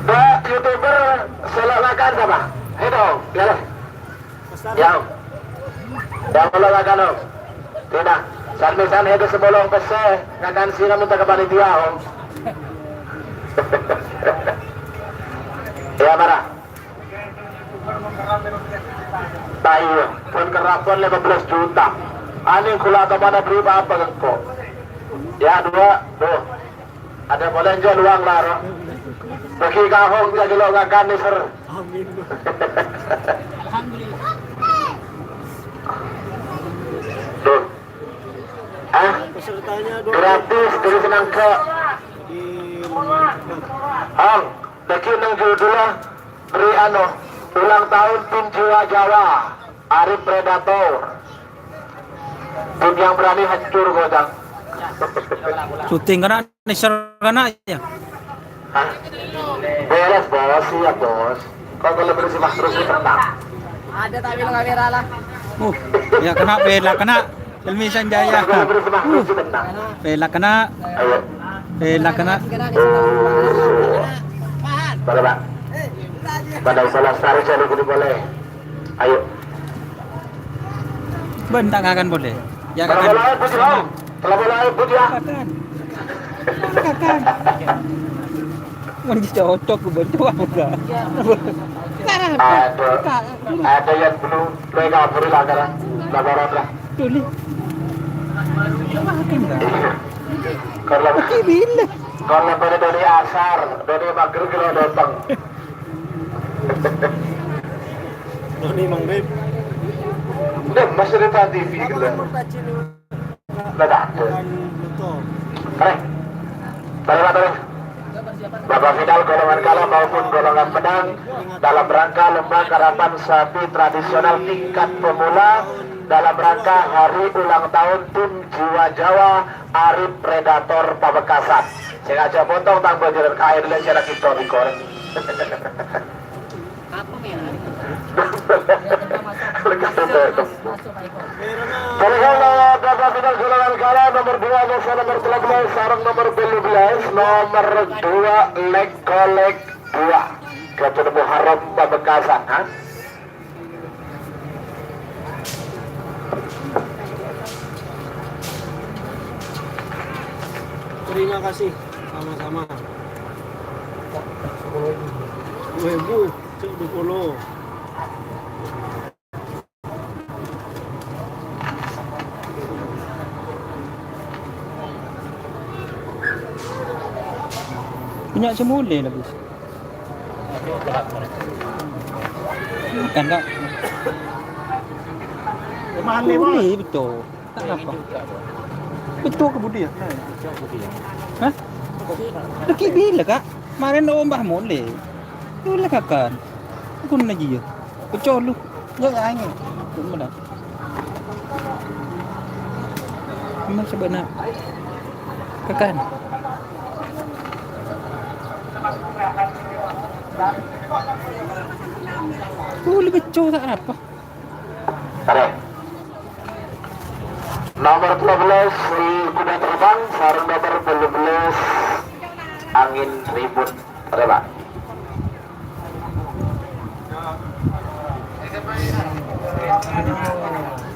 Dua YouTuber sè lo' ngakan sapa? Ayo dong, ya lah. Yang. Yang lo' ngakan, Om. Tidak. San-, misan itu sepuluh pèssè ngakan sina minta ke panitia, Om. Ya, marah. Tayo, pon kerrapon lima belas juta. Ani kula atomana beri apa engko'? Ya, dua, duh. Ada boleh jual uang laro. Bagi kahong dia gelo ngakan nih, Sir. Amin. Alhamdulillah. Duh. Ah, pesertanya dua gratis, jadi senang ke. Di Hong. Dâgghi' neng judhulla bâri' ano, ulang tahun tim Jiwa Jawa, Arif Predator. Tim yang berani hancur, Gojang. Syuting kana, neser kana, ya? Hah? Beres, Bos. Siap, Bos. Kok kalau beres, Mas, terus tenang. Ada tapi lo kamera lah. Uh, ya kena, bela kena. Helmi Sanjaya. Uh, pelakana. Ayo. Pelakana. Oh. Pada, Pak. Pada salah satu cari kudu boleh. Ayo. Ben tak ngakan boleh. Ya, kalau kan? Boleh, Budi, Bang. Kalau boleh, Budi, ya. Makan. Makan. Manja cocok, gue coba buka. Ada, ada yang belum, mereka beri langgaran, langgaran lah. Tuli. Makan dah. Iya. Kalau oke, bila? Kalau pada dhâri asar, dhâri maghrib kalau datang. Dhâri maghrib. Udah, masih ada T V gitu. Udah ada. Keren. Tarik, tarik. Babak final golongan kalah maupun golongan menang dalam rangka lomba karapan sapi tradisional tingkat pemula dalam rangka hari ulang tahun tim Jiwa Jawa Arif Predator Pamekasan. Sing aja potong tambah jalan kain, lihat cara kita di korek. Apa ya? Lekas itu. Jadi kalau babak final golongan kalah nomor dua, nomor delapan belas, sareng nomor dua belas, nomor dua, Lek Kolek dua. Ketua Muharram Pamekasan, ha? Terima kasih, sama-sama. Sepuluh ribu. Cek dua puluh. Punya semule lagi. Bukan, Kak. Boleh, betul. Tak apa. Betul ke budi ya? Hah? Lagi bila, Kak? Kemarin lo mbah mole. Itu lah kakan. Aku nanya dia. Betul lu. Ya, ya, ini. Cuma dah. Memang sebenar. Kakan. Oh, lebih cowok tak apa. Ada. Nomor dua belas, Kuda Terbang, sareng nomor dua belas, Angin Ribut. Ada, Pak.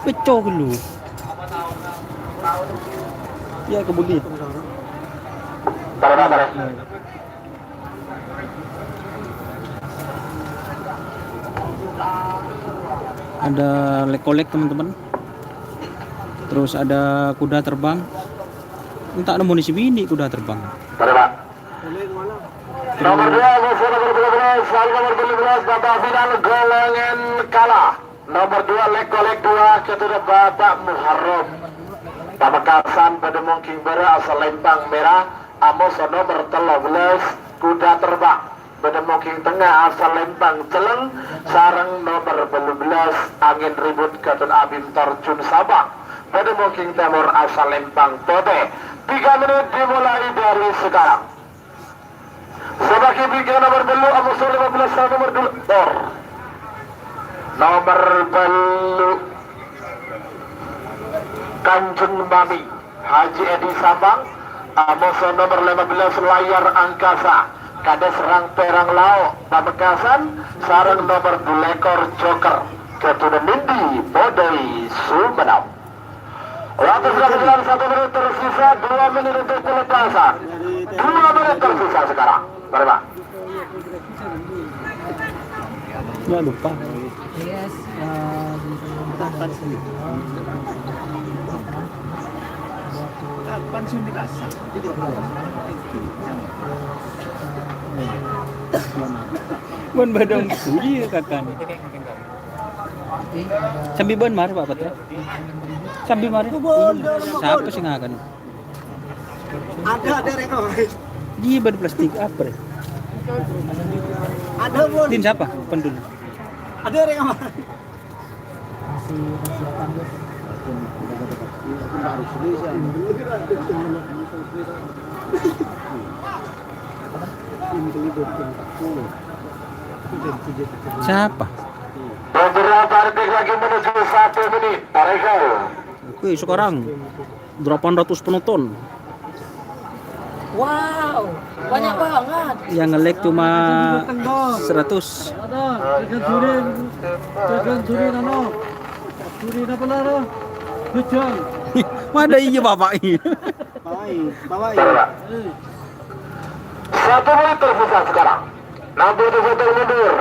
Pecah dulu. Ya, kebudi. Ada, Pak, ada. Ada lek-kolek, teman-teman. Terus ada kuda terbang. Entak nemu ni si bini kuda terbang. Ada, Pak. Nomor dua, musuh nomor dua belas, nomor dua belas, babak final golongan kalah. Nomor dua, lek-kolek dua, ketua Bapak Muharram. Pamekasan bâdâ mongking bârâ asal Lempang Merah, amoso nomor tello belas, kuda terbang. Bâdâ mongking tengnga asal Lempang Celleng, sareng nomor tello belas, Angin Ribut Gatun Abim Torjun Sabang. Bâdâ mongking tèmor asal Lempang Potè. Tiga menit dimulai dari sekarang. Sabâgiyân bingkèng nomor tello, amoso lima belas, nomor dua. Nomor tello, Kanjeng Mami, Haji Edi Sabang, amoso nomor lima belas, Layar Angkasa, Kadès Rang-Pèrang Lao', Pamekasan, sareng nomor dua lekor, Joker, Keturunan Mindi, Podai Sumenep. Waktu sudah berjalan satu menit tersisa, dua menit untuk pelepasan. Dua menit tersisa sekarang. Mari, Pak. Ya, lupa. Yes, eh, Kapan sih dikasih? Mon badong budi ya, Kakan. Sambi bân mari, Pak Patra. Sambi mari. Sapa sing ngakan? Ada, ada rek ngakan. Iya, bân plastik apa, rek? Ada, Bun. Din siapa? Pendul. Ada rek ngakan. Siapa? Beberapa detik lagi menuju satu menit. Tarik. Oke, sekarang delapan ratus penonton. Wow, banyak banget. Yang nge-like cuma seratus. Ada, jaga juri, jaga juri, nano. Juri apa, nano? Bujang. Mana iya, Bapak ini? Baik, Bapak ini. Eh. Satu menit tersisa sekarang. Nanti itu foto mundur.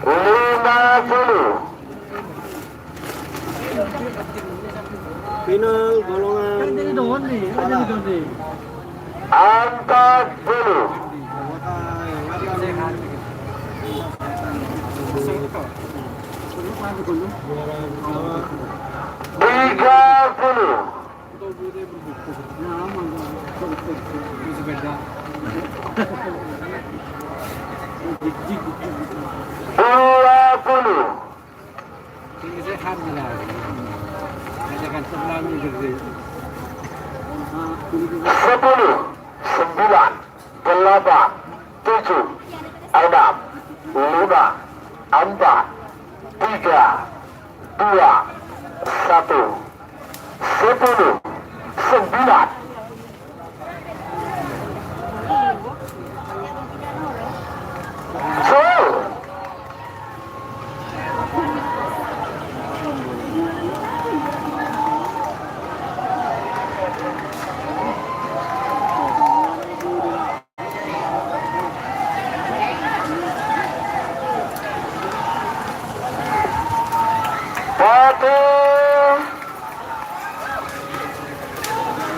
Lima puluh. Final golongan. Kan jadi doang nih, kan jadi doang nih. Empat puluh. Tiga puluh. Dua puluh. Sepuluh, sembilan, delapan, tujuh, enam, lima, empat, tiga, dua, satu. Sepuluh, sembilan. Gol. Putih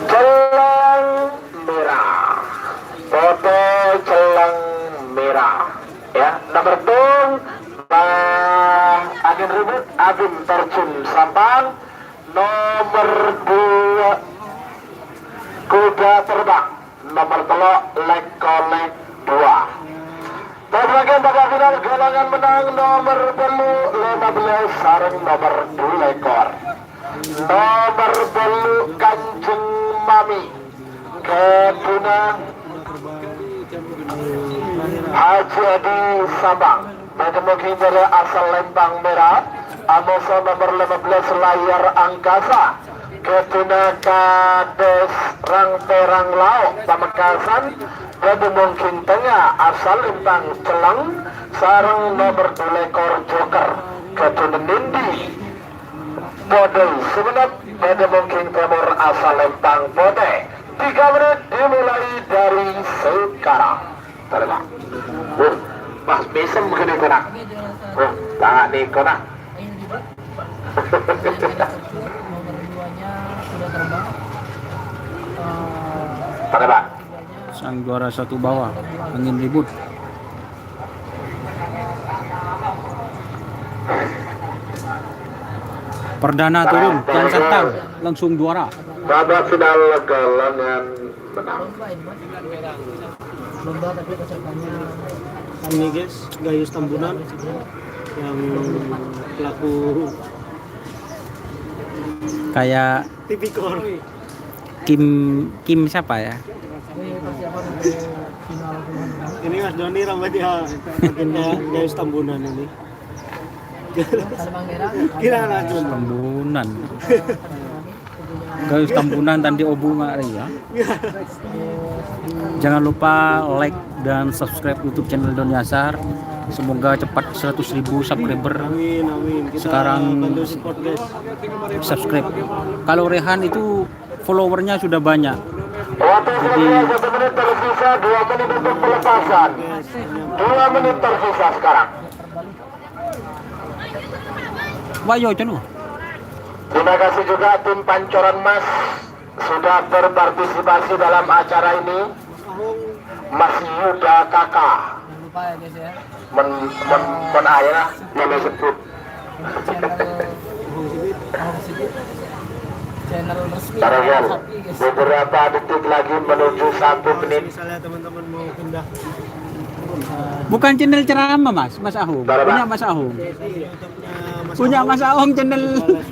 celleng merah. Putih celleng merah. Ya, nomor tung, Bah Angin Ribut, Abim Terjun Sampang. Nomor dua, Kuda Terbang. Nomor tello', Leko-lek dua. Terus lagi babak final, golongan menang nomor tello', lima belas, sareng nomor dua lekor. Nomor tello', Kanjeng Mami. Keduna Haji Edi Sabang. Bâdâ mungkin dâri asal Lembang Merah, amoso nomor lima belas Layar Angkasa. Keduna Kades Rang Perang Lao Pamekasan. Bâdâ mungkin tengnga asal Lembang Celeng sareng nomor dua lekor Joker. Keduna Nindi Bodai Sumenep, bâdâ mungkin Timur asal Lembang Putih. Tiga menit dimulai dari sekarang. Tara, Pak. Wah, pas mesem kene kona. Wah, tak ni kona. Tara, Pak. Sang juara satu bawah, Angin Ribut. Perdana turun, Kian Santang, langsung juara. Babak final, golongan menang. Ini guys, Gayus Tambunan yang pelaku kayak tipikor. Kim, Kim siapa ya? Ini Mas Doni rambutnya kayak Gayus Tambunan ini. Kira lah, Jun. Tambunan. Gayus Tambunan tadi obu ngak ya. Jangan lupa like dan subscribe YouTube channel Don Yasar. Semoga cepat seratus ribu subscriber. Amin, amin. Kita sekarang bantu support, guys. Subscribe. Kalau Rehan itu followernya sudah banyak. Waktu jadi satu menit tersisa, dua menit untuk pelepasan. Dua menit tersisa sekarang. Wah, yo, cenu. Terima kasih juga tim Pancoran Mas sudah berpartisipasi dalam acara ini. Mas Yuda Kaka. Jangan lupa ya, guys, ya. Men, men, men aja lah, nama sebut. Channel, channel resmi Para Kaka Rehan, Sapi, guys. Beberapa detik lagi menuju satu menit. Misalnya teman-teman mau pindah. Bukan channel ceramah, Mas, Mas Ahung. Punya Mas Ahung. Punya Mas Ahung channel,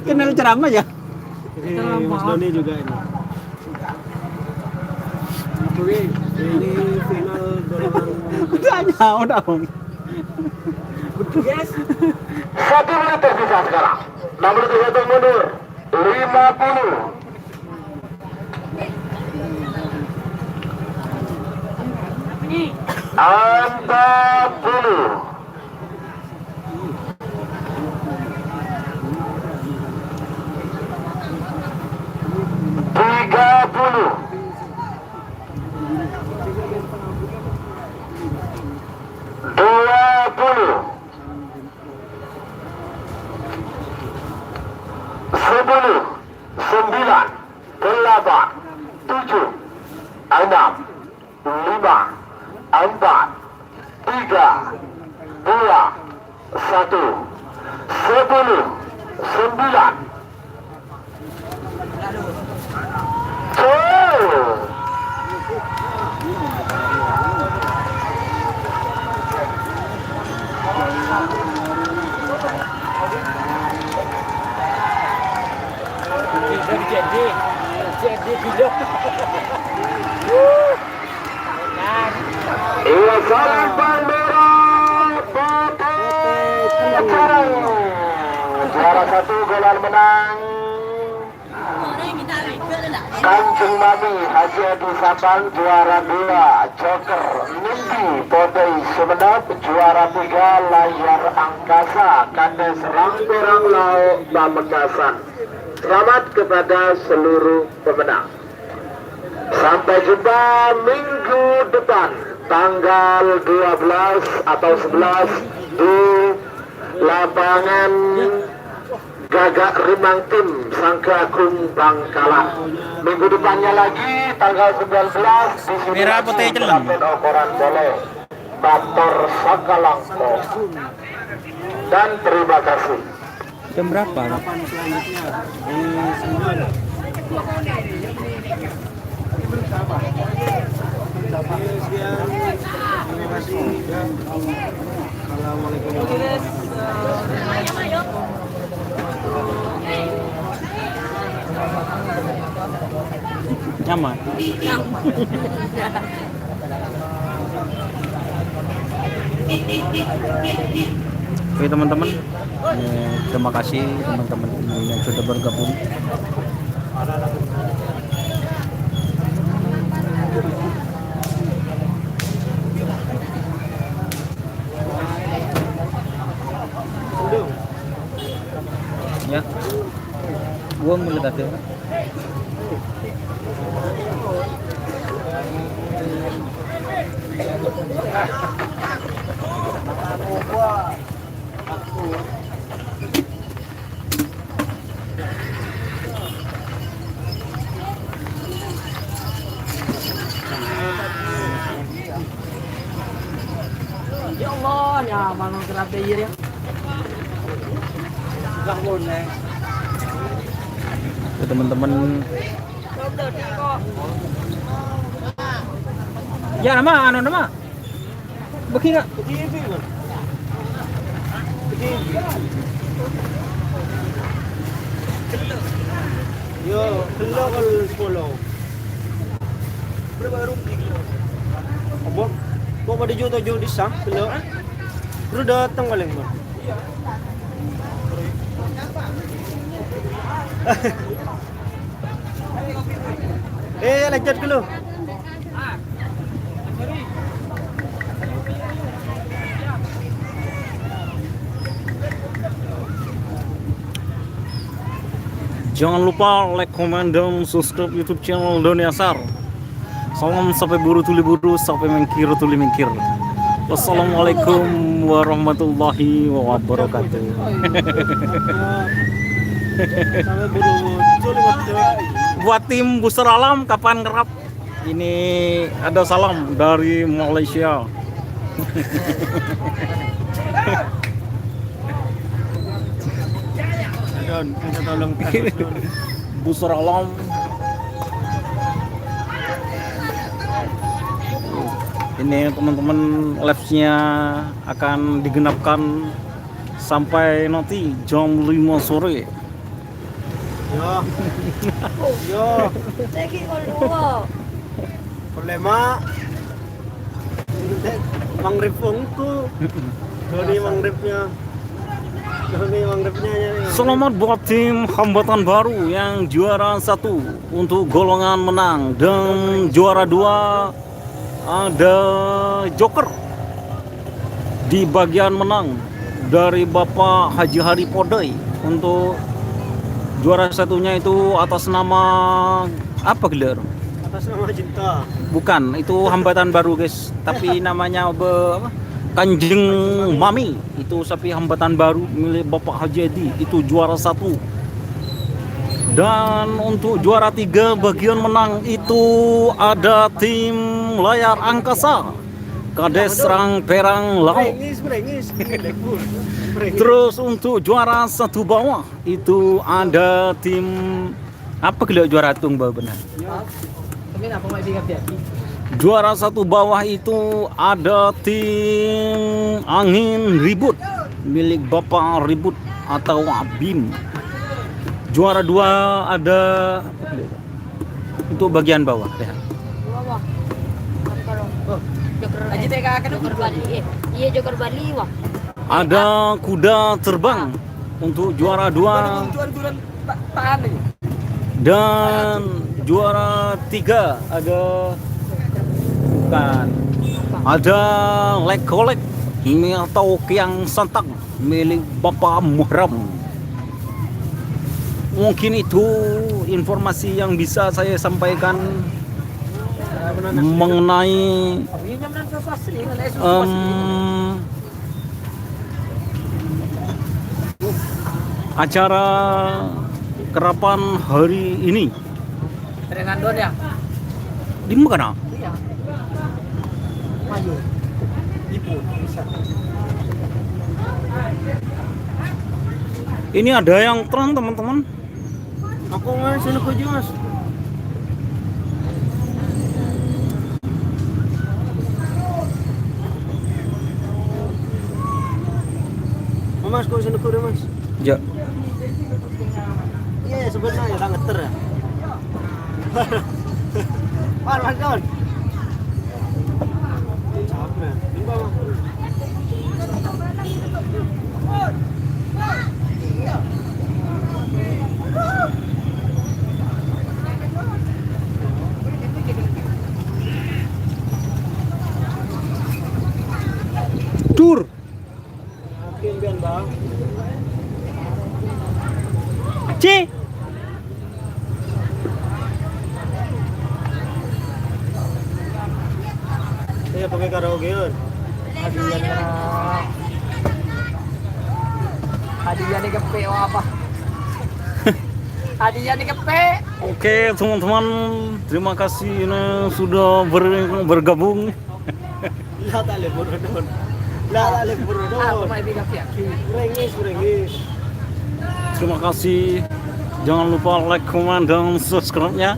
channel ceramah ya? Ini Mas Doni juga ini. Ini final golongan. Tanya, udah, Ahung. Satu menit tersisa sekarang. Nomor tiga puluh mundur. Lima puluh. Empat puluh. Tiga puluh. Dua puluh. Sepuluh, sembilan, delapan, tujuh, enam, Dua, satu, sepuluh, sembilan. Gol. Iya, salam Palmera, Putih Cakung. Juara satu, golan menang. Kanjeng Mami Haji Adi Sampang, juara dua, Joker Mimpi Podai Sumenep, juara tiga, Layar Angkasa, Kades Rangko Ranglau, Pamekasan. Selamat kepada seluruh pemenang. Sampai jumpa minggu depan, tanggal dua belas atau sebelas, di lapangan Gagak Rimang Tim Sangga Agung Bangkalan. Minggu depannya lagi, tanggal sembilan belas, di sini Merah lagi putih celeng. Berapin okoran boleh. Mator sakalangkong. Dan terima kasih. Jam berapa, Pak? Nyaman. Oke, teman-teman. Eh, terima kasih teman-teman yang sudah bergabung. Ya. Gua mulai tadi. Ya Allah, nyaman kerap deh, ya. Oke, teman-teman. Ya, nama, anu nama? Bagi nggak? Yo, ghellu' kol sepuluh. Berapa rugi? Apa? Kok pada juta jauh di sang? Ghellu'? Baru datang paling, Bang. Eh, lanjut dulu. Jangan lupa like, comment, dan subscribe YouTube channel Doni Asar. Salam sampè buru tuli buru, sampè mèngkèr tuli mèngkèr. Wassalamualaikum warahmatullahi wabarakatuh. Buat tim Busur Alam, kapan ngerap? Ini ada salam dari Malaysia. Don, minta tolong. Busur Alam. Ini teman-teman, live-nya akan digenapkan sampai nanti jam lima sore. Yo. Yo. Lagi kol dua. Kol lima. Maghrib wongku. Doni maghribnya. Doni maghribnya ya. Selamat buat tim Hambatan Baru yang juara satu untuk golongan menang dan juara dua ada joker di bagian menang dari Bapak Haji Hari Podai. Untuk juara satunya itu atas nama apa, gelar? Atas nama cinta. Bukan, itu Hambatan Baru, guys. Tapi namanya be-, apa? Kanjeng Mami. Itu sapi Hambatan Baru milik Bapak Haji Edi. Itu juara satu. Dan untuk juara tiga bagian menang itu ada tim Layar Angkasa. Kades Rang Perang Lao. Brengis, brengis. Ini Blackpool. Brengis. Terus untuk juara satu bawah itu ada tim apa gelo juara tung bawah benar? Hah? Tapi napa mau diingat ya? Juara satu bawah itu ada tim Angin Ribut milik Bapak Ribut atau Abim. Juara dua ada apa gelo? Untuk bagian bawah, ya. Bawah. Apa, Bro? Oh. Joker, Aji T K kan Joker Bali, eh. Iya, Joker Bali, wah. Ada kuda terbang untuk juara dua. Bukan, bukan, bukan, bukan. Pa-, paham ini. Dan juara tiga ada, bukan. Ada lek-kolek atau kiang santang milik Bapak Muhram. Mungkin itu informasi yang bisa saya sampaikan mengenai, em, acara kerapan hari ini. Trenandon ya? Di mana? Iya. Ayo. Ibu, bisa. Ini ada yang terang, teman-teman. Aku, Mas, sini kerja, Mas. Oh, Mas, kok sini kerja, Mas? Ya. Iya, sebenarnya ya, tak ngeter ya. Wah, Mas Don. Capek. Ini, Bang. Dur. Yakin, Bang? Ci. Iya, pakai karaoke, Yun. Hadiah. Hadiah nih kepe, oh, apa? Hadiah nih kepe. Oke, teman-teman, terima kasih ini sudah ber-, bergabung. Lah, tak lek buru, Don. Lah, tak lek buru, Don. Aku mau ini, Kak, ya. Rengis, rengis. Terima kasih. Jangan lupa like, komen, dan subscribe-nya.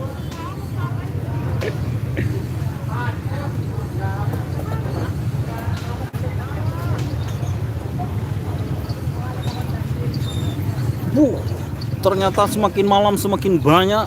Wuh, ternyata semakin malam semakin banyak.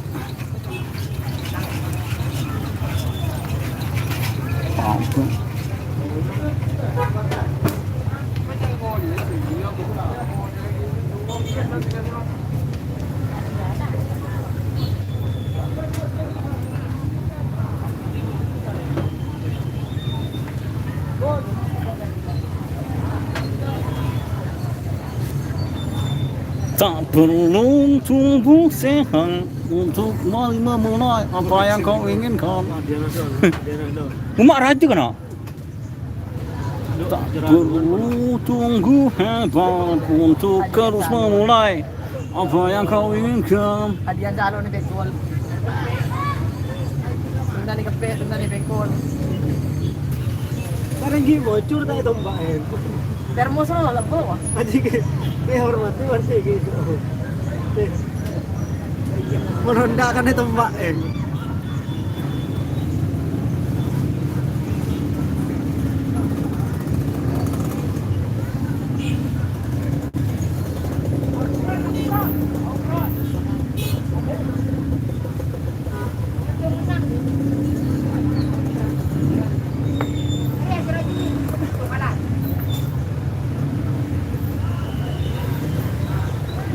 Tak perlu tubuh sehat untuk mari memulai apa yang kau inginkan. Umak raja kena. Tak perlu tunggu hebat untuk terus memulai apa yang kau inginkan. Hadiah dah lo nih, Bengkol. Tunda nih kepe, tunda nih Bengkol. Sekarang gini bocor tak itu, Mbak, eh. Termos lo lah, Bro. Aji ke, eh, hormati, hormati gitu. Eh. Menunda kan itu, Mbak, eh.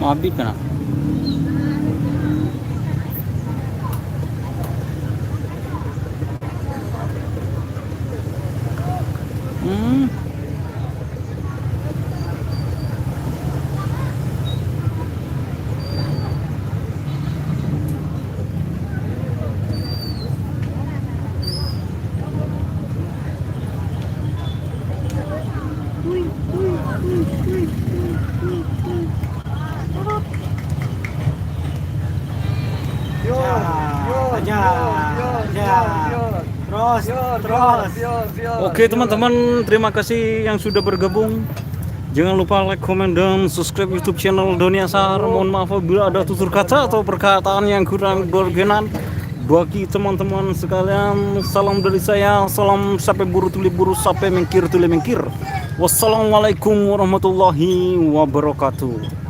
Mabit kana? Hmm. Yo, yo, yo, yo, yo. Terus, terus. Oke, teman-teman, terima kasih yang sudah bergabung. Jangan lupa like, komen, dan subscribe YouTube channel Doni Asar. Mohon maaf apabila ada tutur kata atau perkataan yang kurang berkenan. Bagi teman-teman sekalian, salam dari saya, salam sape buru tuli buru, sape mengkir tuli mengkir. Wassalamualaikum warahmatullahi wabarakatuh.